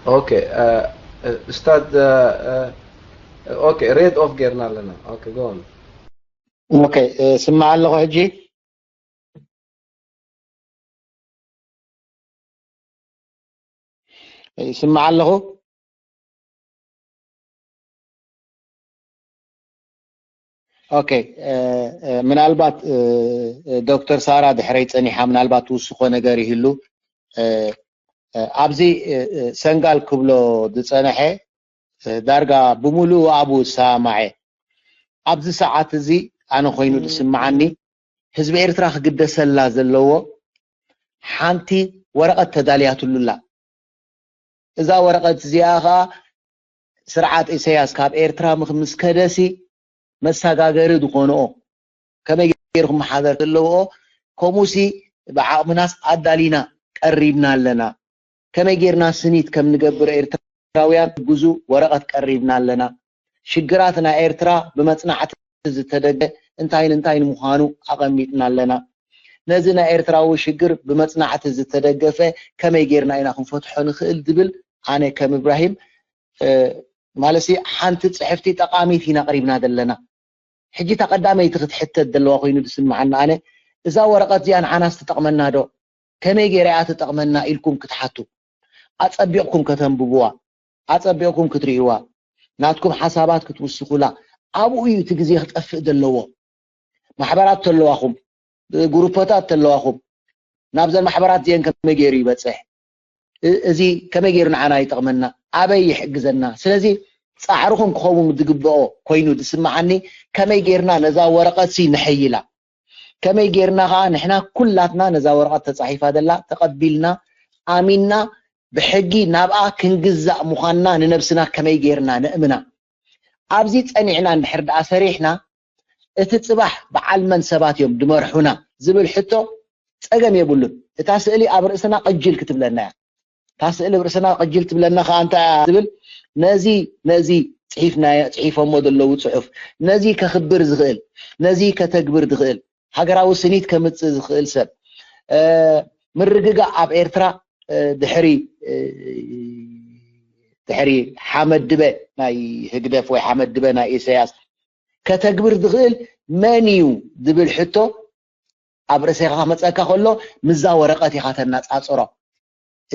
ኦኬ፣ እ፣ እ፣ ስታድ፣ እ፣ እ፣ ኦኬ፣ ሬድ ኦፍ ጌርና ኣለና። ኦኬ፣ ጎ ኦን። ኦኬ፣ እ፣ ስማዕ ኣለኹ ሕጂ? ይስማዕ ኣለኹ? ኦኬ፣ እ፣ እ፣ ምናልባት፣ እ፣ እ፣ ዶክተር ሳራ ድሕረይ ጸኒሓ፣ ምናልባት ትውስኾ ነገር ይህሉ። እ፣ እ፣ ኣብዚ፣ እ፣ እ፣ ሰንጋል ክብሎ ዝጸንሐ፣ እ፣ ዳርጋ ብምሉኡ ኣብኡ ዝሰማማዕ እየ። ኣብዚ ሰዓት እዚ ኣነ ኮይኑ ዝስምዓኒ፣ ህዝቢ ኤርትራ ክግደሰላ ዘለዎ ሓንቲ ወረቐት ተዳልያትሉ ኣላ። እዛ ወረቐት እዚኣ ኸኣ ስርዓት ኢሳያስ ካብ ኤርትራ ምኽ-፣ ምስ ከደሲ መሰጋገሪ ዝኾንኦ ከመይ ገይሩ ክመሓደር ዘለዎ፣ ከምኡሲ ብዓቕምናስ ኣዳሊና ቀሪብና ኣለና። ከመይ ጌርና ስኒት ከም ንገብር ኤርትራውያን ግዙ ወረቐት ቀሪብና ኣለና። ሽግራት ናይ ኤርትራ ብመጽናዕቲ ዝተደገ እንታይን እንታይን ምዃኑ ኣቐሚጥና ኣለና። ነዚ ናይ ኤርትራዊ ሽግር ብመጽናዕቲ ዝተደገፈ ከመይ ጌርና ኢና ክንፈትሖ ንኽእል ዝብል ኣነ ከም እብራሂም ማለሲ ሓንቲ ጽሕፍቲ ጠቃሚት ኢና ቅሪብና ዘለና። ሕጂ እታ ቀዳመይቲ ክትሕተት ዘለዋ ኮይኑ ዝስምዓና ኣነ እዛ ወረቀት እዚኣ ንዓናስ ትጠቅመና ዶ? ከመይ ገይራ እያ ትጠቅመና ኢልኩም ክትሓቱ ኣጸቢቕኩም ከተንብብዋ ኣጸቢቕኩም ክትርእይዋ ናትኩም ሓሳባት ክትውስኹላ ኣብኡ እዩ እቲ ግዜ ክጠፍእ ዘለዎ። ማሕበራት ተለዋኹም ጉሩፖታት ተለዋኹም ናብዘን ማሕበራት እዚአን ከመይ ገይሩ ይበፅሕ እዚ ከመይ ገይሩ ንዓና ይጠቕመና ኣበይ ይሕግዘና ስለዚ ፃዕርኹም ክኸውን ዝግብኦ ኮይኑ ዝስምዓኒ ከመይ ገይርና ነዛ ወረቐት ሲ ንሐይላ ከመይ ገይርና ከዓ ንሕና ኩላትና ነዛ ወረቐት ተፃሒፋ ዘላ ተቐቢልና ኣሚንና ብሕጊ ናብኣ ክንግዛእ ምዃንና ንነብስና ከመይ ገይርና ነእምና ኣብዚ ፀኒዕና እንድሕር ደኣ ሰሪሕና እቲ ፅባሕ በዓል መን ሰባት እዮም ድመርሑና ዝብል ሕቶ ፀገም የብሉን። እታ ስእሊ ኣብ ርእስና ቅጅል ክትብለና እያ። እታ ስእሊ ኣብ ርእስና ቅጅል ትብለና ከዓ እንታይ እያ ዝብል ነዚ ነዚ ፅሒፍናዮ ፅሒፎሞ ዘለዉ ፅሑፍ ነዚ ከኽብር ዝኽእል ነዚ ከተግብር ዝኽእል ሃገራዊ ስኒት ከምፅእ ዝኽእል ሰብ ምርግጋእ ኣብ ኤርትራ ድሕሪ ድሕሪ ሓመድ ድበ ናይ ህግደፍ ወይ ሓመድ ድበ ናይ ኢሳያስ ከተግብር ዝኽእል መን እዩ ዝብል ሕቶ ኣብ ርእሰኻ ክመፀካ ከሎ ምዛ ወረቐት ኢኻ ተናፃፅሮ።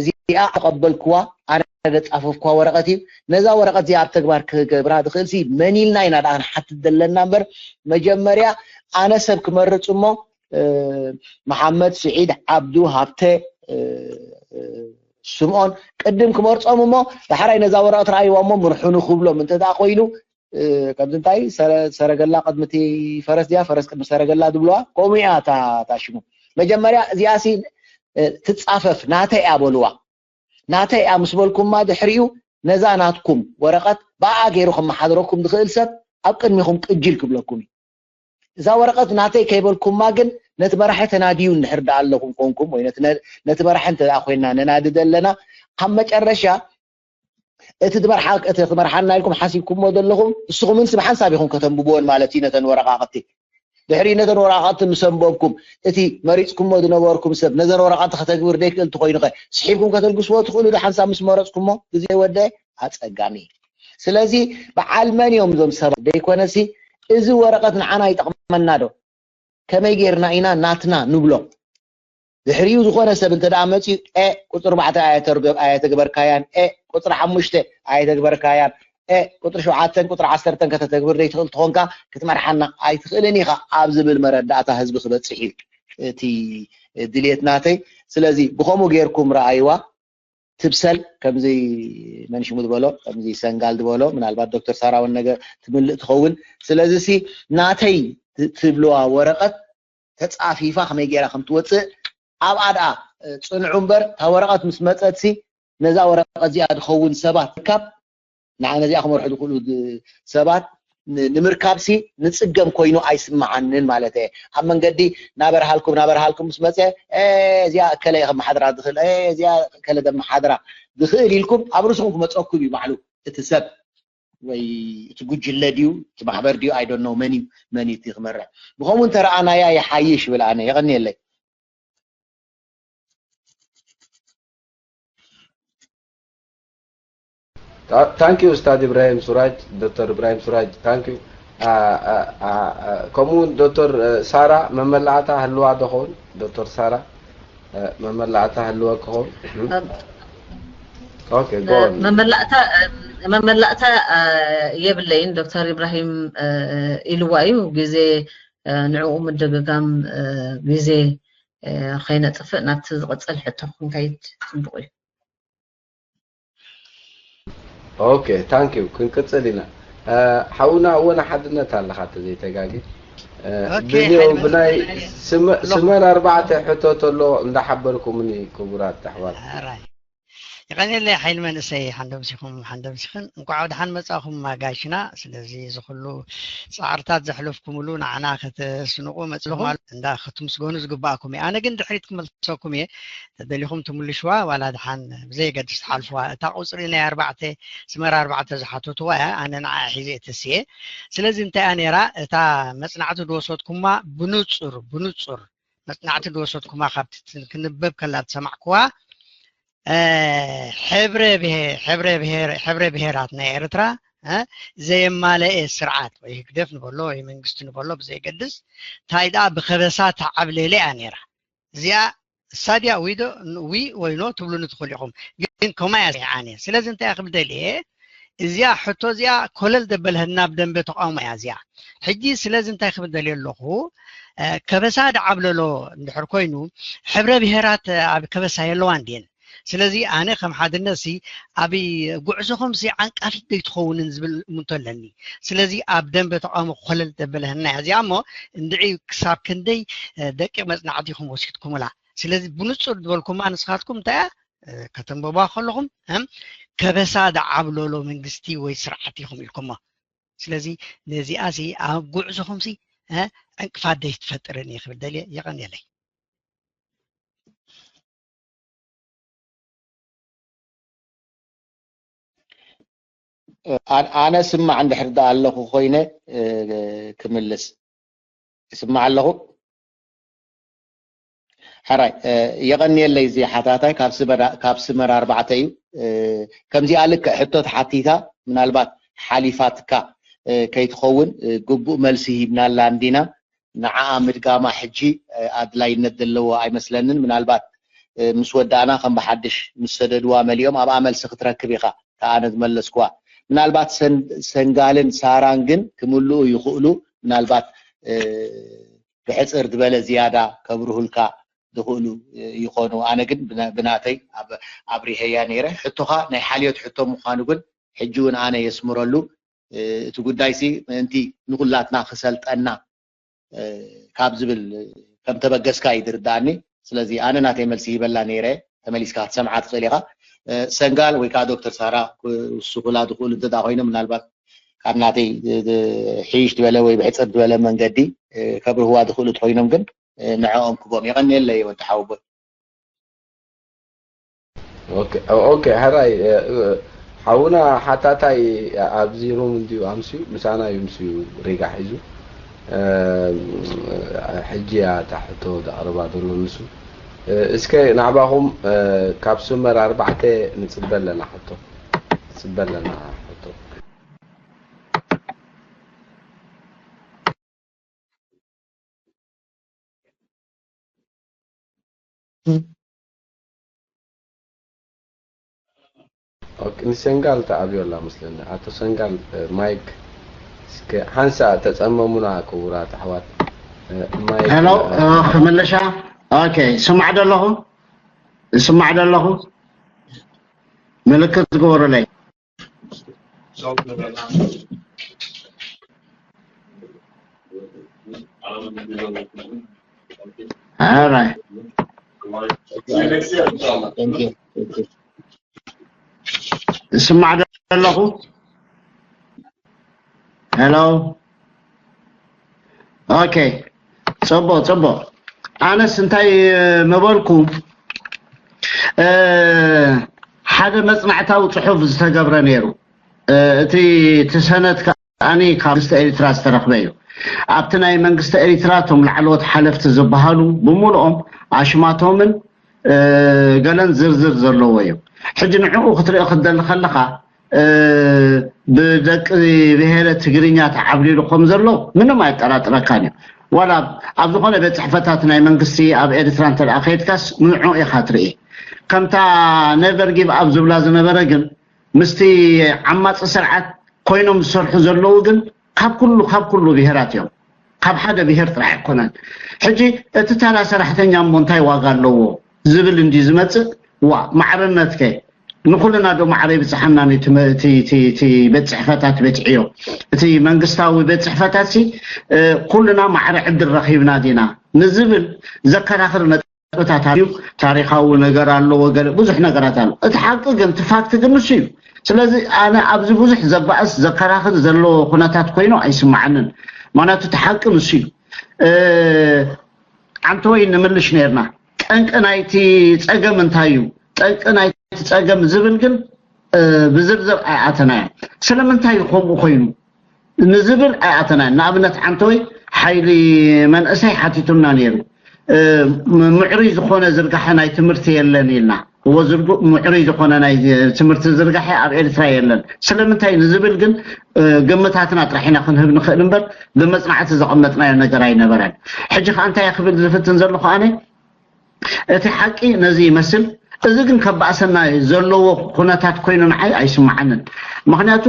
እዚኣ ተቐበልክዋ ኣነ ዘፃፈፍክዋ ወረቐት እዩ። ነዛ ወረቐት እዚኣ ኣብ ተግባር ክገብራ ዝኽእል ሲ መን ኢልና ኢና ደኣ ንሓትት ዘለና እምበር መጀመርያ ኣነ ሰብ ክመርፅ እሞ መሓመድ ስዒድ ዓብዱ ሃብተ ስምኦን ቅድም ክመርፆም እሞ ዳሕራይ ነዛ ወረቐት ረኣይዋ እሞ ምርሑኑ ክብሎም እንተ ደኣ ኮይኑ ከምዚ እንታይ ሰረገላ ቅድሚ እቲ ፈረስ ድያ ፈረስ ቅድሚ ሰረገላ ዝብለዋ ከምኡ እያ እታ ሽሙ መጀመርያ እዚኣ ሲ ትፃፈፍ ናተይ እያ በልዋ ናተይ እያ ምስ በልኩማ ድሕሪኡ ነዛ ናትኩም ወረቐት ብኣ ገይሩ ከመሓድረኩም ዝኽእል ሰብ ኣብ ቅድሚኹም ቅጅል ክብለኩም እዩ እዛ ወረቐት ናተይ ከይበልኩማ ግን ነቲ መራሒ ተናድዩ እንድሕር ደኣ ኣለኹም ኮንኩም ወይ ነቲ መራሒ እንተ ኮይና ነናዲ ዘለና ኣብ መጨረሻ እቲ ትመርሓና ኢልኩም ሓሲብኩሞ ዘለኹም ንስኹም ምስ ብሓንሳብ ኢኹም ከተንብብዎን ማለት እዩ ነተን ወረቓቕቲ ድሕሪ ነተን ወረቓቕቲ ምስ ኣንበብኩም እቲ መሪፅኩሞ ዝነበርኩም ሰብ ነዘን ወረቓቕቲ ከተግብር ዘይክእል እንተኮይኑ ከ ስሒብኩም ከተልግስዎ ትኽእሉ ዶ ሓንሳብ ምስ መረፅኩሞ ግዜ ወደ ኣፀጋሚ እዩ ስለዚ በዓል መን እዮም እዞም ሰባት ዘይኮነሲ እዚ ወረቐት ንዓና ይጠቕመና ዶ ከመይ ጌርና ኢና ናትና ንብሎ ድሕሪኡ ዝኾነ ሰብ እንተ ደኣ መፂኡ ኤ ቁፅሪ ባዕተ ኣየተግበርካያን ኤ ቁፅሪ ሓሙሽተ ኣየተግበርካያን ኤ ቁፅሪ ሸውዓተን ቁፅሪ ዓሰርተን ከተተግብር ዘይትኽእል ትኾንካ ክትመርሓና ኣይትኽእልን ኢኻ ኣብ ዝብል መረዳእታ ህዝቢ ክበፅሕ እዩ እቲ ድልየት ናተይ ስለዚ ብኸምኡ ጌርኩም ረኣይዋ ትብሰል ከምዚ መን ሽሙ ዝበሎ ከምዚ ሰንጋል ዝበሎ ምናልባት ዶክተር ሳራ እውን ነገር ትምልእ ትኸውን ስለዚ ሲ ናተይ ትብልዋ ወረቐት ተፃፊፋ ከመይ ገይራ ከም ትወፅእ ኣብኣ ደኣ ፅንዑ እምበር እታ ወረቐት ምስ መፀት ሲ ነዛ ወረቐት እዚኣ ዝኸውን ሰባት ካብ ንዓ ነዚኣ ክመርሑ ዝኽእሉ ሰባት ንምርካብሲ ንፅገም ኮይኑ ኣይስምዓንን ማለት እየ ኣብ መንገዲ ናበርሃልኩም ናበርሃልኩም ምስ መፀ እዚኣ እከለ ከመሓድራ ዝኽእል እዚኣ እከለ ዘመሓድራ ዝኽእል ኢልኩም ኣብ ርስኹም ክመፀኩም እዩ ባዕሉ እቲ ሰብ ወይ እቲ ጉጅለ ድዩ እቲ ማሕበር ድዩ ኣይዶኖ መን እዩ መን እዩ ክመርሕ ብኸምኡ እንተረኣናያ ይሓይሽ ይብል ኣነ የቐንየለይ ታንክ ዩ ኡስታዝ ኢብራሂም ሱራጅ ዶክተር ኢብራሂም ሱራጅ ታንክ ዩ ከምኡ እውን ዶክተር ሳራ መመላእታ ህልዋ ዶኸውን ዶክተር ሳራ መመላእታ ህልወ ክኸውን መመላእታ መመላእታ የብለይን ዶክተር ኢብራሂም ኢልዋ እዩ ግዜ ንዕኡ ምድግጋም ግዜ ከይነጥፍእ ናብቲ ዝቕፅል ሕቶ ክንከይድ ፅቡቕ እዩ ኦኬ ታንክ ዩ ክንቅፅል ኢና ሓውና እወ ንሓድነት ኣለካ ተዘይተጋጊ ብናይ ስመር ኣርባዕተ ሕቶ ተሎ እንዳሓበርኩምኒ ክቡራት ኣሕዋት የቐንየለይ ሓይሊ መንእሰይ ሓንደምሲኹም ሓንደምሲኽን እንኳዕ ወድሓን መጻኹም ማጋሽና ስለዚ እዚ ኩሉ ፃዕርታት ዘሕለፍኩምሉ ንዓና ከተስንቑ መፅኹም እንዳ ክትምስገኑ ዝግባኣኩም እዩ ኣነ ግን ድሕሪት ክመልሰኩም እየ ተደሊኹም ትምልሽዋ ዋላ ድሓን ብዘየገድስ ትሓልፍዋ እታ ቁፅሪ ናይ ኣርባዕተ ስመር ኣርባዕተ ዝሓተትዋ እያ ኣነ ንዓ ሒዘ ተስየ ስለዚ እንታይ እያ ነይራ እታ መፅናዕቲ ዝወሰድኩማ ብንፁር ብንፁር መጽናዕቲ ዝወሰድኩማ ካብቲ ት- ክንበብ ከላ ዝሰማዕኩዋ፣ እ፣ ሕብረ ብሄ- ሕብረ ብሄር- ሕብረ ብሄራት ናይ ኤርትራ፣ እ፣ ዘየማለኤ ስርዓት ወይ ህግደፍ ንበሎ ወይ መንግስቲ ንበሎ ብዘይገድስ፣ እንታይ ደኣ ብከበሳ ተዓብለለ እያ ነይራ። እዚኣ እሳ ድያ ዊ ዶ ዊ ወይ ኖ ትብሉኒ ትኽእሉ ኢኹም። ግን ከምኣ እያ ኣነ። ስለዚ እንታይ ክብል ደልየ፣ እዚኣ ሕቶ እዚኣ ኮለል ደበልሀና ኣብ ደንበ ተቃውሞ እያ እዚኣ። ሕጂ ስለዚ እንታይ ክብል ደልየ ኣለኹ፣ እ፣ ከበሳ ድዓብለሎ እንድሕር ኮይኑ፣ ሕብረ ብሄራት ኣብ ከበሳ የለዋን ድየን? ስለዚ ኣነ ከም ሓድነት ሲ ኣብ ጉዕዞኹም ሲ ዓንቃፊት ደይትኸውንን ዝብል እምንቶ ኣለኒ። ስለዚ ኣብ ደንበ ተቃውሞ ኮለል ደበልሀና እያ እዚኣ እሞ፣ እንድዒ ክሳብ ክንደይ፣ እ፣ ደቂቕ መጽናዕቲ ኢኹም ወሲድኩምላ። ስለዚ ብንጹር ዝበልኩማ ንስኻትኩም እንታይ እያ፣ እ፣ ከተንብቧ ከለኹም፣ እም፣ ከበሳ ዝዓብለሎ መንግስቲ ወይ ስርዓት ኢኹም ኢልኩሞ። ስለዚ ነዚኣ ሲ ኣብ ጉዕዞኹም ሲ፣ እ፣ ዕንቅፋት ደይትፈጥርን እየ ክብል ደልየ። የቐንየለይ። ኣነ ስማዕ እንድሕር ዳ ኣለኹ ኮይነ ክምልስ ስማዕ ኣለኹ። ሕራይ የቐንየለይ። እዚ ሓታታይ ካብ ስመር ኣርባዕተ እዩ። ከምዚኣ ልክዕ ሕቶ ተሓቲታ ምናልባት ሓሊፋትካ ከይትኸውን ግቡእ መልሲ ሂብናላ እንዲና። ንዓኣ ምድጋማ ሕጂ ኣድላይነት ዘለዎ ኣይመስለንን። ምናልባት ምስ ወዳእና ከም ብሓድሽ ምስ ሰደድዋ መሊኦም ኣብኣ መልሲ ክትረክብ ኢኻ። እታ ኣነ ዝመለስክዋ ምናልባት ሰንጋልን ሳራን ግን ክምልኡ ይኽእሉ። ምናልባት ብሕፅር ዝበለ ዝያዳ ከብርሁልካ ዝኽእሉ ይኾኑ። ኣነ ግን ብናተይ ኣብሪሀያ ነይረ። ሕቶኻ ናይ ሓልዮት ሕቶ ምዃኑ ግን ሕጂ እውን ኣነ የስምረሉ። እቲ ጉዳይሲ ምእንቲ ንኹላትና ክሰልጠና ካብ ዝብል ከም ተበገስካ እዩ ዝርዳእኒ። ስለዚ ኣነ ናተይ መልሲ ሂበላ ነይረ፣ ተመሊስካ ክትሰምዓ ትኽእል ኢኻ። ሰንጋል ወይ ከዓ ዶክተር ሳራ ክውስኹላ ዝኽእሉ እንተ ኮይኖም ምናልባት ካብ ናተይ ሕይሽ ዝበለ ወይ ብሕፅር ዝበለ መንገዲ ከብርህዋ ዝኽእሉ እንተኮይኖም ግን ንዕኦም ክቦም። የቐንየለይ ወዲ ሓወቦይ። ኦኬ ሕራይ ሓውና ሓታታይ ኣብዚ ሩም እንድዩ ኣምስዩ ምሳና እዩ ምስዩ ሪጋ ሒዙ ሕጂ እያ እታ ሕቶ ዘቕርባ ዘሎ ንሱ እስከ ናዕባኹም ካብ ስመር ኣርባዕተ ንፅበ ኣለና ሕቶ ንፅበ ኣለና ሕቶ ንሰንጋል ተኣብዮ ኣላ መስለኒ። ኣቶ ሰንጋል ማይክ እስከ ሓንሳእ ተጸመሙና ክቡራት ኣሕዋት። ማይክ ሄሎ ክምልሻ። ኦኬ ስማዕ ደለኹ ስማዕ ደለኹ ምልክት ግበሩለይ። All right. ስማዕ ዶ ኣለኹ? ሄሎ። ኦኬ። ጽቡቕ ጽቡቕ። ኣነስ እንታይ ምበልኩ፣ ሓደ መጽናዕታዊ ጽሑፍ ዝተገብረ ነይሩ። እቲ እቲ ሰነድ ከኣኒ ካብ መንግስቲ ኤሪትራ ዝተረኽበ እዩ። ኣብቲ ናይ መንግስቲ ኤሪትራ እቶም ላዕለዎት ሓለፍቲ ዝበሃሉ ብምሉኦም ኣሽማቶምን ገለን ዝርዝር ዘለዎ እዩ። ሕጂ ንዕኡ ክትርኢ ክትደሊ ከለኻ ብደቂ ብሄረ ትግርኛ ተዓብሊሉ ከም ዘሎ ምንም ኣየጠራጥረካን እዩ። ዋላ ኣብ ዝኾነ ቤት ፅሕፈታት ናይ መንግስቲ ኣብ ኤርትራ እንተ ከይድካስ ንዑ ኢኻ ትርኢ። ከምታ never give up ዝብላ ዝነበረ ግን ምስቲ ዓማፂ ስርዓት ኮይኖም ዝሰርሑ ዘለዉ ግን ካብ ኩሉ ካብ ኩሉ ብሄራት እዮም። ካብ ሓደ ብሄር ጥራሕ ኣይኮነን። ሕጂ እቲ ተራ ሰራሕተኛ እሞ እንታይ ዋጋ ኣለዎ ዝብል እንዲ ዝመፅእ ዋ ማዕርነትከ ንኩልና ዶ ማዕረ ይብፅሓና እቲ ቤት ፅሕፈታት ቤት ዕዮ እቲ መንግስታዊ ቤት ፅሕፈታት ሲ ኩልና ማዕረ ዕድል ረኪብና ዲና ንዝብል ዘከራክር ነጥብታት እዩ። ታሪካዊ ነገር ኣለዎ፣ ገለ ብዙሕ ነገራት ኣሎ። እቲ ሓቂ ግን እቲ ፋክት ግን ንሱ እዩ። ስለዚ ኣነ ኣብዚ ብዙሕ ዘባእስ ዘከራክር ዘለዎ ኩነታት ኮይኑ ኣይስማዓንን። ምክንያቱ እቲ ሓቂ ንሱ እዩ። ዓንተወይ ንምልሽ ነርና። ጠንቂ ናይቲ ፀገም እንታይ እዩ? ጠንቂ ናይቲ ፀገም ዝብል ግን ብዝርዝር ኣይኣተናዮን። ስለምንታይ እዩ ከምኡ ኮይኑ? ንዝብል ኣይኣተናን። ንኣብነት ዓንተወይ ሓይሊ መንእሰይ ሓቲቱና ነይሩ። ምዕሩይ ዝኾነ ዝርጋሐ ናይ ትምህርቲ የለን ኢልና እዎ ዝርጉ ምዕሩይ ዝኾነ ናይ ትምህርቲ ዝርጋሐ ኣብ ኤርትራ የለን። ስለምንታይ ንዝብል ግን ግምታትና ጥራሕ ኢና ክንህብ ንኽእል እምበር ብመጽናዕቲ ዘቐመጥናዮ ነገር ኣይነበረን። ሕጂ ከኣ እንታይ ክብል ዝፍትን ዘለኹ ኣነ እቲ ሓቂ ነዚ ይመስል። እዚ ግን ከባእሰና ዘለዎ ኩነታት ኮይኑ ንዓይ ኣይስምዓንን። ምኽንያቱ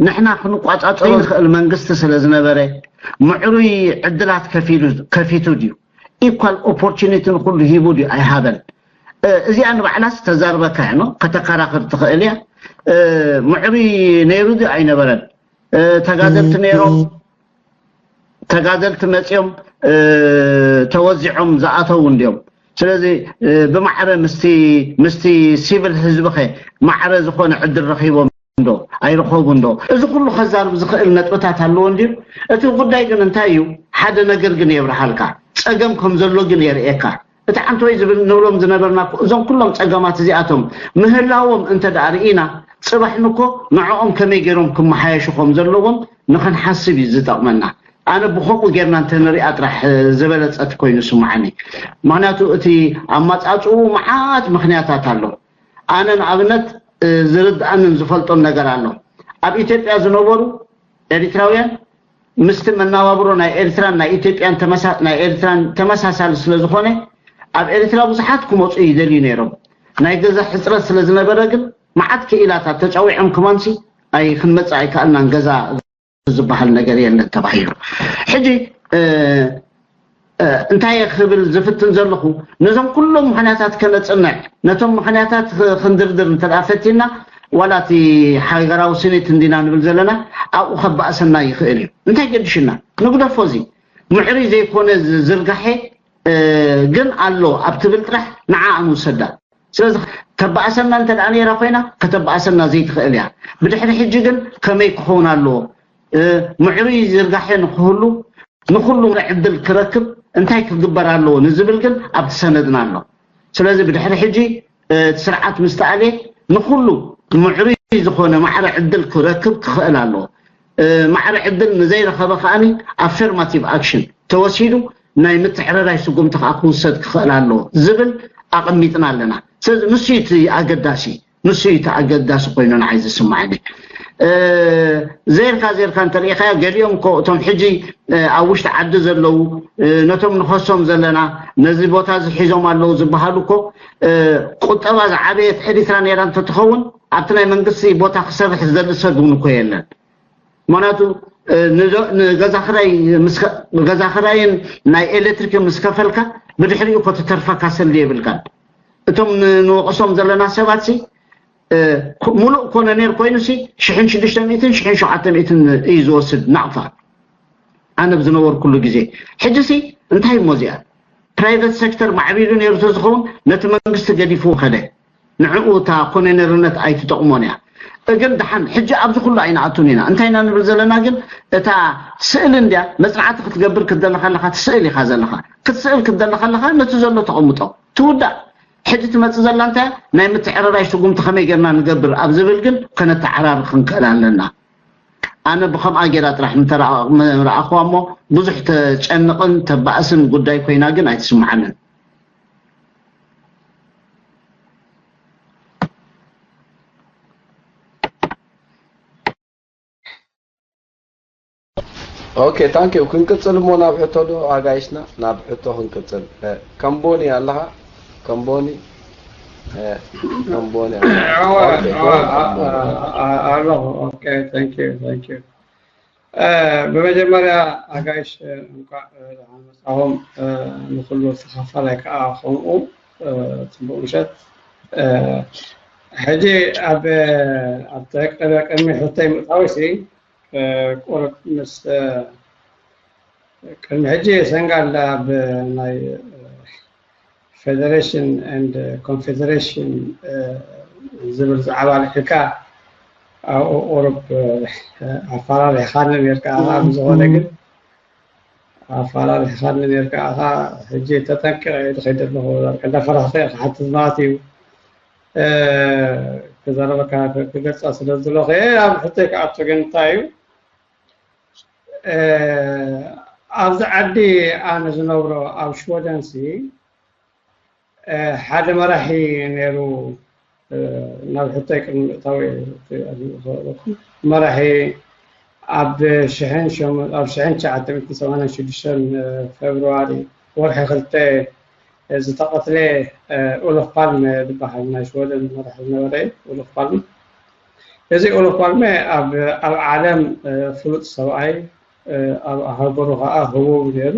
ንሕና ክንቋጻጸሮ ንኽእል መንግስቲ ስለ ዝነበረ ምዕሩይ ዕድላት ከፊቱ ድዩ? ኢኳል ኦፖርቹኒቲ ንኩሉ ሂቡ ድዩ ኣይሃበን? እዚኣ ንባዕላስ ተዛርበካ እያ ነው ከተከራክር ትኽእል እያ። ምዕሩይ ነይሩ ድዩ ኣይነበረን? ተጋደልቲ ነይሮም፣ ተጋደልቲ መፂኦም ተወዚዖም ዝኣተው እንዲዮም። ስለዚ ብማዕረ ምስቲ ምስቲ ሲቪል ህዝቢ ኸ ማዕረ ዝኾነ ዕድል ረኺቦም ዶ ኣይረኸቡን ዶ? እዚ ኩሉ ከዛርብ ዝኽእል ነጥብታት ኣለዎ እንድዩ። እቲ ጉዳይ ግን እንታይ እዩ? ሓደ ነገር ግን የብርሃልካ፣ ፀገም ከም ዘሎ ግን የርእየካ። እቲ ዓንተወይ ዝብል ንብሎም ዝነበርና እኮ እዞም ኩሎም ፀገማት እዚኣቶም ምህላዎም እንተ ደኣ ርኢና፣ ፅባሕ ንኮ ንዕኦም ከመይ ገይሮም ክመሓየሹ ከም ዘለዎም ንኽንሓስብ እዩ ዝጠቕመና። ኣነ ብኸምኡ ጌርና እንተንሪኣ ጥራሕ ዝበለፀት ኮይኑ ስምዓኒ። ምኽንያቱ እቲ ኣማፃፅኡ መዓት ምኽንያታት ኣሎ። ኣነ ንኣብነት ዝርድኣንን ዝፈልጦን ነገር ኣሎ። ኣብ ኢትዮጵያ ዝነበሩ ኤሪትራውያን ምስቲ መናባብሮ ናይ ኤርትራን ናይ ኢትዮጵያን ተመሳ- ናይ ኤርትራን ተመሳሳሊ ስለ ዝኾነ ኣብ ኤርትራ ብዙሓት ክመፁ ይደልዩ ነይሮም። ናይ ገዛ ሕፅረት ስለ ዝነበረ ግን መዓት ክኢላታት ተጫዊዖም ክማንሲ ኣይ ክንመፅእ ኣይከኣልናን ገዛ ዝበሃል ነገር የለን ተባሂሉ። ሕጂ እንታይ እየ ክብል ዝፍትን ዘለኹ፣ ነዞም ኩሎም ምኽንያታት ከነፅንዕ፣ ነቶም ምኽንያታት ክንድርድር እንተ ደኣ ፈቲና፣ ዋላ እቲ ሃገራዊ ስኒት እንዲና ንብል ዘለና ኣብኡ ከባእሰና ይኽእል እዩ። እንታይ ገድሽና? ንግደፎ። እዚ ምዕሩይ ዘይኮነ ዝርጋሐ ግን ኣሎ ኣብ ትብል ጥራሕ ንዓኣ ንውሰዳ። ስለዚ ተባእሰና እንተ ደኣ ነይራ ኮይና ከተባእሰና ዘይትኽእል እያ። ብድሕሪ ሕጂ ግን ከመይ ክኸውን ኣለዎ? ምዕሩይ ዝርጋሐ ንክህሉ ንኹሉ ዕድል ክረክብ እንታይ ክግበር ኣለዎ ንዝብል ግን ኣብቲ ሰነድና ኣሎ። ስለዚ ብድሕሪ ሕጂ እቲ ስርዓት ምስ ተኣልየ ንኹሉ ምዕሩይ ዝኾነ ማዕረ ዕድል ክረክብ ክኽእል ኣለዎ። ማዕረ ዕድል ንዘይረኸበ ከኣ ኣፈርማቲቭ ኣክሽን ተወሲዱ ናይ ምትዕርራይ ስጉምቲ ከኣ ክውሰድ ክኽእል ኣለዎ ዝብል ኣቐሚጥና ኣለና። ስለዚ ንሱ እዩ እቲ ኣገዳሲ። ንሱ እዩ እቲ ኣገዳሲ ኮይኑ ንዓይ ዝስምዓኒ። ዘርካ ዘርካ እንተሪኢኻዮ ገሊኦም እኮ እቶም ሕጂ ኣብ ውሽጢ ዓዲ ዘለዉ ነቶም ንኸሶም ዘለና ነዚ ቦታ እዚ ሒዞም ኣለዉ ዝበሃሉ እኮ ቁጠባ ዝዓበየት ኤሪትራ ነይራ እንተትኸውን ኣብቲ ናይ መንግስቲ ቦታ ክሰርሕ ዝደሊ ሰብ እውን እኮ የለን። ምክንያቱ ንገዛ ክራይ ገዛ ክራይን ናይ ኤሌክትሪክን ምስ ከፈልካ ብድሕሪኡ እኮ ተተርፈካ ሰልዲ የብልካን። እቶም ንወቕሶም ዘለና ሰባት ሲ ሙሉእ ኮሎኔል ኮይኑ ሲ ሽሕን ሽዱሽተ ሚእትን ሽሕን ሸውዓተ ሚእትን እዩ ዝወስድ ናቕፋ። ኣነ ብዝነበርኩሉ ግዜ ሕጂ ሲ እንታይ እሞ እዚኣ ፕራይቨት ሴክተር ማዕቢሉ ነይሩ ተዝኸውን ነቲ መንግስቲ ገዲፉ ከደ። ንዕኡ እታ ኮሎኔልነት ኣይትጠቕሞን እያ። ግን ደሓን ሕጂ ኣብዚ ኩሉ ኣይንኣቱን ኢና። እንታይ ኢና ንብል ዘለና ግን እታ ስእሊ እንድያ መፅናዕቲ ክትገብር ክትደለኻ ኣለኻ ትስእል ኢኻ ዘለኻ። ክትስእል ክትደለኻ ኣለኻ ነቲ ዘሎ ተቐምጦ ትውዳእ። ሕጂ ትመፅእ ዘላ እንታይ ናይ ምትዕርራይ ስጉምቲ ከመይ ጌርና ንገብር ኣብ ዝብል ግን ከነተዓራሪ ክንክእል ኣለና። ኣነ ብከምኣ ጌራ ጥራሕ ምተረኣእኩዋ እሞ ብዙሕ ተጨንቕን ተባእስን ጉዳይ ኮይና ግን ኣይትስምዓንን። ኦኬ ታንክ ዩ ክንቅፅል እሞ ናብ ሕቶ ዶ ኣጋይሽና ናብ ሕቶ ክንቅፅል። ከምቦኒ ኣለኻ? ከምቦኒ ከምቦኒ ኣለኹ። ኦኬ ታንክ ዩ ታንክ ዩ። ብመጀመርያ ኣጋይሽ እንኳዕ ደሓን መፃኹም። ንኩሉ ተኻፋላይ ከዓ ከምኡ ፅቡቅ ምሸት። ሕጂ ኣብ ኣብቲ ቅድሚ ሕቶይ ምእታወይ ሲ ቁሩብ ምስ ቅድሚ ሕጂ ሰንጋል ኣብ ናይ ፌደሬሽን ኤንድ ኮንፌደሬሽን ዝብል ዛዕባ ኣልዒልካ ኣብኡ ቁሩብ ኣፈራሪሕኻኒ ነርካ ኢኻ። ብዝኾነ ግን ኣፈራሪሕኻኒ ነርካ ኢኻ። ሕጂ ተጠንቂቐ እየ ዝኸይድ ዘለኹ። እንዳፈራህተ ኢኻ ሓትት ማለት እዩ። ክዛረበካ ክገልፃ ስለ ዝደለኹ እየ። ኣብ ሕቶይ ክኣቱ ግን እንታይ እዩ ኣብዚ ዓዲ ኣነ ዝነብሮ ኣብ ሽወደንሲ ሓደ መራሒ ነይሩ። ናብ ሕቶይ ቅድሚ ምእታወይ መራሒ ኣብ ሽሕን ሸሞንተን ኣብ ሽሕን ትሽዓተ ሚእትን ሰማንያን ሽዱሽተን ፌብርዋሪ ወርሒ ክልተ ዝተቐትለ ኡሎፍ ፓልመ ዝበሃል ናይ ሽወደን መራሒ ዝነበረ እዩ። ኡሎፍ ፓልመ እዚ ኡሎፍ ፓልመ ኣብ ዓለም ፍሉጥ ሰብኣይ ኣብ ሃገሩ ከዓ ህቡብ ነይሩ።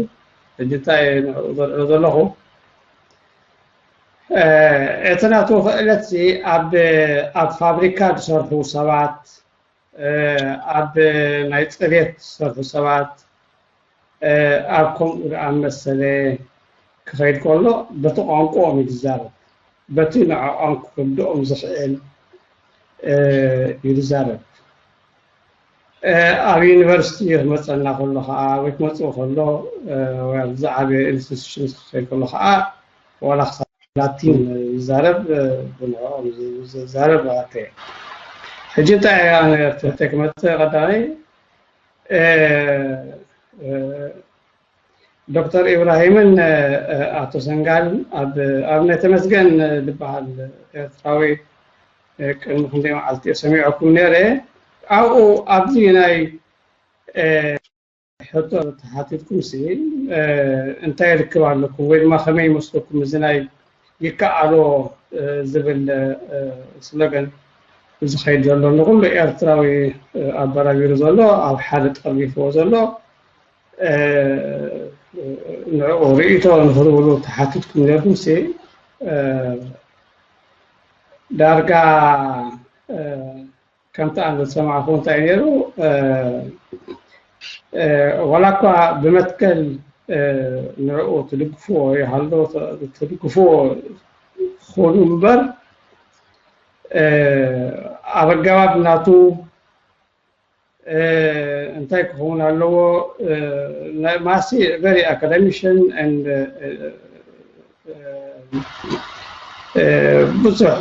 ሕጂ እንታይ ንዕኡ ዘልዕሎ ዘለኹ እቲ ናቱ ክእለት ኣብ ፋብሪካ ዝሰርሑ ሰባት ኣብ ናይ ፅሬት ዝሰርሑ ሰባት ኣብ ከምኡ ዝኣመሰለ ክኸይድ ከሎ በቲ ቋንቋኦም እዩ ዝዛረብ። በቲ ንዕኦም ክርድኦም ዝኽእል እዩ ዝዛረብ። ኣብ ዩኒቨርሲቲ ክመፀና ከሎ ከዓ ወይ ክመፅኡ ከሎ ዝዓበየ ኢንስቲቱሽን ክኸይድ ከሎ ከዓ ዋላ ክሳብ ላቲን ይዛረብ ብንዕኦም ዝዛረብ ኣተ ሕጂ እንታይ እያ ትሕተ ክመፅእ ቀዳመይ ዶክተር ኢብራሂምን ኣቶ ሰንጋል ኣብ ኣብነ ተመስገን ዝበሃል ኤርትራዊ ቅድሚ ክንደይ መዓልቲ እየ ሰሚዐኩም ነይረ። ኣብኡ ኣብዚ ናይ ሕቶ ተሓቲትኩም ሲ እንታይ ርክብ ኣለኩም ወይ ድማ ከመይ ይመስለኩም እዚ ናይ ይከኣሎ ዝብል ስሎገን ዝኸይድ ዘሎ ንኩሉ ኤርትራዊ ኣበራቢሩ ዘሎ ኣብ ሓደ ጠርኒፍዎ ዘሎ ንዕኡ ርእይቶ ንክትብሉ ተሓቲትኩም ነርኩም ሲ ዳርጋ ከምቲ ኣነ ዝሰማዕኹ እንታይ ነይሩ ዋላ እኳ ብመትከል ንዕኡ ትድግፍዎ ይሃሎ ትድግፍዎ ክኾኑ እምበር ኣብ ኣገባብ ናቱ እንታይ ክኸውን ኣለዎ ማሲ very academician and ብዙሕ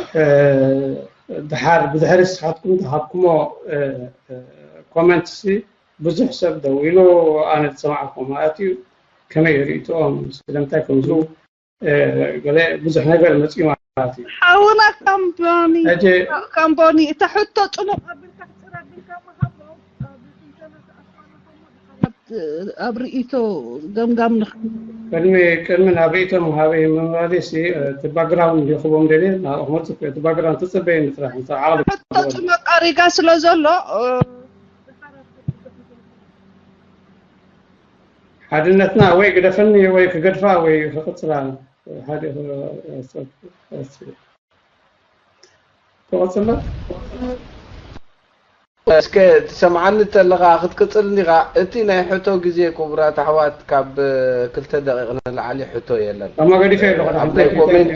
ድሓር ብድሕሪ ስኻትኩም ዝሃብኩሞ ኮመንት ሲ ብዙሕ ሰብ ደው ኢሉ ኣነ ዝሰማዕኩ ማለት እዩ ከመይ ርእይትኦም ስለምንታይ ከምዝሉ ገለ ብዙሕ ነገር መፅኡ ማለት እዩ ሓውና ካምቦኒ ሕጂ ካምቦኒ እታ ሕቶ ፅሙቕ ኣቢልካ ሕፅር ኣቢልካ ምሃቦም ኣብ ርእይቶ ገምጋም ንኽ ቅድሚ ቅድሚ ናብ ርእይቶ ምሃበይ ምባል ሲ እቲ ባክግራውንድ ይኽቦም ደልየ ናብኡ ክመፅእ እቲ ባክግራውንድ ትፅበየኒ ጥራሕ እንተ ዓቕሊ ሕቶ ፅሙቕ ኣሪጋ ስለ ዘሎ ሓድነትና ወይ ግደፈኒ ወይ ክገድፋ ወይ ክቕፅላ ሓደ ክቐፅሎ እስከ ትሰምዓኒ ተለኻ ክትቅፅል እንዲኻ እቲ ናይ ሕቶ ግዜ ክቡራት ኣሕዋት ካብ ክልተ ደቂቕ ንላዕሊ ሕቶ የለን ኣብ ናይ ኮሜንት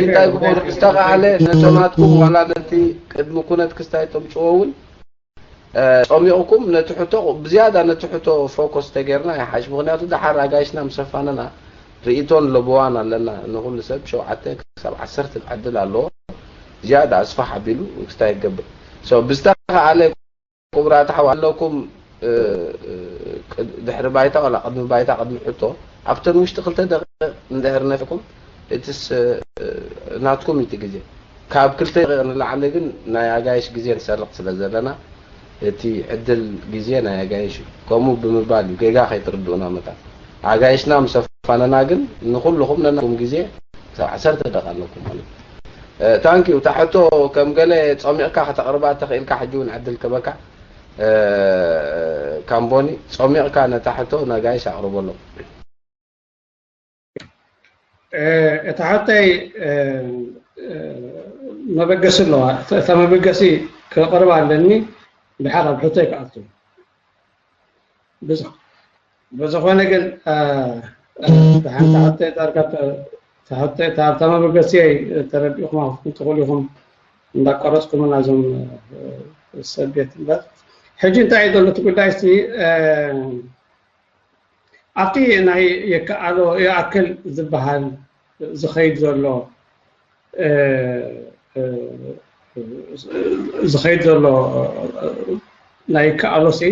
እንታይ ግበሩ ዝተኸኣለ ነቶም ናትኩም ዋላ ነቲ ቅድሚ ኩነት ክስታይ ተምፅዎ እውን ፀሚቕኩም ነቲ ሕቶ ብዝያዳ ነቲ ሕቶ ፎኮስ ተገይርና ይሓሽ ምክንያቱ ደሓር ኣጋይሽና ምስ ኣፋነና ርእይቶን ለበዋን ኣለና ንኩሉ ሰብ ሸውዓተ ክሳብ ዓሰርተ ዕድል ኣለዎ ዝያዳ ኣስፋሕ ኣቢሉ ክስታይ ይገብር ብዝተኸኣለ ክቡራት ኣሕዋት ኣለኩም ድሕሪ ባይታ ዋላ ቅድሚ ባይታ ቅድሚ ሕቶ ኣብተን ውሽጢ ክልተ ደቂቕ እንድሕር ነፊኩም እትስ ናትኩም እዩ እቲ ግዜ ካብ ክልተ ደቂቕ ንላዕሊ ግን ናይ ኣጋይሽ ግዜ ንሰርቕ ስለ ዘለና እቲ ዕድል ግዜ ናይ ኣጋይሽ እዩ ከምኡ ብምባል እዩ ጌጋ ከይትርድኡና መታን ኣጋይሽና ምስ ኣፋነና ግን ንኩልኹም ነናኩም ግዜ ክሳብ ዓሰርተ ደቂቕ ኣለኩም ማለት እዩ ታንኪዩ እታ ሕቶ ከም ገለ ጸሚቕካ ከተቕርባ ተኽኢልካ ሕጂ እውን ዕድል ክበካ ካምቦኒ ጸሚቕካ ነታ ሕቶ ነጋይሽ ኣቕርበሎም እታ ሕቶይ መበገሲ ኣለዋ እታ መበገሲ ክቕርባ ኣለኒ ድሓር ኣብ ሕቶይ ክኣቱ ብዝኾነ ግን ሓንቲ ሓተይ ዳርጋ ተሓተይ ኣብታ መበገሲየይ ተረዲእኹም ክትኩም ትኽእሉ ኢኹም እንዳቋረፅኩምና እዞም ሰብ ቤት እምበር ሕጂ እንታይ እዩ ዘሎ እቲ ጉዳይ ሲ ኣብቲ ናይ የከኣሎ ይኣክል ዝበሃል ዝኸይድ ዘሎ ዝኸይድ ዘሎ ናይ ይከኣሎ ሲ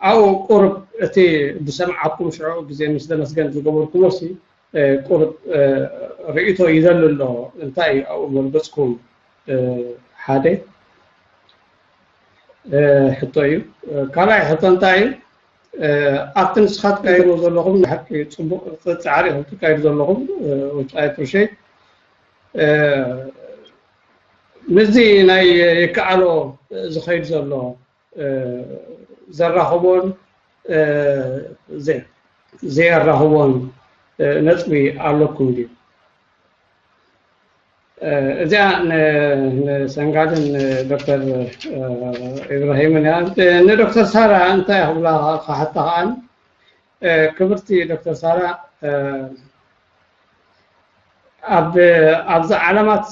ኣብኡ ቁሩብ እቲ ዝሰምዓኩም ሽዑ ግዜ ምስ ተመስገን ዝገበርኩሞ ሲ ቁሩብ ርእይቶ ይደሊ ኣሎ። እንታይ እዩ ኣብኡ መርገፅኩም? ሓደ ሕቶ እዩ። ካልኣይ ሕቶ እንታይ እዩ? ኣብቲ ንስኻ ትካየድዎ ዘለኹም ንሓቂ ፅቡቅ ፃዕሪ ኢኹም ትካየዱ ዘለኹም፣ which I appreciate። ምስዚ ናይ ይከኣሎ ዝኸይድ ዘሎ ዘራኽቦን ዘየራኽቦን ነጥቢ ኣለኩም ድዩ? እዚኣ ንሰንጋልን ዶክተር ኢብራሂምን እያ። ንዶክተር ሳራ እንታይ ክብላ ክሓታ ከኣን? ክብርቲ ዶክተር ሳራ፣ ኣብ ኣብዚ ዓለማት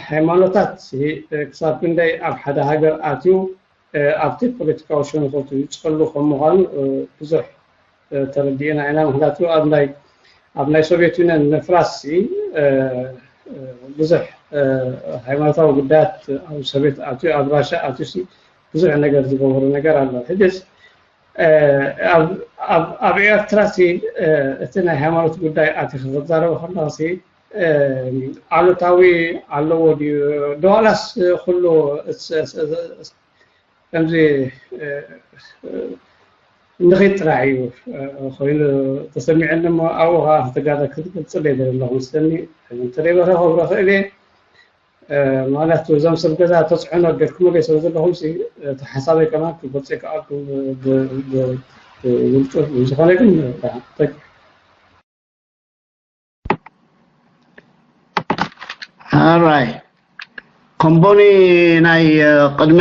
ሃይማኖታት ክሳብ ክንደይ ኣብ ሓደ ሃገር ኣትዩ ኣብቲ ፖለቲካዊ ሸነኾት ይፀሉ ከም ምዃኑ ብዙሕ ተረዲእና ኢና። ምክንያቱ ኣብ ናይ ኣብ ናይ ሶቪየት ዩኒየን ምፍራስ ብዙሕ ሃይማኖታዊ ጉዳያት ኣብ ሶቪየት ኣትዩ ኣብ ራሻ ኣትዩ ብዙሕ ነገር ዝገበሩ ነገር ኣሎ። ሕጅስ ኣብ ኤርትራ ሲ እቲ ናይ ሃይማኖት ጉዳይ ኣቲ ክዛረበ ከለካ ሲ ኣሉታዊ ኣለዎ ድዩ? ዶዋላስ ኩሉ ከምዚ ንኺድ ጥራሕ እዩ ኮይኑ ተሰሚዐኒ እሞ ኣብኡ ከዓ ክትጋረ ክትገልፅለይ ዘለኹ መስለኒ። እንተደይ በረ ክብረ ክእል እየ ማለት እዞም ሰብ ገዛ ተፅዕኖ ገርኩምለይ ስለ ዘለኹም እቲ ሓሳበይ ከማን ክገልፀ ይከኣልኩ ብውልቂ ዝኾነ ግን ኣራይ ኮምቦኒ ናይ ቅድሚ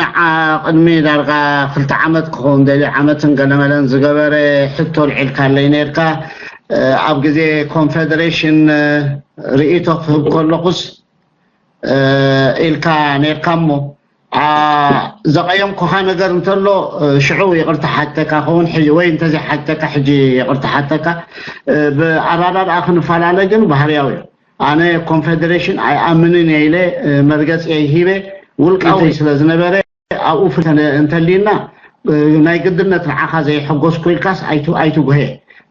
ቅድሚ ዳርጋ ክልተ ዓመት ክኸውን ደሊ ዓመትን ገለመለን ዝገበረ ሕቶ ልዒልካለይ ነርካ ኣብ ግዜ ኮንፌደሬሽን ርእቶ ክህብ ከለኹስ ኢልካ ነርካ እሞ ዘቐየምኩኻ ነገር እንተሎ ሽዑ ይቕርታ ሓተካ ከውን ሕጂ ወይ እንተዘይ ሓተካ ሕጂ ይቕርታ ሓተካ ብኣራዳድኣ ክንፈላለ ግን ባህርያዊ እዩ ኣነ ኮንፌደሬሽን ኣይኣምንን እየ ኢለ መርገፂ ሂበ ውልቃዊ ስለ ዝነበረ ኣብኡ ፍልተ እንተሊና ናይ ግድነት ንዓኻ ዘይሐጎስኩ ኢልካስ ኣይትጉሀ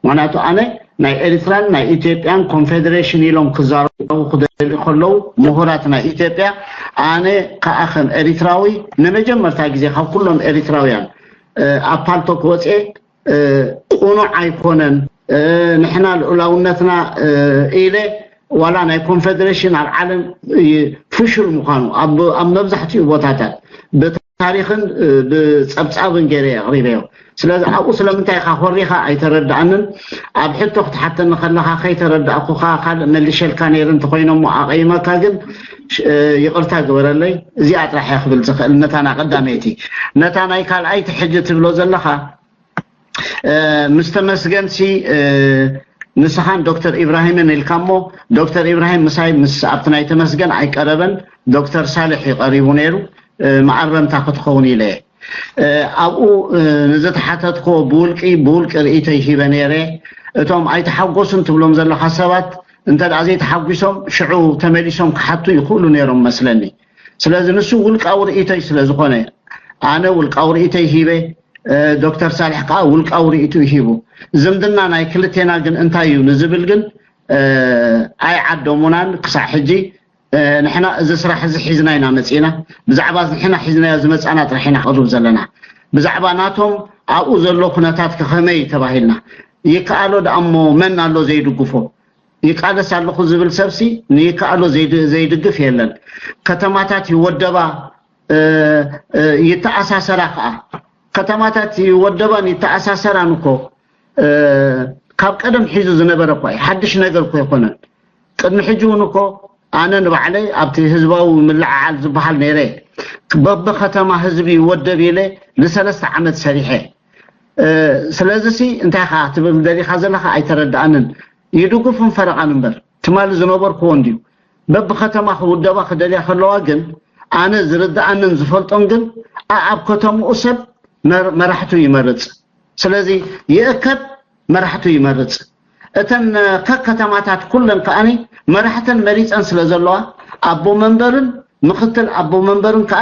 ምክንያቱ ኣነ ናይ ኤርትራን ናይ ኢትዮጵያን ኮንፌደሬሽን ኢሎም ክዛረቡ ክደልዩ ከለዉ ምሁራት ናይ ኢትዮጵያ ኣነ ከዓ ከም ኤሪትራዊ ንመጀመርታ ግዜ ካብ ኩሎም ኤሪትራውያን ኣብ ፓልቶክ ወፅኤ ቁኑዕ ኣይኮነን ንሕና ልኡላውነትና ኢለ ዋላ ናይ ኮንፌደሬሽን ኣብ ዓለም ፍሹል ምዃኑ ኣብ መብዛሕትኡ ቦታታት ብታሪኽን ብፀብፃብን ገይረ የቕሪበዮ ስለዚ ኣብኡ ስለምንታይ ኢኻ ኮሪኻ ኣይተረድኣንን ኣብ ሕቶ ክትሓተኒ ከለኻ ከይተረዳእኩኻ ካልእ መልሸልካ ነይሩ እንተኮይኖሞ ኣቐይመካ ግን ይቕርታ ግበረለይ እዚኣ ጥራሕ እየ ክብል ዝኽእል ነታ ናይ ቀዳመይቲ ነታ ናይ ካልኣይቲ ሕጂ ትብሎ ዘለኻ ምስ ተመስገን ሲ ንስኻን ዶክተር ኢብራሂምን ኢልካ እሞ ዶክተር ኢብራሂም ምሳይ ምስ ኣብቲ ናይ ተመስገን ኣይቀረበን ዶክተር ሳልሕ እዩ ቀሪቡ ነይሩ መኣረምታ ክትኸውን ኢለ እየ ኣብኡ ንዝተሓተትኮ ብውልቂ ብውልቂ ርእይቶ ይሂበ ነይረ እቶም ኣይተሓጎሱን ትብሎም ዘለካ ሰባት እንተ ዘይተሓጒሶም ሽዑ ተመሊሶም ክሓቱ ይኽእሉ ነይሮም መስለኒ ስለዚ ንሱ ውልቃዊ ርእይቶይ ስለ ዝኾነ ኣነ ውልቃዊ ርእይቶይ ሂበ ዶክተር ሳልሕ ከዓ ውልቃዊ ርእይትኡ ሂቡ ዝምድና ናይ ክልቴና ግን እንታይ እዩ ንዝብል ግን ኣይዓደሙናን ክሳዕ ሕጂ ንሕና እዚ ስራሕ እዚ ሒዝና ኢና መፂና ብዛዕባ ንሕና ሒዝናዮ ዝመፃና ጥራሕ ኢና ክቅርብ ዘለና ብዛዕባ ናቶም ኣብኡ ዘሎ ኩነታት ከኸመይ ተባሂልና ይከኣሎ ደኣ እሞ መን ኣሎ ዘይድግፎ ይቃለስ ኣለኹ ዝብል ሰብሲ ንይከኣሎ ዘይድግፍ የለን ከተማታት ይወደባ ይተኣሳሰራ ከዓ ከተማታት ይወደባን ይተኣሳሰራን እኮ ካብ ቀደም ሒዙ ዝነበረ እኳ እዩ ሓድሽ ነገር እኮ ኣይኮነን ቅድሚ ሕጂ እውን እኮ ኣነ ንባዕለይ ኣብቲ ህዝባዊ ምልዕዓል ዝበሃል ነይረ በብከተማ ህዝቢ ይወደብ ኢለ ንሰለስተ ዓመት ሰሪሐ ስለዚ ሲ እንታይ ኻ ትብል ደሊኻ ዘለኻ ኣይተረድኣንን ይድግፉን ፈረቓን እምበር ትማሊ ዝነበርክዎ እንድዩ በብከተማ ክውደባ ክደልያ ከለዋ ግን ኣነ ዝርድኣንን ዝፈልጦን ግን ኣኣብ ከተምኡ ሰብ መራሕቱ ይመርፅ ስለዚ ይእከብ መራሕቱ ይመርፅ እተን ከከተማታት ኩለን ከኣኒ መራሕተን መሪፀን ስለ ዘለዋ ኣቦ መንበርን ምክትል ኣቦ መንበርን ከዓ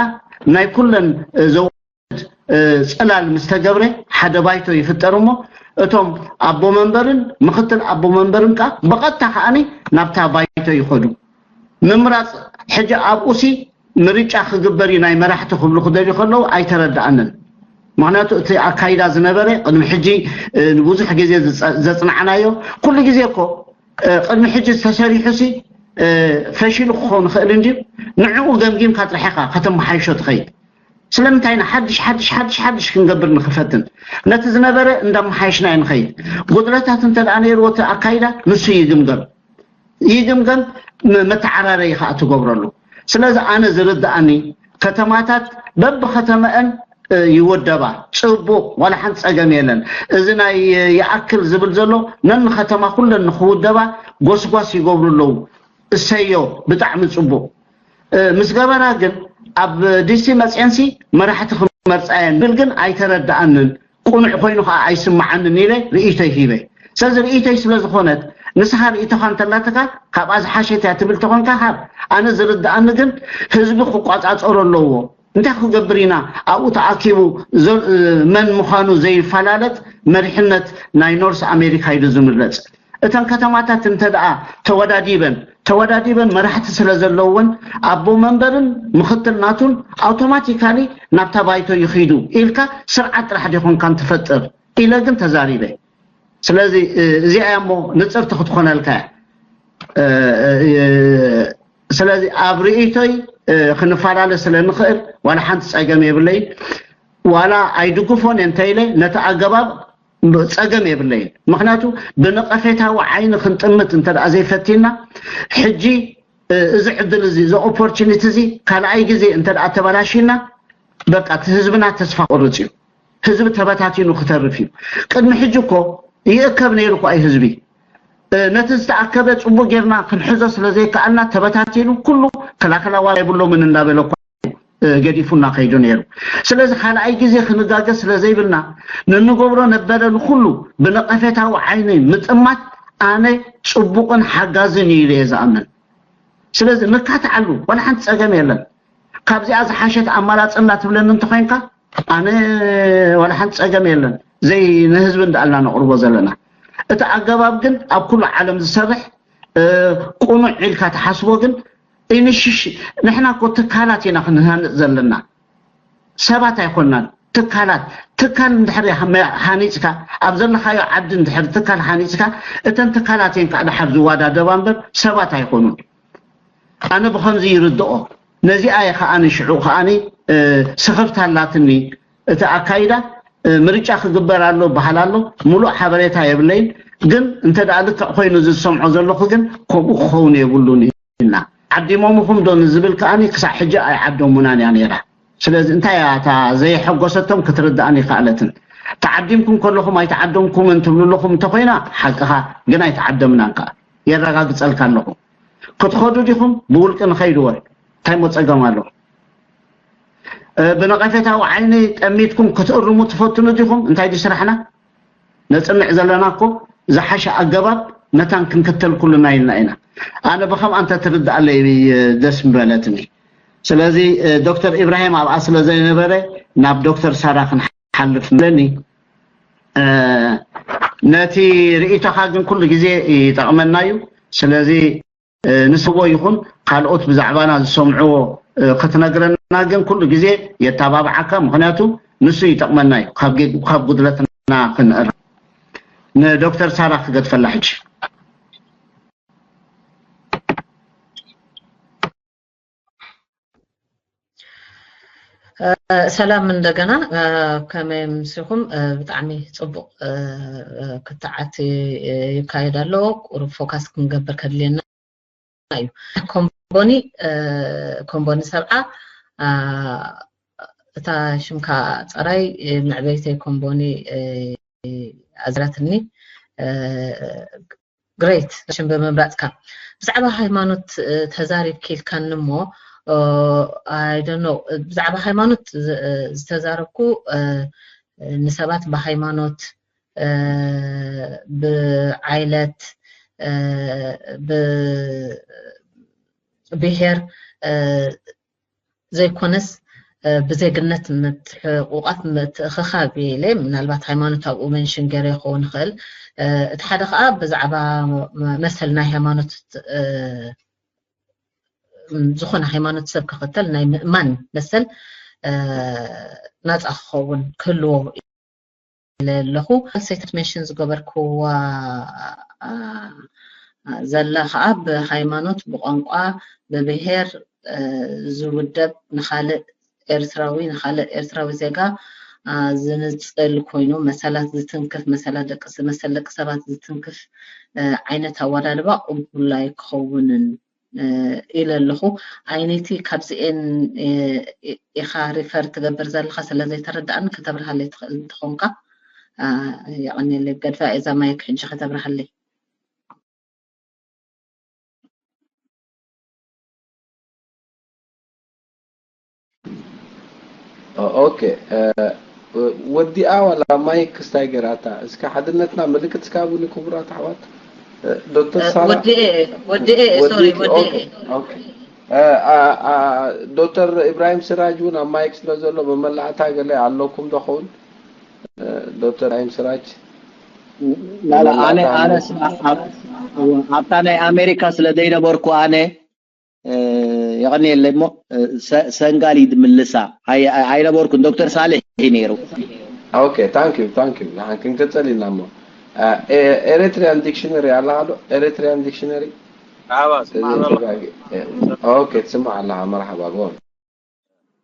ናይ ኩለን ዘውድ ጽላል ምስ ተገብረ ሓደ ባይቶ ይፍጠር እሞ እቶም ኣቦ መንበርን ምክትል ኣቦ መንበርን ከኣ ብቐጥታ ከኣ ናብታ ባይቶ ይኸዱ። ምምራጽ ሕጂ ኣብኡሲ ምርጫ ክግበር እዩ ናይ መራሕቲ ክብሉ ክደልዩ ከለዉ ኣይተረድኣንን። ምክንያቱ እቲ ኣካይዳ ዝነበረ ቅድሚ ሕጂ ንብዙሕ ግዜ ዘፅናዕናዮ ኩሉ ግዜ እኮ ቅድሚ ሕጂ ዝተሰሪሑ ሲ ፈሽሉ ክኸውን ይኽእል እንድዩ። ንዕኡ ገምጊምካ ጥራሕ ኢኻ ከተመሓይሾ ትኸይድ። ስለምንታይ ኢና ሓድሽ ሓድሽ ሓድሽ ሓድሽ ክንገብር ንኽፈትን? ነቲ ዝነበረ እንዳመሓየሽና ንኸይድ። ጉድለታት እንተ ደኣ ነይርዎ እቲ ኣካይዳ ንሱ ይግምገም። ይግምገም፣ መተዓራረይ ከዓ ትገብረሉ። ስለዚ ኣነ ዝርድኣኒ ከተማታት በብከተመአን ይወደባ፣ ፅቡቕ፣ ዋላ ሓንቲ ፀገም የለን። እዚ ናይ ይኣክል ዝብል ዘሎ ነንከተማ ኩለን ንክውደባ ጎስጓስ ይገብሩ ኣለዉ። እሰዮ፣ ብጣዕሚ ፅቡቕ። ምስ ገበራ ግን ኣብ ዲሲ መፅአንሲ መራሕቲ ክመርፃየን ብል ግን ኣይተረድኣንን። ቁኑዕ ኮይኑ ከዓ ኣይስምዓንን ኢለ ርእይቶይ ሂበ። ስለዚ ርእይቶይ ስለ ዝኾነት ንስኻ ርእይቶኻ እንተላትካ ካብኣ ዝሓሸት እያ ትብል ተኾንካ ሃብ። ኣነ ዝርድኣኒ ግን ህዝቢ ክቋፃፀሮ ኣለዎ። እንታይ ክገብር ኢና ኣብኡ ተኣኪቡ መን ምዃኑ ዘይፈላለጥ መሪሕነት ናይ ኖርስ ኣሜሪካ ኢሉ ዝምረፅ። እተን ከተማታት እንተ ደኣ ተወዳዲበን ተወዳዲበን መራሕቲ ስለ ዘለወን ኣቦ መንበርን ምክትል ናቱን ኣውቶማቲካሊ ናብታ ባይቶ ይኺዱ ኢልካ ስርዓት ጥራሕ ዲኾንካን ትፈጥር ኢለ ግን ተዛሪበ። ስለዚ እዚኣ እሞ ንፅርቲ ክትኾነልካ እያ። ስለዚ ኣብ ርእይቶይ ክንፈላለ ስለ ንኽእል ዋላ ሓንቲ ፀገም የብለይ። ዋላ ኣይድግፎን እየ እንተኢለ ነቲ ኣገባብ ፀገም የብለይን። ምክንያቱ ብነቐፌታዊ ዓይኒ ክንጥምት እንተ ደኣ ዘይፈቲና ሕጂ እዚ ዕድል እዚ እዚ ኦፖርቹኒቲ እዚ ካልኣይ ግዜ እንተ ደኣ ተበላሽና በቃ እቲ ህዝብና ተስፋ ቆርፅ እዩ። ህዝቢ ተበታቲኑ ክተርፍ እዩ። ቅድሚ ሕጂ እኮ ይእከብ ነይሩ እኮ እዩ ህዝቢ። ነቲ ዝተኣከበ ፅቡቅ ጌርና ክንሕዞ ስለ ዘይከኣልና ተበታቲኑ ኩሉ ከላከላ ዋላ የብሎምን እንዳበለ እኮ ገዲፉና ከይዱ ነይሩ። ስለዚ ካልኣይ ግዜ ክንጋገ ስለ ዘይብልና ንንገብሮ ነበረ ንኩሉ ብነቐፌታዊ ዓይኒ ምጥማት ኣነ ፅቡቅን ሓጋዝን እዩ ኢለ እየ ዝኣምን። ስለዚ ንካትዓሉ ዋላ ሓንቲ ፀገም የለን። ካብዚኣ ዝሓሸት ኣማራፂ እንዳትብለኒ እንተኮይንካ ኣነ ዋላ ሓንቲ ፀገም የለን። ዘይ ንህዝቢ እንዳኣልና ነቕርቦ ዘለና እቲ ኣገባብ ግን ኣብ ኩሉ ዓለም ዝሰርሕ ቁኑዕ ኢልካ ትሓስቦ ግን ኢንሽሽ ንሕና እኮ ትካላት ኢና ክንሃንፅ ዘለና ሰባት ኣይኮናን። ትካላት ትካል እንድሕር ሃኒፅካ ኣብ ዘለካዮ ዓዲ እንድሕር ትካል ሃኒፅካ እተን ትካላት እየን ከዓ ድሓር ዝዋዳደባ እምበር ሰባት ኣይኮኑን። ኣነ ብከምዚ ይርድኦ። ነዚኣ እየ ከዓኒ ሽዑ ከዓኒ ስኽፍታ ኣላትኒ። እቲ ኣካይዳ ምርጫ ክግበር ኣሎ በሃል ኣሎ። ሙሉእ ሓበሬታ የብለይን። ግን እንተ ደኣ ልክዕ ኮይኑ እዚ ዝሰምዖ ዘለኹ ግን ከምኡ ክኸውን የብሉን ኢና። ዓዲሞምኹም ዶ ንዝብል ከዓኒ ክሳዕ ሕጂ ኣይዓደሙናን እያ ነይራ። ስለዚ እንታይ እያ እታ ዘየሐጎሰቶም ክትርድኣኒ ይከኣለትን። ተዓዲምኩም ከለኹም ኣይተዓደምኩምን ትብሉ ኣለኹም እንተኮይና ሓቅኻ ግን ኣይተዓደምናን ከኣ የረጋግፀልካ ኣለኹ። ክትኸዱ ዲኹም ብውልቂ ንኸይድወን እንታይ ሞ ፀገም ኣሎ? ብነቐፌታዊ ዓይኒ ጠሚትኩም ክትእርሙ ትፈትኑ ዲኹም? እንታይ ድዩ ስራሕና? ነፅንዕ ዘለና እኮ ዝሓሸ ኣገባብ መታን ክንክተል ኩልና ኢልና ኢና። ኣነ ብከምኣ እንተ ትርድኣለይ ደስ ምበለትኒ። ስለዚ ዶክተር ኢብራሂም ኣብኣ ስለ ዘይነበረ ናብ ዶክተር ሳራ ክንሓልፍ ምለኒ። ነቲ ርእይቶኻ ግን ኩሉ ግዜ ይጠቕመና እዩ። ስለዚ ንስዎ ይኹን ካልኦት ብዛዕባና ዝሰምዕዎ ክትነግረና ግን ኩሉ ግዜ የተባብዓካ። ምክንያቱ ንሱ ይጠቕመና እዩ ካብ ጉድለትና ክንእር። ንዶክተር ሳራ ክገድፈላ ሕጂ። ሰላም እንደገና፣ ከመይ ምስኹም? ብጣዕሚ ፅቡቕ ክትዓት ይካየድ ኣሎ። ቁሩብ ፎካስ ክንገብር ከድልየና እዩ። ኮምቦኒ ኮምቦኒ ሰብዓ፣ እታ ሽምካ ፀራይ መዕበይተይ ኮምቦኒ ኣዝራትኒ። ግሬት ሽም ብምምራፅካ። ብዛዕባ ሃይማኖት ተዛሪብኪ ኢልካኒ እሞ፣ I don't know፣ ብዛዕባ ሃይማኖት ዝተዛረብኩ ንሰባት ብሃይማኖት፣ ብዓይለት፣ ብብሄር ዘይኮነስ ብዜግነት ምትሕቑቓፍ ምትእኽኻብ ኢለ ምናልባት ሃይማኖት ኣብኡ መንሽን ገይረ ክኸውን ይኽእል። እቲ ሓደ ከዓ ብዛዕባ መሰል ናይ ሃይማኖት ዝኾነ ሃይማኖት ሰብ ክኽተል ናይ ምእማን መሰል ናፃ ክኸውን ክህልዎ ኢለ ኣለኹ። ካልሰይታት ሜንሽን ዝገበርክዋ ዘላ ከዓ ብሃይማኖት፣ ብቋንቋ፣ ብብሄር ዝውደብ ንካልእ ኤርትራዊ ንካልእ ኤርትራዊ ዜጋ ዝንፅል ኮይኑ መሰላት ዝትንክፍ መሰላት ደቂ መሰል ደቂ ሰባት ዝትንክፍ ዓይነት ኣወዳድባ ቅቡል ኣይክኸውንን ኢለ ኣለኹ። ኣይነቲ ካብዚኤን ኢኻ ሪፈር ትገብር ዘለኻ ስለ ዘይተረዳእኒ ከተብርሃለይ ትኽእል እንተኾንካ የቐንየለይ። ገድፋ እዛ ማይክ ሕጂ ከተብርሃለይ። ኦኬ ወዲኣ ዋላ ማይክ ክስታይ ገራታ እስከ ሓድነትና ምልክት እስከ ኣብኒ ክቡራት ኣሕዋት ዶክተር ሳራ ወዲኤ ወዲኤ ሶሪ ወዲኤ ዶክተር ኢብራሂም ስራጅ እውን ኣብ ማይክ ስለ ዘሎ መመላእታ ገለ ኣለኩም ዶ ኸውን ዶክተር ኢብራሂም ስራጅ ኣነ ኣነ ኣብታ ናይ ኣሜሪካ ስለ ዘይነበርኩ ኣነ የቐንየለይ እሞ ሰንጋል ይድምልሳ ኣይነበርኩን ዶክተር ሳልሕ እዩ ነይሩ okay thank you thank you ንሓን ክንቅፅል ኢና እሞ Eritrean dictionary ኣለካ ዶ Eritrean dictionary ኣባ ስማዕ ዘለኹ okay ትስማዕ ኣለካ መርሓባ ጎ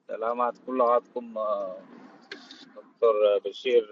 ሰላማት ኩላኻትኩም ዶክተር በሺር